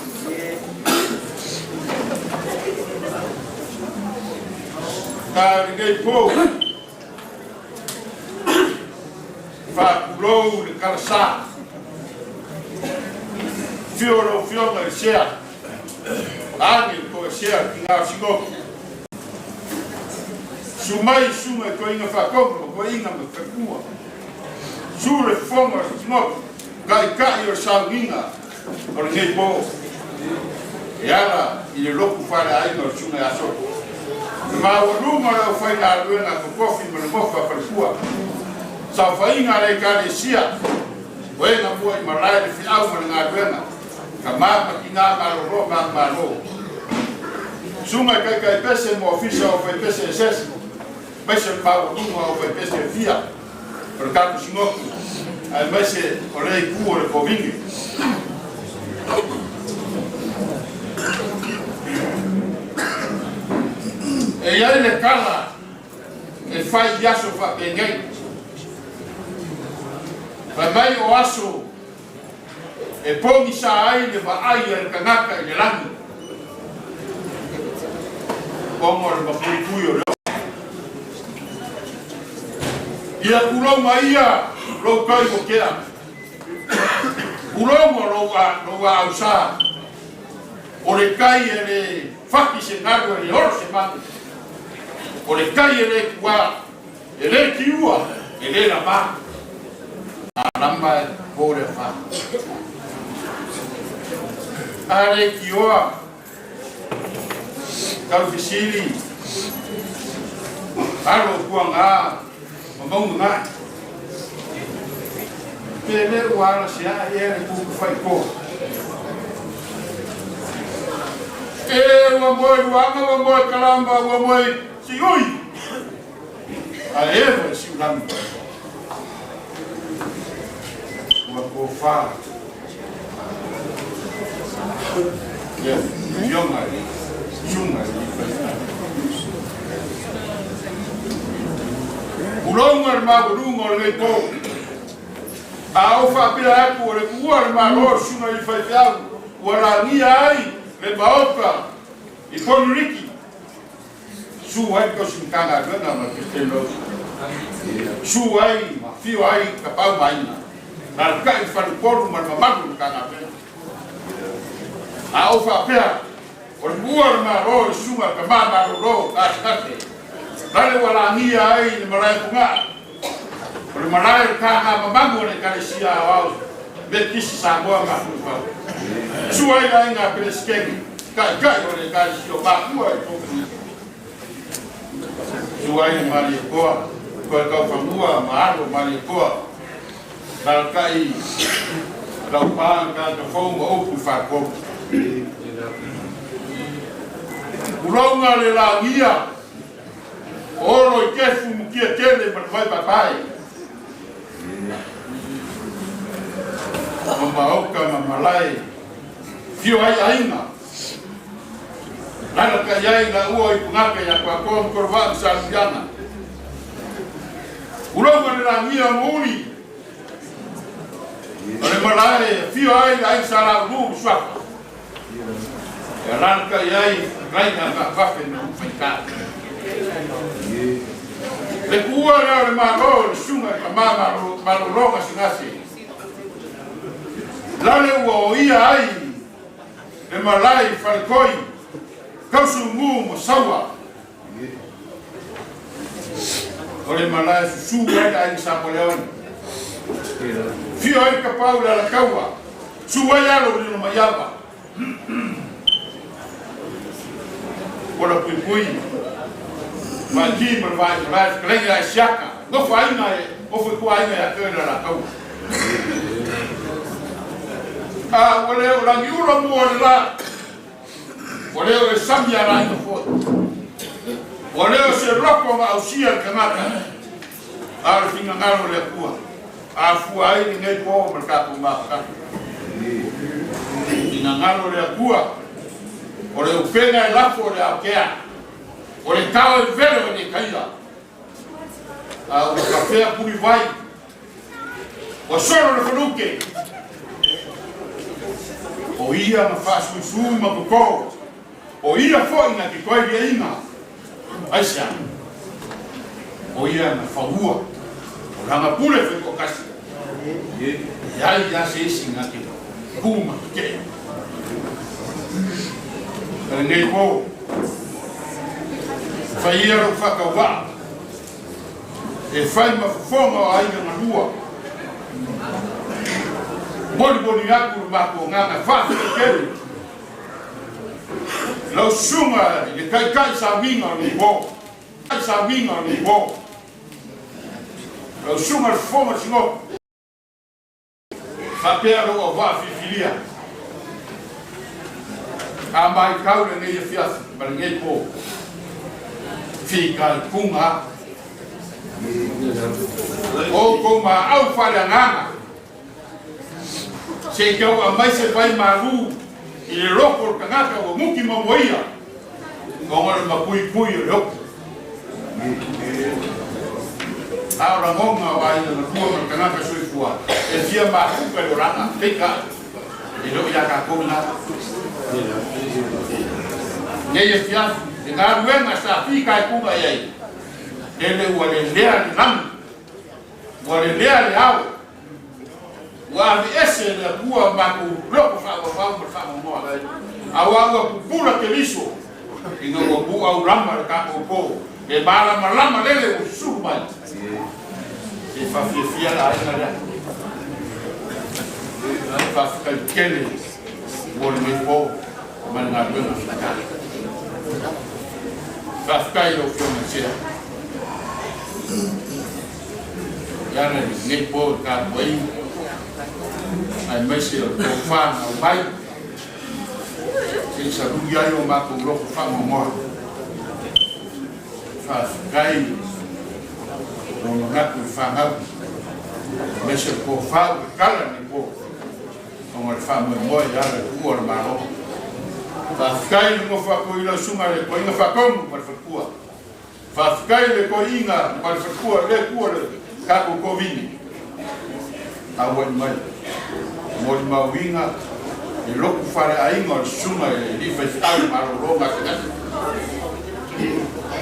Ta lenei po. Faatulou le Kalasa. Afio lau Afioga i le Sea, Age le Toesea le Tina o Sinopo. Susu mai Susuga i Toeaina Faatonu ma Toeaina ma Faipua. Susu le Fofoga o Sinopo, Taitai o le sauniga o lenei po e ala i le lotu faaleaiga o le Susuga ia Soto. Le maualuga o le aufaigaluega totofi ma le nofo a falefua, saofaiga a le Ekalesia, o e na mua i malae le feau ma le galuega, tama ma tina malolo ma agmalo. Susuga i taitaipese ma ofisa o aufaipese eseese, aemaise o le maualuga o aufaipese e fia o le tatou Sinotu, aemaise o lea itu o le Kovini. E i ai le tala e fai i aso faapenei, fai mai o aso e pogisa ai le vaai a le tagata i le lagi, ona o le mapuipui o le ola. Ia tulou mai ia lou tai ua tea. Tulou lou aau sa, o le kai e le faki se galu e le olo se manu, o le kai e le tuā, e le tiua, e le lamā, a lama e po le afa. A le tioa tau fesili, alo o Puagā ma mauga gae. Pe le ua ala seaʻe ea le kuku faikoa. E ua moe luaga, ua moe kalama, ua moe siui, a eva i siulagi. Ua tofa le afioga i le susuga i le faifeau. Tulouna le maualuga o lenei po. A ou faapea atu o le tuua o le Malo o le susuga i le faifeau ua lagia ai le Maota i Ponuriki, Su ai le tausi Matagaluega ma le Peresetene Losi. Su ai ma afio ai Tapaau ma Aiga. Alalatai le faleupolu ma le mamalu o le Matagaluega. A ou faapea, o le tuua o le Malo i le susuga i le Tama Malolo o Gasegase, lale ua lagia ai le malae Fogaa, o le malae o le taga mamalu a le Ekalesia Aoao Metotisi Samoa ma Atunuu Su ai le aiga Peresetene, taitai o le Ekalesia o Mātua i Tofua. Su ai le Malietoa, toe taufanua ma alo Malietoa, alaalatai Laupa, tagata fou ma upu i Faletolu. Tulouna le lagia O Olo i Kefu mutia tele ma le vai paepae. Ma maoka ma malae fio ai aiga. Lalata i ai laua i Pugaka ia Kuakoa ma Kolovaa ma Saluiaga. Uloga le lagia o Mouli o le malae e afio ai le aiga Sa Laulu ma Suafa. E alalatai i ai fetalaiga faavafe ma faigata. Le tuua lea o le Malo i le susuga i Tama Malolo Gasegase, lale ua oia ai le malae i Faletoi, Tausumu ma Saua. O le malae susu ai le aiga Samoeleone. Fio ai le tapau i le Alataua, su ai alo i lona maiava. Ola puipui, vaaki ma le vaai malae, fetalaiga ia Isiaka, nofo aiga e, nofo i tua aiga ia te oe le Alataua. A ua le o lagiula mua o le la, Ua le o le sami a laina foi. Ua le o se loko na ausia e le tagata, a o le finagalo o le Atua. A fua ai lenei po ma le tatou mafutaga. Finagalo o le Atua, o le upega e lafo o le aotea, o le tao e vele o le taia, a ua tafea puliwai, Ua solo le faluke, o ia na faasuisui ma toto, o ia foi na te toe liaina. Aisea? O ia na faua, o lana pule faitoatasi, e leai lava se isi na te tu ma tetee. I lenei po, fai ia lou faatauvaa. E fai ma fofoga o aiga galua. Molimoli atu le matou agaga faafetai tele i lau susuga i le Taitai Sauniga o lenei po, Sauniga o lenei po, lau susuga i le Fofoga o le Sinopo. Faapea lou auvaa filifilia a maitau lenei afiafi ma lenei po, fitaituga atu outou maau faaleagaga se i tau aumai se vai malu i le loko o le tagata ua muti mamoia ona o le mapuipui o le oki. A o lagona o aiga matua ma le tagata soifua e fia mafuta i le olaga, peitai, e le o ia tatou lena. Nei afiafi, le galuega sa fitaituga i ai, lele ua lelea le lagi, ua lelea le ao. Ua aveese e le Atua matou loko faavauvau ma le faamoemoa, aua ua pupula Keriso ina ua muaulama le tatou po, le malamalama lele ua susulu mai. E faafiafia le aiga lea. Faafetai tele mo lenei po ma le galuega fita. Faafetai i lau Afioga i le Sea. E ala i lenei po i tapuaiga, aemaise o le tofa na aumai se i salui ai o matou loto faamoemoe. Faafetai lou manatu i fanau, aemaise o le tofa ua tatala i lenei po ona o le faamoemoe e ala i le tuua o le Malo. Faafetai i le nofo atu i lau Susuga i le Toeaina Faatonu ma le faletua. Faafetai i le toeaina ma le faletua le tua le tatou tovini auai mai molimauina le lotu faleaiga o le susuga i le alii faifeau malolo gasegase.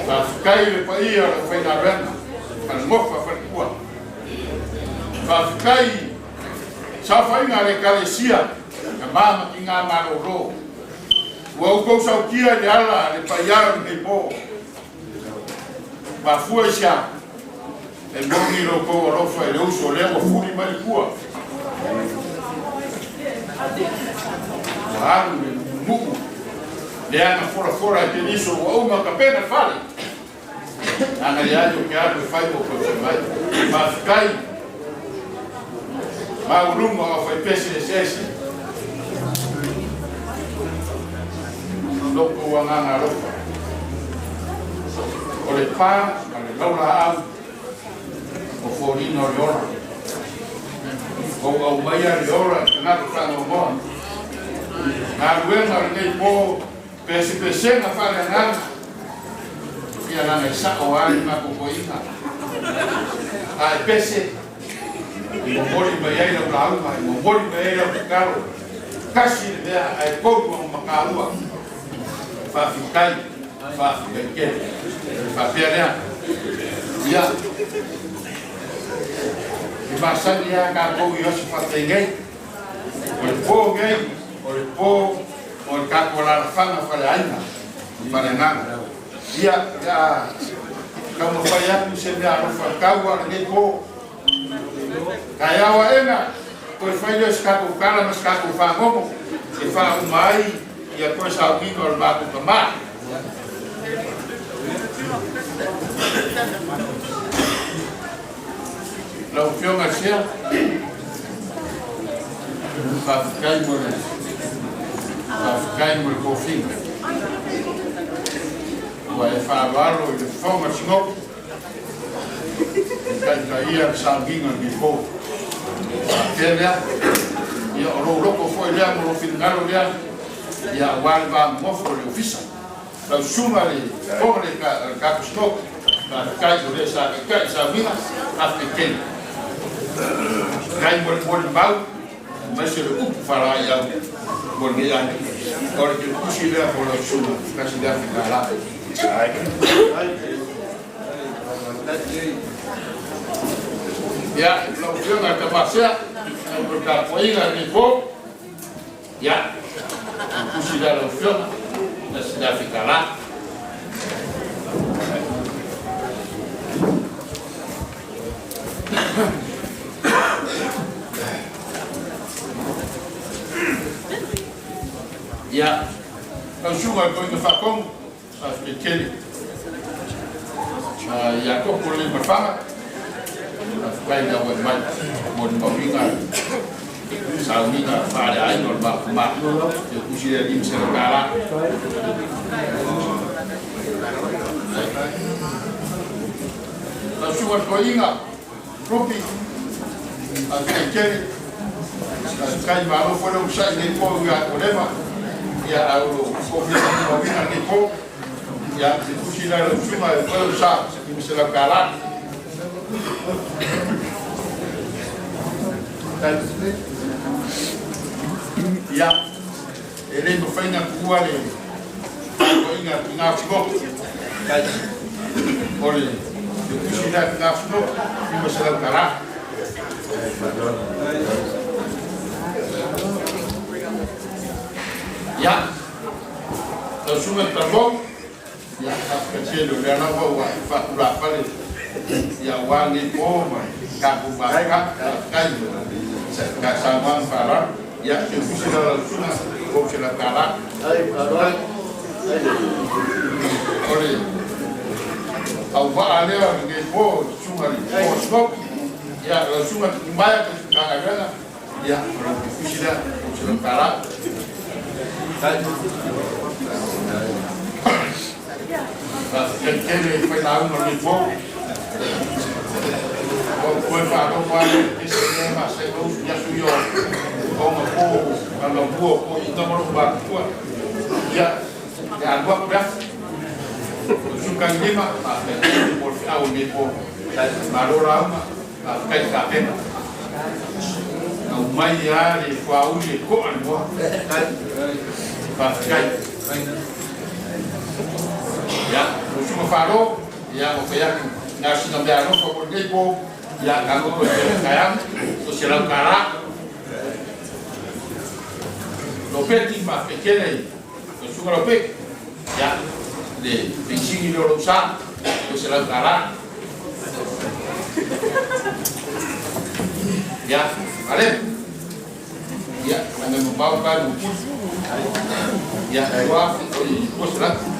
Faafetai i le paia o le aufaigaluega ma le nofa faletua. Faafetai i saofaiga a le Ekalesia, tama ma tina malolo. Ua outou sautia i le ala a le paia o lenei po. Mafua i se a? E moni lo outou alofa i le uso lea ua fuli mai le pua. Ua alu le nuunuu lea na folafola e Keriso ua uma tapena le fale. Ana leai o ke alu e fai mo koe fai mai. Faafetai maualuga o aufaipese eseese. Lo outou agaga alofa. O le pa ma le laulaau o foliga o le ola. Ua ou aumaia le ola i tagata faanoanoa. Galuega o lenei po Pesepesega faaleagaga, ia leaga e sao lava le matou toeaina. A e pese, e momoli mai ai lau lauga, e momoli mai ai lau tatalo. Tasi le mea ae tolu ona mataua. Faafetai, faafetai tele. Ona faapea lea, ia, e masani lava tatou i aso faapenei. O le po nei, o le po o le tatou alaalafaga faleaiga ma faleagaga. Ia, o le a taumafai atu se mea alofa tau a lenei po. Taeao aena, toe fai lea o se tatou tala ma se tatou fagogo e faauma ai ia toe sauniga o le matou tama. Lau Afioga i le Sea, faafetai mo le faafetai mo le tofiga. Ua e faaaloalo i le fofoga o le Sinopu e taitaia le sauniga i lenei po. Faapea lea, ia o lou loto foi lea ma lou finagalo lea, ia aua le va nonofo i le Ofisa. Lau susuga le fofoga le tatou Sinopu, faafetai o lea sa taitai i sauniga, faafetai tele. Faafetai mo le molimau aemaise le upu faalaeiau mo lenei aiga. O le tusi lea mo lau susuga, $1,000. Ia, lau Afioga i le Tamasea, lau tapuaiga i lenei po. Ia, o tusi lea lau Afioga, $1,000. Ia, lau Susuga i le Toeaina Faatonu, Faafetai tele ia Koko Leimafaga, faafetai le auai mai mo le mauiga sauniga faaleaiga o le matou tama, e tusi lea $500. Lau Susuga i le Toeaina Rupi, faafetai tele, faafetai malo foi le onosai i lenei po ia Koleva, ia ae o lo o fia molimauina lenei po, ia se tusi lea lau susuga e fai lou sa $500. Ia, e le mafai ona tuua le tapuaiga a Tina Sinopo. O le tusi lea a Tina Sinopo, $500. Ia, lau Susuga i le Talavou, ia, faafetai tele o lea lava ua e faatulafale ia aua lenei po ma le tatou mafutaga. Faafetai i saunoaga faaaloalo. Ia, se tusi la lau Susuga, $300. O le auvaa lea o lenei po, le Susuga i le Smoke, ia, lau Susuga Tupumaea, Matagaluega, Ia, o lau tusi lea, o se lau tala. Faafetai tele i failauga o lenei po. Ua ou toe faalogo lava lea i le pese lea e masai lou i aso ia o ogapo alomua o toeaiina ma lou matutua. Ia, e alu atu le afi. O Sukalilima, faafetai tele mo le feau o lenei po. Malo lauga. Faafetai i tapena. Aumai lava le fuauli e to'a le moa. Faafetai. Ia, lau Susuga Falo, ia ua fai atu na o sina meaalofa mo lenei po, ia tatou toe feiloai taeao, $100. Lopeti, faafetai tele i lau Susuga Lopeti, ia, le penisini lea o lou sa, $200. Ia, ale. Ia, anga mamao ka lu puli. Ia, ua oi 200.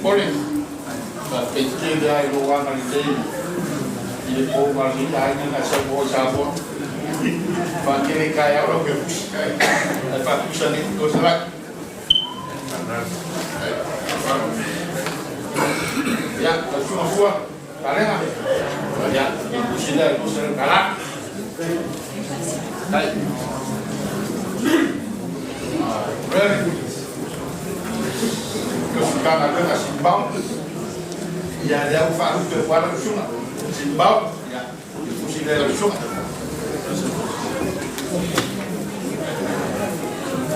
Ole, faafetai tele lava i lou agalelei i le pou ma lenei aiga na sau i Samoa. Faatele taeao lau mea pusi. Ae faatusa nei 200. Ia, lau Susuga Fua, Talega. Ia, tusi lea i $200. Tai. Ready. Tausi Simbao. Ia, lea ua faalupe ua lau susuga. Simbao. Ia, tusi lea lau susuga.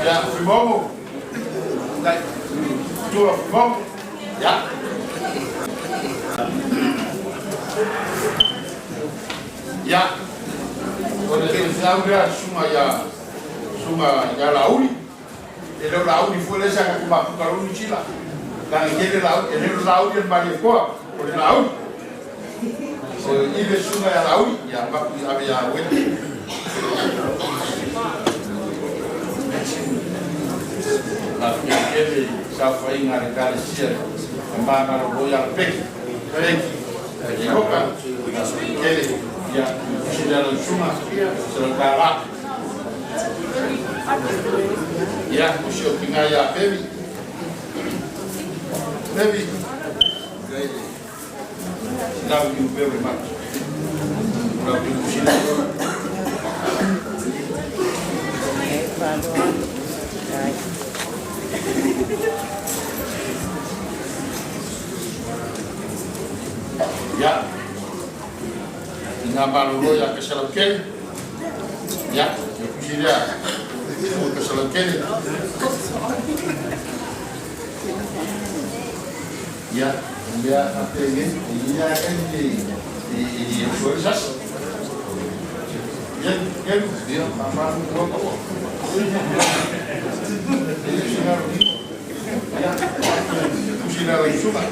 Ia, Fuimomo. Tai. Tua Fuimomo. Ia. Ia, o le feau lea susuga ia susuga ia Laauli. E le o Laauli foi lea sa tatou mafuta loa Niu Sila. Leaga e tele Laauli, e le o Laauli a le Malietoa, o le Laauli. O i le susuga ia Laauli, ia avatu i ave ia Ueli. Faafetai tele i saofaiga a le Ekalesia Tama Malolo ia Peki. Peki. Peki Hoka. Faafetai tele. Ia, tusi lea lau susuga, $100. Ia, o si ou tina ia Pevi. Pevi. Love you very much. Love you, tusi lea. Ia, ina malolo ia Kesalaukele. Ia, e tusi lea o Kesalaukele. Ia, o mea faapenei, e i ai lava taimi e usu ai le sasi. Ia, Kelu, ia, faafatu ua taua. E le o se galo ni. Ia, tusi lea lau susuga.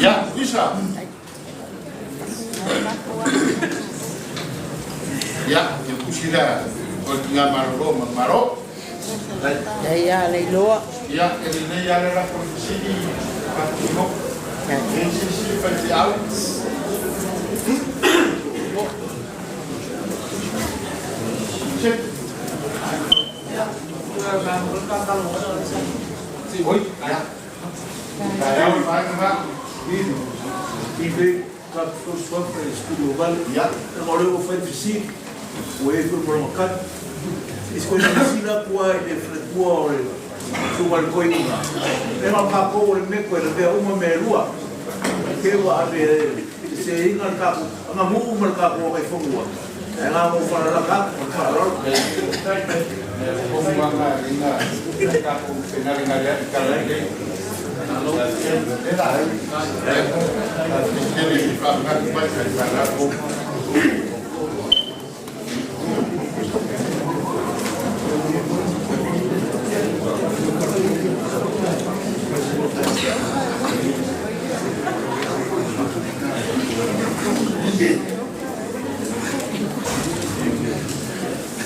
Ia, Lisa. Ia, e tusi lea o le tina malolo ma Malo. Ia Leiloa. Ia, e lelei lava le lafo o le fesili faatino. E i se isi faifeau? Se. Oi, ia. Taeao i vaega na. I Ia. Leaga o lea ua fai le fesili, ua i ai foi ma lona tali. I se silasila atu lava i le faletua o le Susuga i le Toeaina, leaga o tatou o le meko e lavea uma mea e lua. I te i ua ave e seseina le tatou aganuu ma le tatou agaifanua, Ae na ona ou faalalata atu ma le faaaloalo.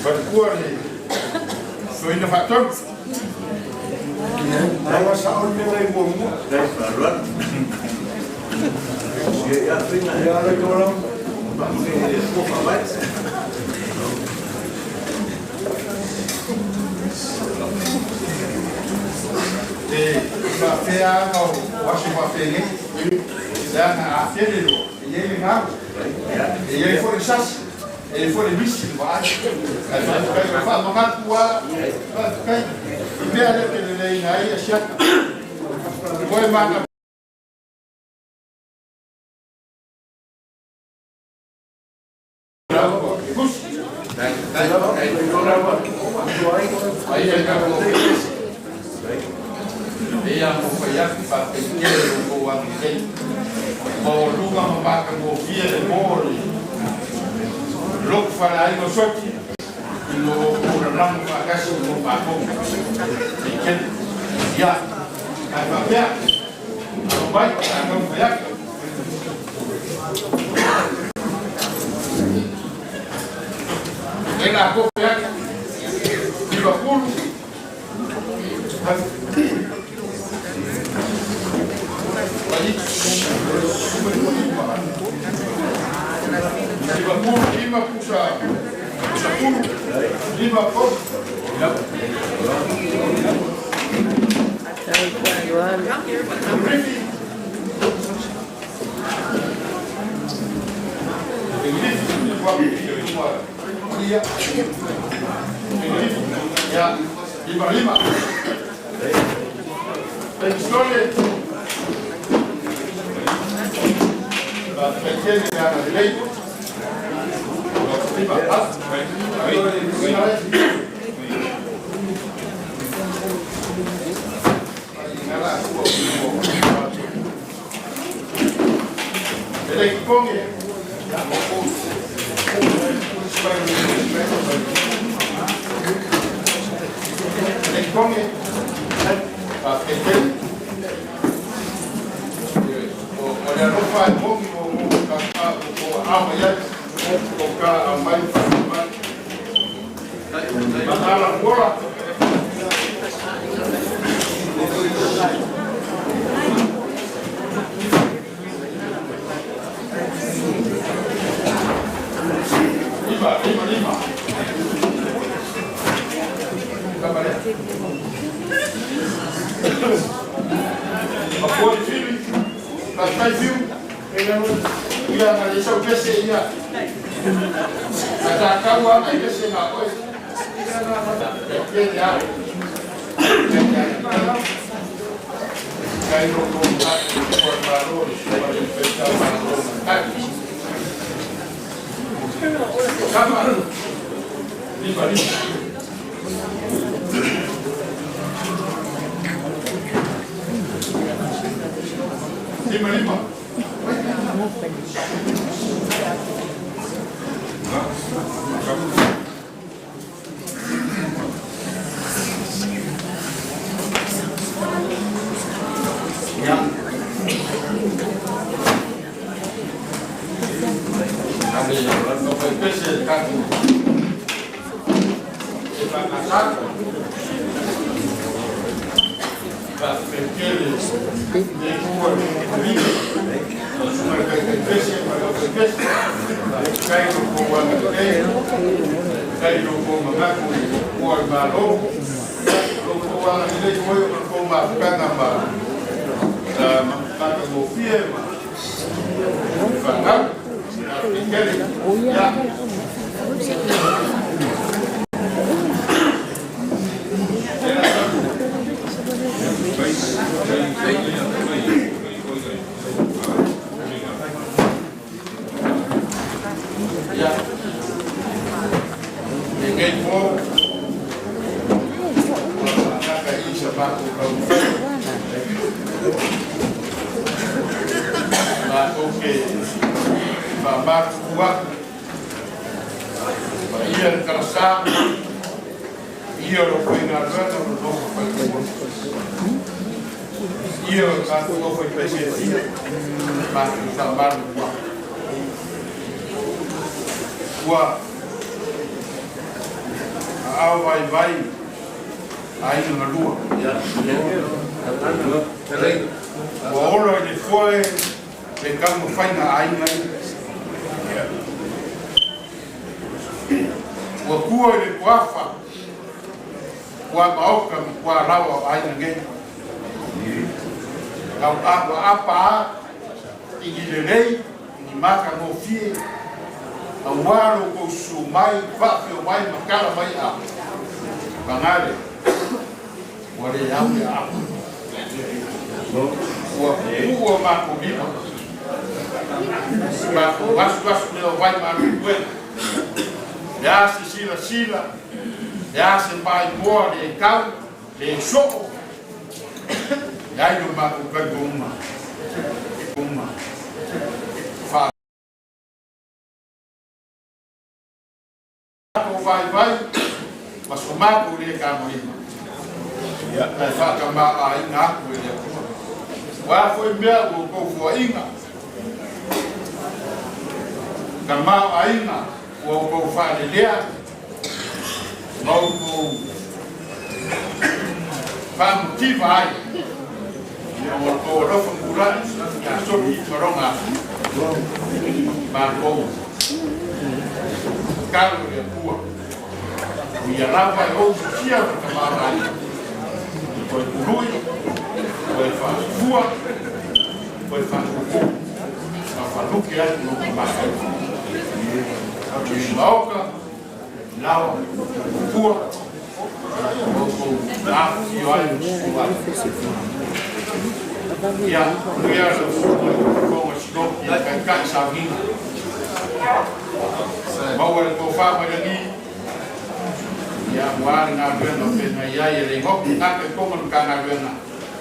Faletua le Toeaina Faatonu. Leaga sao le mea na i muamua. Ia le E faapea aga o aso faapegei, leaga a tele loa, e i ai le galu, e i ai foi le sasi, e i ai foi le misi i le vaai. Ae faafetai, o le faamanatu lava, faafetai i mea lea ou te leleina ai Asiata. Toe mana. Maualuga ma matagofie le mo o le lotu faleaiga o Soti i lo outou lalago faatasi mo matou e tele. Ia, ae faapea, alo mai, o le a taumafai atu. Ela kope atu, Liverpool, Liverpool, lima pusa, pusa pulu, Liverpool. Lima lima. Penisole. Faafetai le agalelei. Lima. O le alofa e moni o aao mai ai o ka aumai mai Matala Kuola. Lima, lima, lima. Kama lea. Mapua le fili, faafetai fiu. Ia na le sau pese ia. Na tākau ana i pese ngā koe. E kele au. Kai ro ko ngā ko malo le sua le pesa malo na kai. Kama. Lima, lima. Lima, lima. Pese le tatou e faakasaka faafetai le Atua le susuga i le taitaipese ma le aufaipese faafetai lo outou agalelei, faafetai i lo outou manatu i le Atua le Malo lo outou agalelei foi o le tou mafutaga ma matagofie ma fanau faafetai tele. Ia. Ia. Lenei po, ua faagata i i sa matou taumafaiga. Matou te faamatutu atu, paia le talasa, paia o le aufaigaluega ma le nofo faletua, paia o le tatou aufaipesetia, matou faamatutu atu. Ua aao vaivai aiga galua. Ua ola i le foe le taumafaiga a aiga ia. Ua tua i le tuafa tua maota ma tua laoa o aiga nei. Ua apa a i ni lelei, i ni matagofie, aua lo outou susu mai, faafio mai ma tala mai a pagale, ua le au le aapa. Ua pupuu o matou lima, matou asuasu lea o vai ma alualuega, le a se silasila, le a se maimoa le tau, le soo, Leai lo matou talitonuga uma faamatou vaivai ma so matou le tagolima, ae faatamaoaiga atu e le Atua. O a foi mea ua outou foaiina, tamaoaiga ua outou faalelea, ma outou faamotiva ai i o outou alofa mulai ia soli i tologa atu matou tatalo i le Atua o ia lava e ou fusia ma tamaoaiga toe tului, toe faasufua, toe faatupu ma faalupe atu lou tamaoaiga. I maota Laoa, Pua, outou afifio ai ma susu ai. Ia, manuia lau susuga i le Fofoga Sinoki e taitai sauniga. Maua le tofa mai lagi, ia, aua le galuega o feagai ai e le goto gata i totonu o le Matagaluega,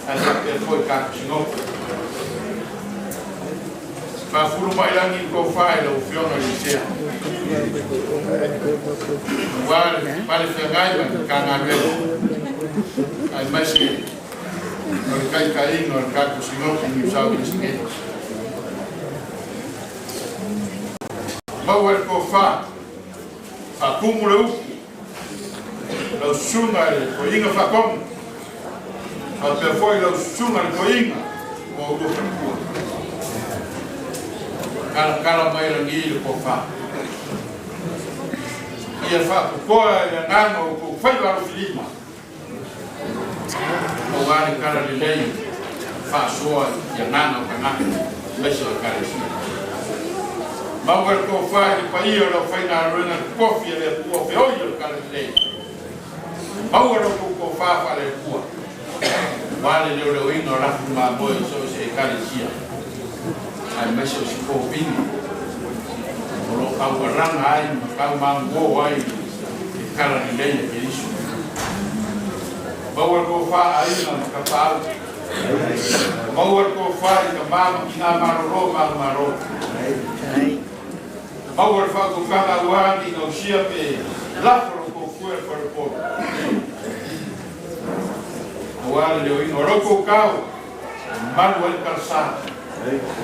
ae faapea foi i tatou Sinoki. Faafulu mai lagi le tofa i lau Afioga i le Sea, aua le pale feagai ma le Matagaluega, aemaise o le taitaiga o le tatou Sinoti New South East. Maua le tofa, faatumu le upu, lau susuga i le Toeaina Faatonu, faapea foi lau susuga i le Toeaina ma oulua faletua. Talatala mai lagi le tofa. Ia faapopoa i le agaga o outou faiva alofilima, aua le tala lelei faasoa i agaga o tagata, aemaise o Ekalesia. Maua le tofa i le paia o le aufaigaluega totofi a le Atua feoi o le tala lelei. Maua lo outou tofa faale-Atua, aua le leoleoina o lafu mamoe i so o se Ekalesia, aemaise o se kovini o lo o taualaga ai ma taumaguo ai le tala lelei a Keriso. Maua le tofa a aiga ma tapaau. Maua le tofa i tama ma tina malolo ma agumalo. Maua le faautautaga aua ne i gausia pe lafo lo outou fue i le faleupolu. Aua le leoina o lo outou tau e malu ai le talasa,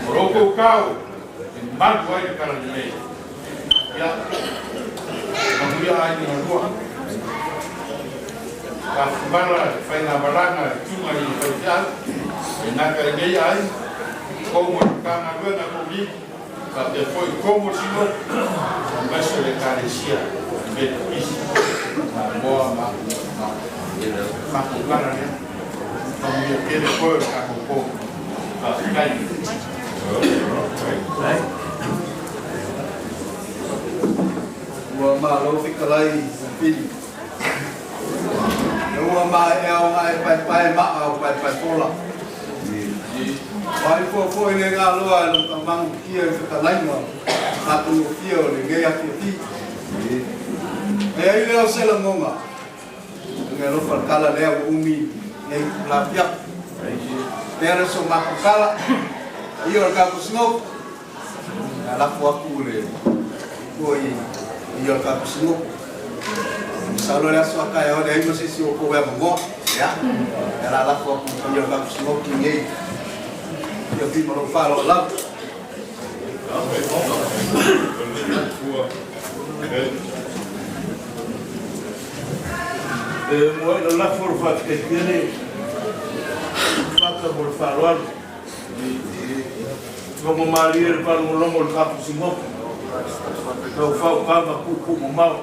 o lo outou tau e malu ai le talalelei. Ia, manuia aiga galua. Tafumala le faigamalaga e tunga i le faifeau, e gata i nei aiga, komo i le Matagaluega a Koviti, faapea foi komo i Sino, aemaise o le Ekalesia Metotisi Samoa ma matou tala lea. Manuia tele koe o le tatou po. Faafetai. Ua malo fetalai Pili. Ua maea ona e paepae maa o Paepaepola. O ai fuafua i le galoa e lou tamanukia i fetalaiga matagofie o lenei afiafi. E ai lea o se lagona, e alofa le tala lea ua umi nei lafiafi. Pea le so matou tala, ia o le Kapusinoko, a lafo atu le tua i ia o le Kapusinoko. Masalo le aso a taeao e leai ma se isi o outou e avanoa, ia, e la lafo atu i ia o le Kapusinoko nei ia ma lou faaaloalo lava. E muai lalafo le faafetai tele Fata mo le faaaloalo. Logo malie le faalogologo i le tapusi-motu, taufau kava puupuu mamao.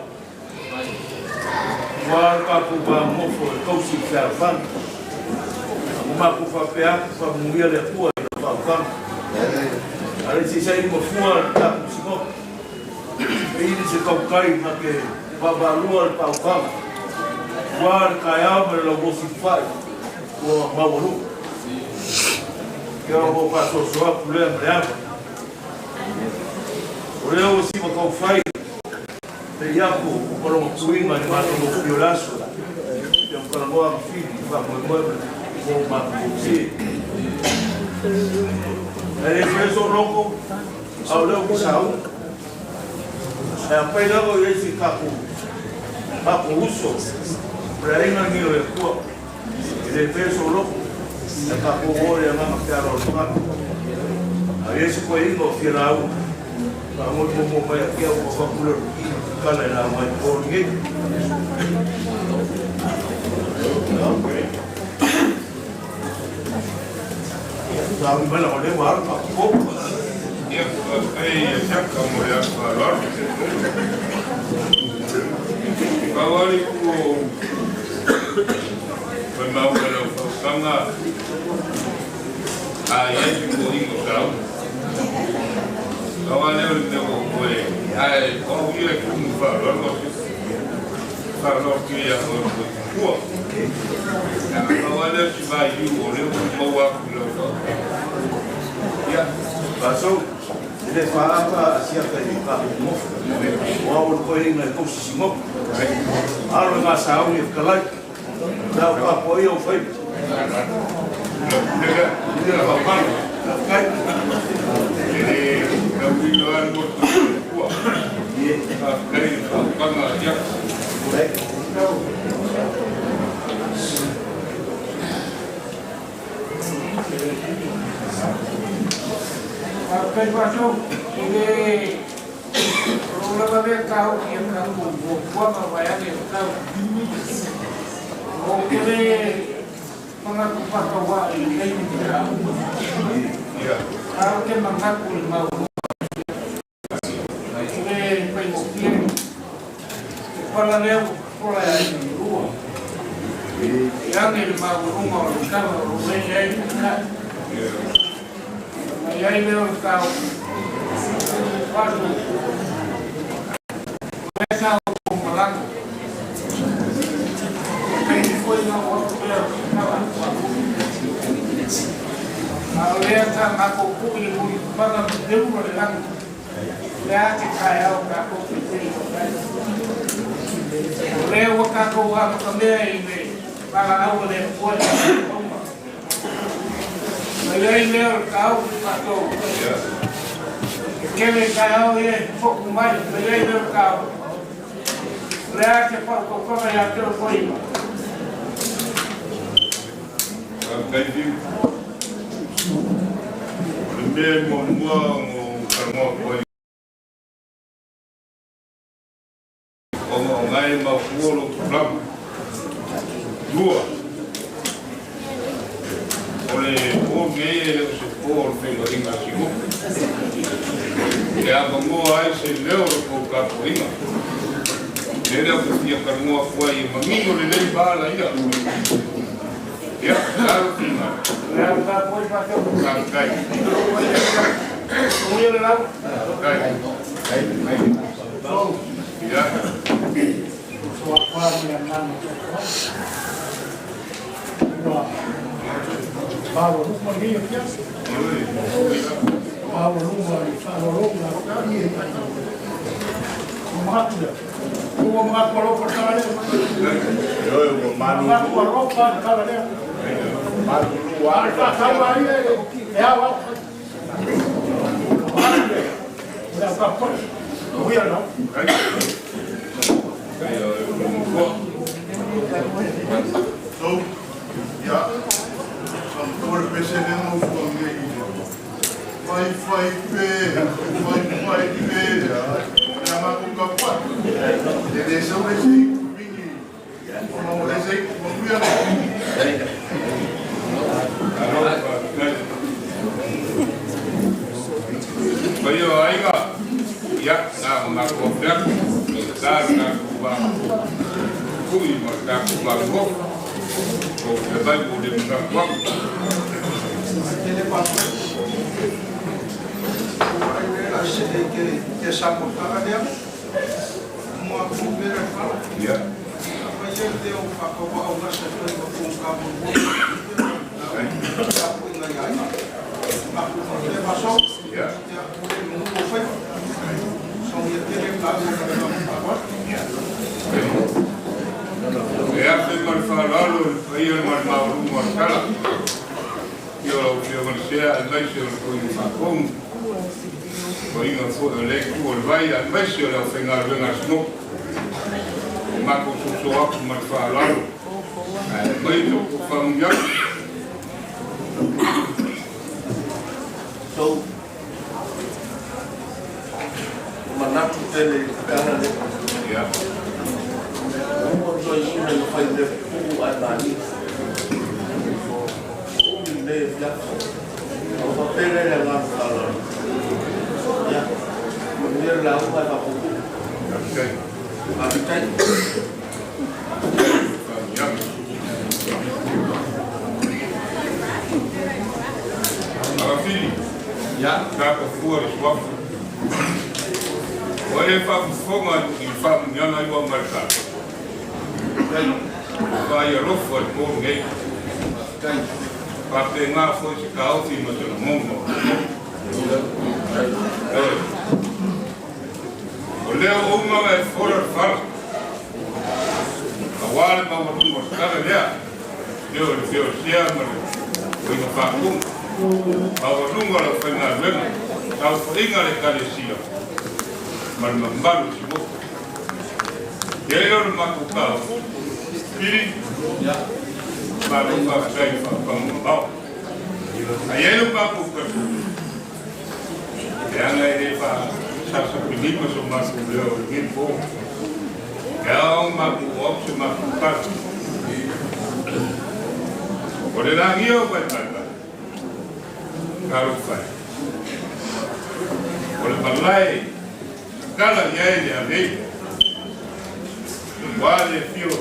Ua le tatou va nofo e tausi i le fealofani. Ua matou faapea atu, faamanuia le Atua i lau faautaga. A le se i saili mafua le tapusi-motu, e ili se tautai na te vaavaalua le faautaga. Ua le taeao ma le lauosi fai ua maualuga. Ia ua ou faasoasoa atu lea ma le ava. O lea ua siva taufai le iapo ma lona tuiga i le matagofie o le aso, ia ua talanoa ma Fili i faamoemoe ma le mo matagofie. Ae le faia sou loto, a o lea ou te sauni. Ae afai lava o i ai se tatou matou uso, o le aiga lenei o le Atua. E le faia sou loto, ae tatou o i le agaga fealoalofaga. A i ai se toeaina o fia lauga, faanoi muamua mai ia te au ona avatu lea o le tala e lauga ai i le po lenei. Sauni mai leaga o lea ua alu tatou po. Ia, faafetai ia Siaka mo le aso faaaloalo. Pau lava le itu o Moemau mai lau fautuaga, a i ai se toeaina o sauga. Pau lava lea o le mea ua ou toe, ae o au ia e tumu faaaloalo atu. Faaaloalo atu ia oe o le matua. Ia, pau lava lea o si vailiu o lea ua maua atu i lau fautuaga. Ia, Pasou, e le faaata a Siaka i Kahukumofu, o au o le toeaina e tausi simotu. Alo i Gasauni e fetalai, lau tapuaia o faiva. Manuia le faautaga. Faafetai. E le tauilo lava le motu i le Atua. Faafetai i le faautaga a Siaka. Faafetai Pastor, e le o lou lava lea taofi ia tatou fuafuaga vaeane le tau. Ou te le manatu faatauaa i le taimi lea, ae ou te manatu i le maualuga. E le faigofie le pala lea ua fofola e aiga e lua. E age le maualuga o le tala o lo o ee ai le taitai. Ona i ai lea o le taofi, Fatu, o lea sa outou malaga. O le taimi foi na oo atu lea o se tala faapuni. A o lea sa matou tuu i le mulipapaga ma peu o le lagi, o le a se taeao tatou te feiloai ai? O lea ua tatou amatamea i le valaau a le Atua i tatou tauma. Ona i ai lea o le taofi tatou, e tele taeao ia e fofotu mai, ona i ai lea o le taofi, o le a se faautautaga ia te oe Toeaina? Faafetai Fiu. O le mea e muamua ona ou talanoa atu ai ona o na e mafua lou tulaga. Lua, o le po nei e le o se po o le feiloaiga a Siumu. E avanoa ai se leo o le tou tapuaiga. Lele ou te fia talanoa atu ai e manino lelei vala ia. Ia, talo finagalo. Faafetai. Faafetai. Ia. Ua manatu alofa le tala lea. Ioe, ua malulu. Manatu alofa le tala lea. Malulu A o le faataua ia e ao ao. O le au tapuai. Manuia le lauga. So, ia, sa matua le pese lea na usu nei i le fai fai pea, fai fai pea, le a matou tapuai. E le sau le isi mingi, ona ua le se manuia le. Paia o aiga, ia, na ma matou afe atu, e ta le tatou va kui ma le tatou va nofo, o le vai mo le manatu atu. Tele faafetai. Ua ai le la se ke ke sapotaga lea. Mo a ko pera fala. Ia. Afai e te o whakawa au ngasa toi ma kong ka mo mo. Ka ko inga ia ina. Ma ko te maso. Ia. Ia ko le mo mo fai. So ia tele ka mo ka ka ka. E afe ma le faaaloalo le paia ma le maualuga o le tala. Ia o lau Afioga i le Sea aemaise o le Toeaina Faatonu, toeaina foi o lea itu o le vai aemaise o le aufaigaluega a Sinopo. Ua matou soso atu ma le faaaloalo ae aumai sa outou faamanuiaga. So, ua manatu tele i le tala lea. Ia. Ua uma toeaina na fai mea pupuu ae malie. Ua umi lenei afiafi. Ona faapea lea i le agaga faaaloalo. Ia, manuia le lauga ae faapuupuu. Faafetai. Faafetai. Faamanuiaga. Agafili. Ia. Tapa fua le suafa. Ua e faafofoga i le faamanuiaga ai ua aumai le tala. Vaai alofa i le po lenei. Faapena foi se taofi ma se lagona o le Ioe. O lea ua uma ona e fola le fala, aua le maualuga o le tala lea, leo le feosea ma le uiga faatumu, maualuga o le aufaigaluega, saofaiga a le Ekalesia ma le mamalu o Simoto. Ia lea o le matou taofi, Pili, malo faafetai i le faautaga mamao. A i ai lo matou talitonuga, leaga e le faasasapilima so matou leo i lenei po. E ao ona matou oo atu se matou tala. O le lagia o Vaimaimae, talofa e, o le malae tatala i ai le alei, ua le afio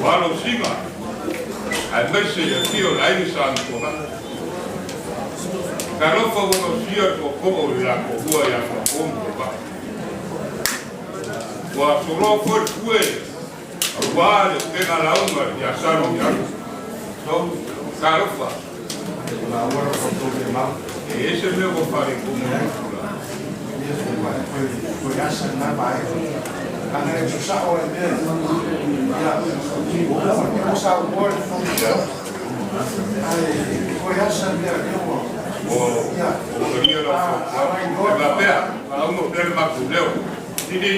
o alo Siga, aemaise le afio o le aiga Sa Nikolai. Talofa ua gausia le tootoo i le latou lua ia Faapo ma Tovaa. Ua soloa foi le pue aua le upega lauga ia Saloialo. Talofa. E ese mea ua faaletonu ai le tulaga. Ua talia lau fautuaga. E faapea, faaugo pea le matou leo. Sili,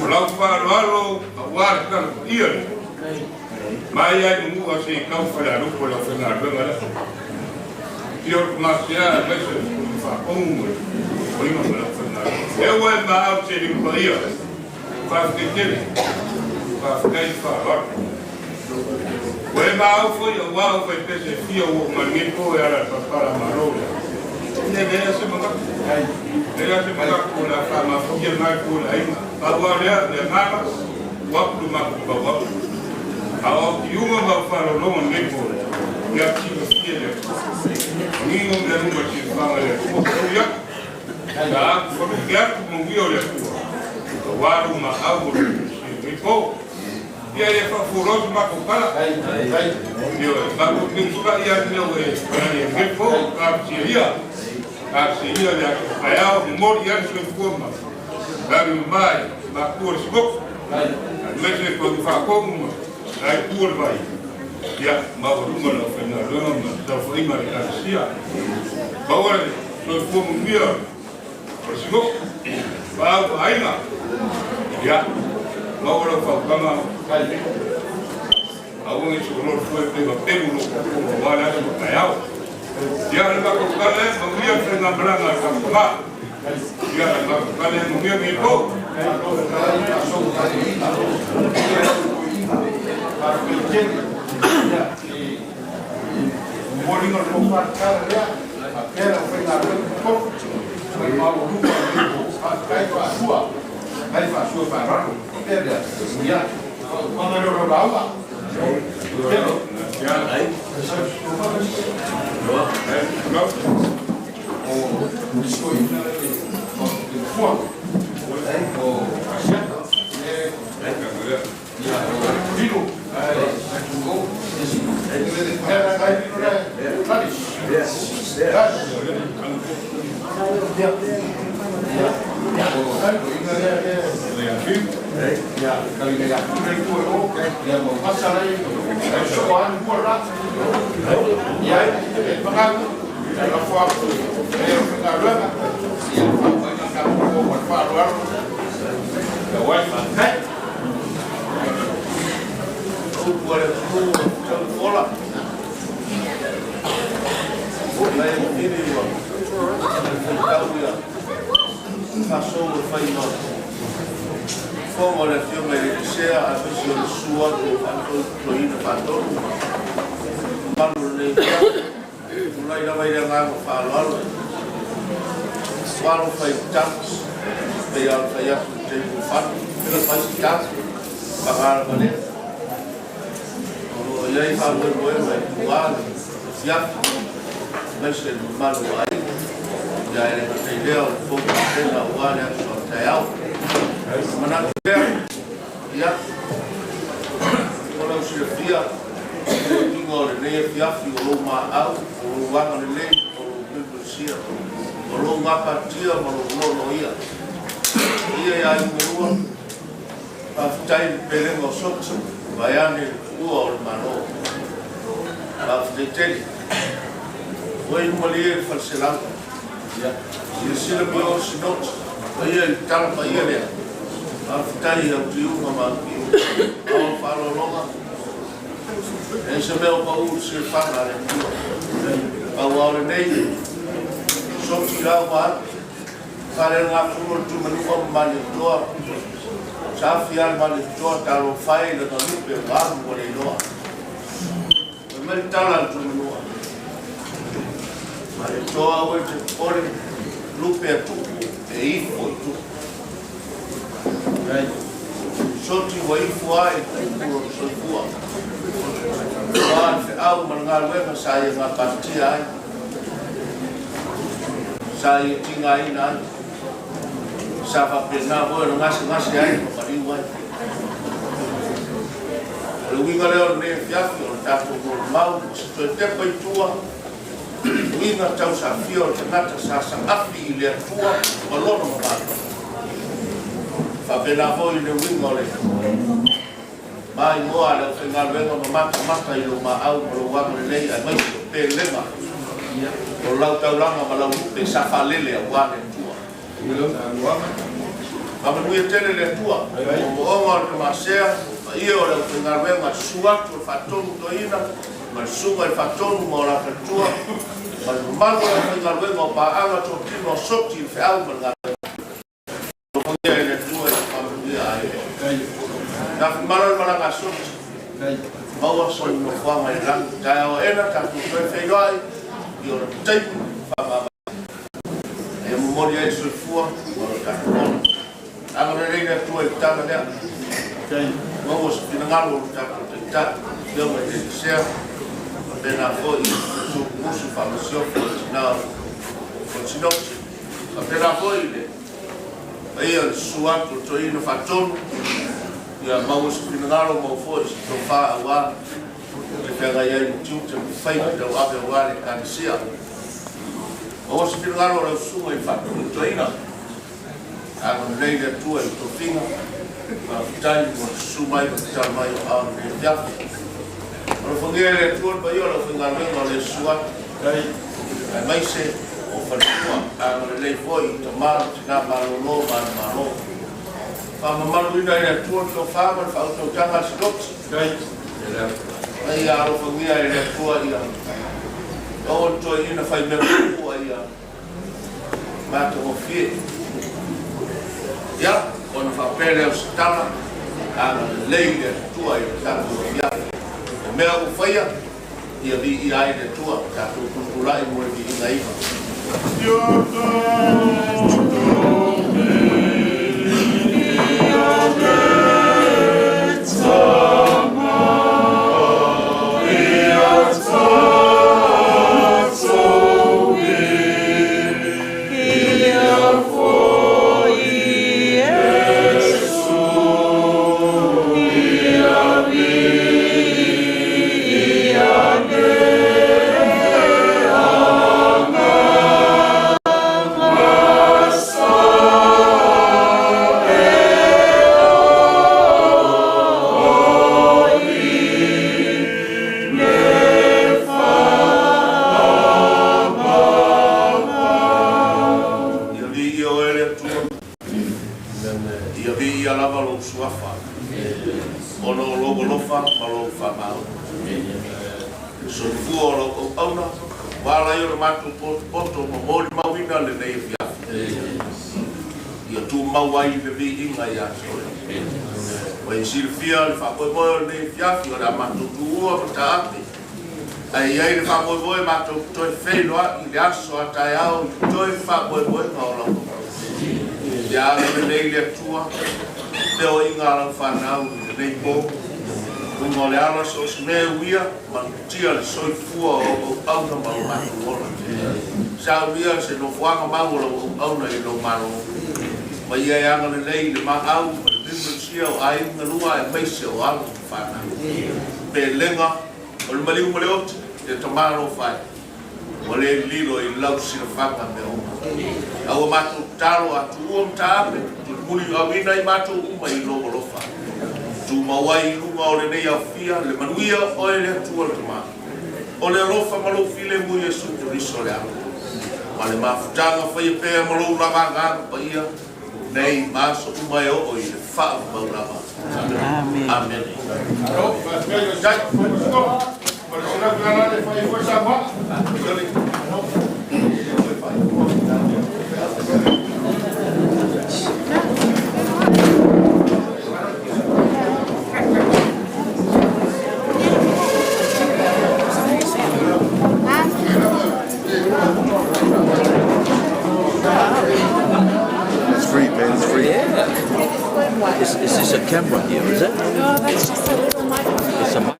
o lau faaaloalo aua le tala paia lea. Mai ai manu a se i tau falealupo i le aufaigaluega lea. Ia o le tumasea aemaise o le faatonu ma le oiga ma le aufaigaluega. E ua e maau se liu paia. Faafetai tele. Faafetai le faaaloalo. Ua e maau foi aua au faipese e fia ua uma lenei po e ala i le palapala malo lea. E leai se manatu. Leai se manatu o le a faamafaia mai po le aiga. Pau lava lea, le agaga, ua atu le matou tau atu. A o au tiuga ma au faalologa lenei po, ia silafia e le Atua. Manino mea uma i le silafaga e le Atua, tau atu. Sa atu faluki atu manuia o le Atua, aua lou maau ma lou tusia i lenei po. Ia e le faafualoa se matou tala. Ioe, matou te usitai lava i le mea ua e fai i lenei po, talosia ia, talosia ia le aso taeao, momoli i ai le soifua ma Lagi mama i matua o le Sigopu, aemaise le Koigu Faatonu ma la itu o le vai, ia, maualuga le aufaigaluega ma le saofaiga a le Ekalesia. Maua le soifua manuia o le Sigopu, paau ma aiga, ia, maua lau fautuaga. Aua ne i soloa le foe pe ma pelu lou tootoo aua le aso ma taeao. Ia, o le matou tala e, manuia le faigamalaga a le tatou va. Ia, o le matou tala e, manuia lenei po. Upu a le atunuu ua tau fola. Nai e pili ua faitau ia faasou e fai ma fofoga o le Afioga i le Sea aemaise o le susu atu o Faatoina Faatonu ma mamalu o lenei afiafi. Tulai lava i le agaga faaaloalo e alo fai tala, pei lava ona fai atu i le taimi ua fano, fai se tala, paga lava lea. O lo o i ai faamoemoega i tua le afiafi, aemaise le mamalu o aiga, ia e le gata i lea o le fou tapena aua le aso a taeao. Ona manatu lea, ia, mo lau silafia, o le uiga o lenei afiafi o lou maau, o lou agalelei, o lou mulimulisia, o lou gapatia ma lou loaloia. Paia ia Aiga Lua, Faafetai i le pelega o Sota, vaeane le tuua o le Malo. Faafetai tele. Ua inu malie le faleselau. Silasila mai o Sinoti, paia i le tala paia lea. Faafetai i au tiuga ma au tiuga. Ao faaaloaloga, e leai se mea o pau i le silafaga a le Atua. Pau lava o lenei, Soti lau ma alu. Faaleagafulo le Tumanua ma Malietoa, Sa afia le Malietoa, talofa e i lana lupe ua alu ua le iloa. Fai mai le tala a le Tumanua, Malietoa aua e te popole, lupe a Tupu e ifo i Tupu. Soti ua ifo ai i Tupu lona soifua. Ua le feau ma le galuega sa ia gapatia ai. Sa ia tigaina ai. Sa faapena foi ona gasegase ai ma maliu ai. O le uiga lea o lenei afiafi, o le tatou molimau ma se toe tepa i tua, uiga tausafia o le tagata sa saafi i le Atua ma lona mamalu. E faapena foi le uiga o le Maimoa a le aufaigaluega ma matamata i lou maau ma lou agalelei aemaise o pelega o lau taulaga ma lau lupe sa faalele aua le Atua. Faamanuia tele le Atua, moomooga o le Tamasea, paia o le aufaigaluega, susu atu o le Faatonu Toeaina ma le Susuga i le Faatonu ma o la faletua, ma le mamalu o le aufaigaluega o paaga totino a Soti i le feau ma le galuega. Alofagia e le Atua i le faamanuia a Ia. Tafimala le malaga a Soti, maua sona nofoaga i le lagi. Taeao aena tatou toe feiloai i ona taimi faamavae. Ia momoli ai le soifua ma lo tatou ola. Agalelei le Atua i le tala lea. Maua se finagalo o lo tatou Taitai, Afioga i le Sea, faapena foi i le Tusumusu Faamasiofo o le Tina o le Sinoti. Faapena foi i le paia o le susu atu o le Toeaina Faatonu, ia maua se finagalo, maua foi se tofa aua le feagai ai ma tiute ma faiva tauave aua le Ekalesia. Maua se finagalo o lau susuga i le Faatonu Toeaina. Agalelei le Atua i tofiga, faafetai mo le susu mai ma tatalo mai o ao i lenei afiafi. Alofagia e le Atua le paia o le aufaigaluega o le susu atu, aemaise o faletua. Agalelei foi i tama ma tina malolo ma manumalo. Faamamaluina e le Atua le tofa ma le faautautaga a Sinoti. Ma ia alofagia e le Atua ia oo le toeaina faimea puupuu a ia matagofie. Ia, ona faapea lea o se tala, agalelei le Atua i le tatou afiafi. O mea ua faia, ia viia ai le Atua, tatou tutulai mo le viiga iva. Ia viia oe le Atua, ia viia lava lou Suafa, ona o lou alofa ma lou faamaoni. Le soifua o lau auauna, ua ala ai ona matou potopoto ma molimauina lenei afiafi, ia tumau ai le viiga ia te oe. Ua e silafia le faamoemoe o lenei afiafi, o le a matou tuua ma taape, Ae i ai le faamoemoe matou te toe feiloai i le aso a taeao i toe faamoemoega o lau Auauna. Ia agalelei le Atua i feoaiga a lau fanau i lenei po, luga o le ala so o se mea e uia, malutia le soifua o au auauna ma lo matou ola. Saunia se nofoaga mau o lau auauna i lou Malo, ma ia e agalelei i le maau ma le mimilisia o aiga lua aemaise o alo ma fanau. Pelega. O le maliu ma le oti, e tama alofa e, ua le lilo i lau silafaga mea uma. A ua matou tatalo a tuua ma taape, mulimuliauina i matou uma i lou alofa. Tumau ai i luga o lenei aofia le manuia o oe le Atua le Tama, o le alofa ma lou filemu Iesu Keriso le Alo, ma le mafutaga faia pea ma lou lava Agaga Paia, nei ma aso uma e oo i le faavavau lava. Amene. It's free, man. It's free. Yeah. Is this a camera here, is it? No, that's just a little microphone. It's a mic.